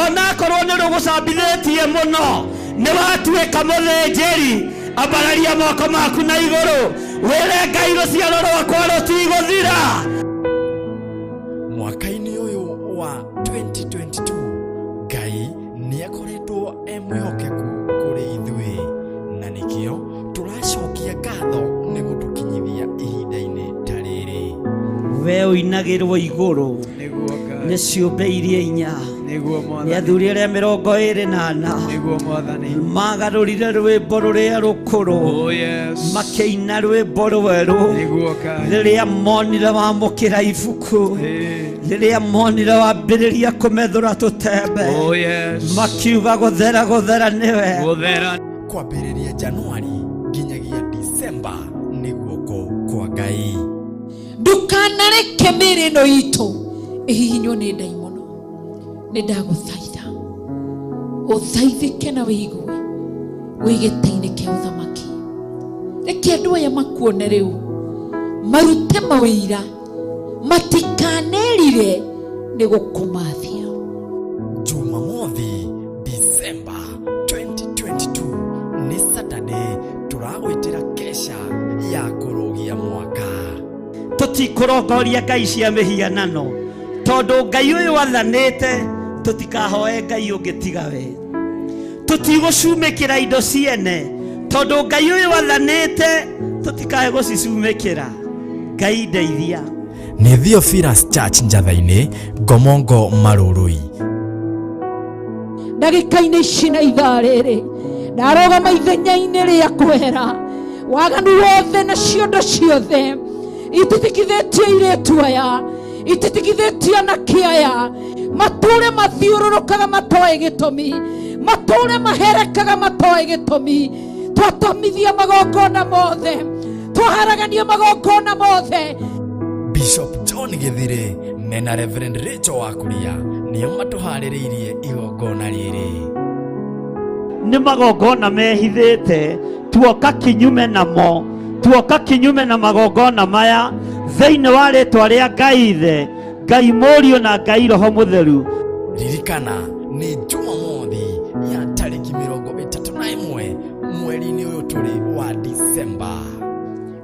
onakorwo nĩ rũgũcambithĩtie mũno. Nĩ watuĩka mũthĩnjĩri. Ambararia moko maku na igũrũ, wĩre Ngai rũciaro rwakwa rũtigũthira. Mwaka-inĩ ũyũ wa 2022 Ngai nĩ akoretwo e mwĩhokeku kũrĩ ithuĩ, na nĩkĩo tũracokia ngatho nĩ gũtũkinyithia ihinda-inĩ ta rĩrĩ. We ũinagĩrwo igũrũ nĩ ciũmbe iria 4, nĩ athuri arĩa 24 magarũrire rwĩmbo rũrĩa rũkũrũ, makĩina rwĩmbo rwerũ rĩrĩa monire wamũkĩra ibuku, rĩrĩa monire wambĩrĩria kũmethũra tũtembe, makiuga gũthera gũthera nĩwe. Kwambĩrĩria Januari nginyagia Disemba nĩ guoko kwa Ngai. Ndũkanareke mĩĩrĩ ĩno itũ ĩhihinywo nĩ ndaimono. Nĩ ndagũthaitha ũthaithĩke na wĩigue wĩ gĩtĩ-inĩ kĩa ũthamaki. Reke andũ aya makuone rĩu, marute mawĩira, matikanerire nĩ gũkũmathia. Jumamothi Disemba 2022 nĩ Saturday, tũragwĩtĩra kesha ya kũrũgia mwaka. Tũtikũrongoria ngai cia mĩhianano, tondũ Ngai ũyũ wathanĩte tũtikahoe Ngai ũngĩ tiga we. Tũtigũcumĩkĩra indo ciene, tondũ Ngai ũyũ wathanĩte tũtikae gũcicumĩkĩra. Ngai ndeithia. Nĩ Theophilus Church Njatha-inĩ, Ngomongo Marũrũi. Ndagĩka-inĩ ici na ithaa rĩrĩ ndarũgama ithenya-inĩ rĩa kwehera waganu wothe na ciondo ciothe ititikithĩtie airĩtu aya, ititikithĩtie anake aya, matũre mathiũrũrũkaga matoĩ gĩtũmi, matũre maherekaga matoĩ gĩtũmi. Twatomithia magongona mothe, twaharagania magongona mothe. Bishop John Githire mena Reverend Rachel Wakuria nĩo matũharĩrĩirie igongona rĩrĩ. Nĩ magongona mehithĩte, tuoka kinyume namo, tuoka kinyume na magongona maya thĩinĩ wa rĩtwa rĩa Ngai Ithe, Ngai Mũriũ na Ngai Roho Mũtheru. Ririkana nĩ Jumamothi ya tarĩki 31 mweri-inĩ ũyũ tũrĩ wa Disemba.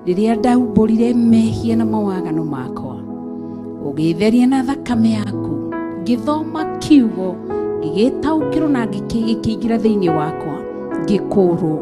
Rĩrĩa ndaumbũrire mehia na mawaganu makwa, ũgĩtheria na thakame yaku, ngĩthoma kiugo, ngĩgĩtaũkĩrwo na ngĩkĩingĩra thĩinĩ wakwa, ngĩkũũrwo.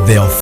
The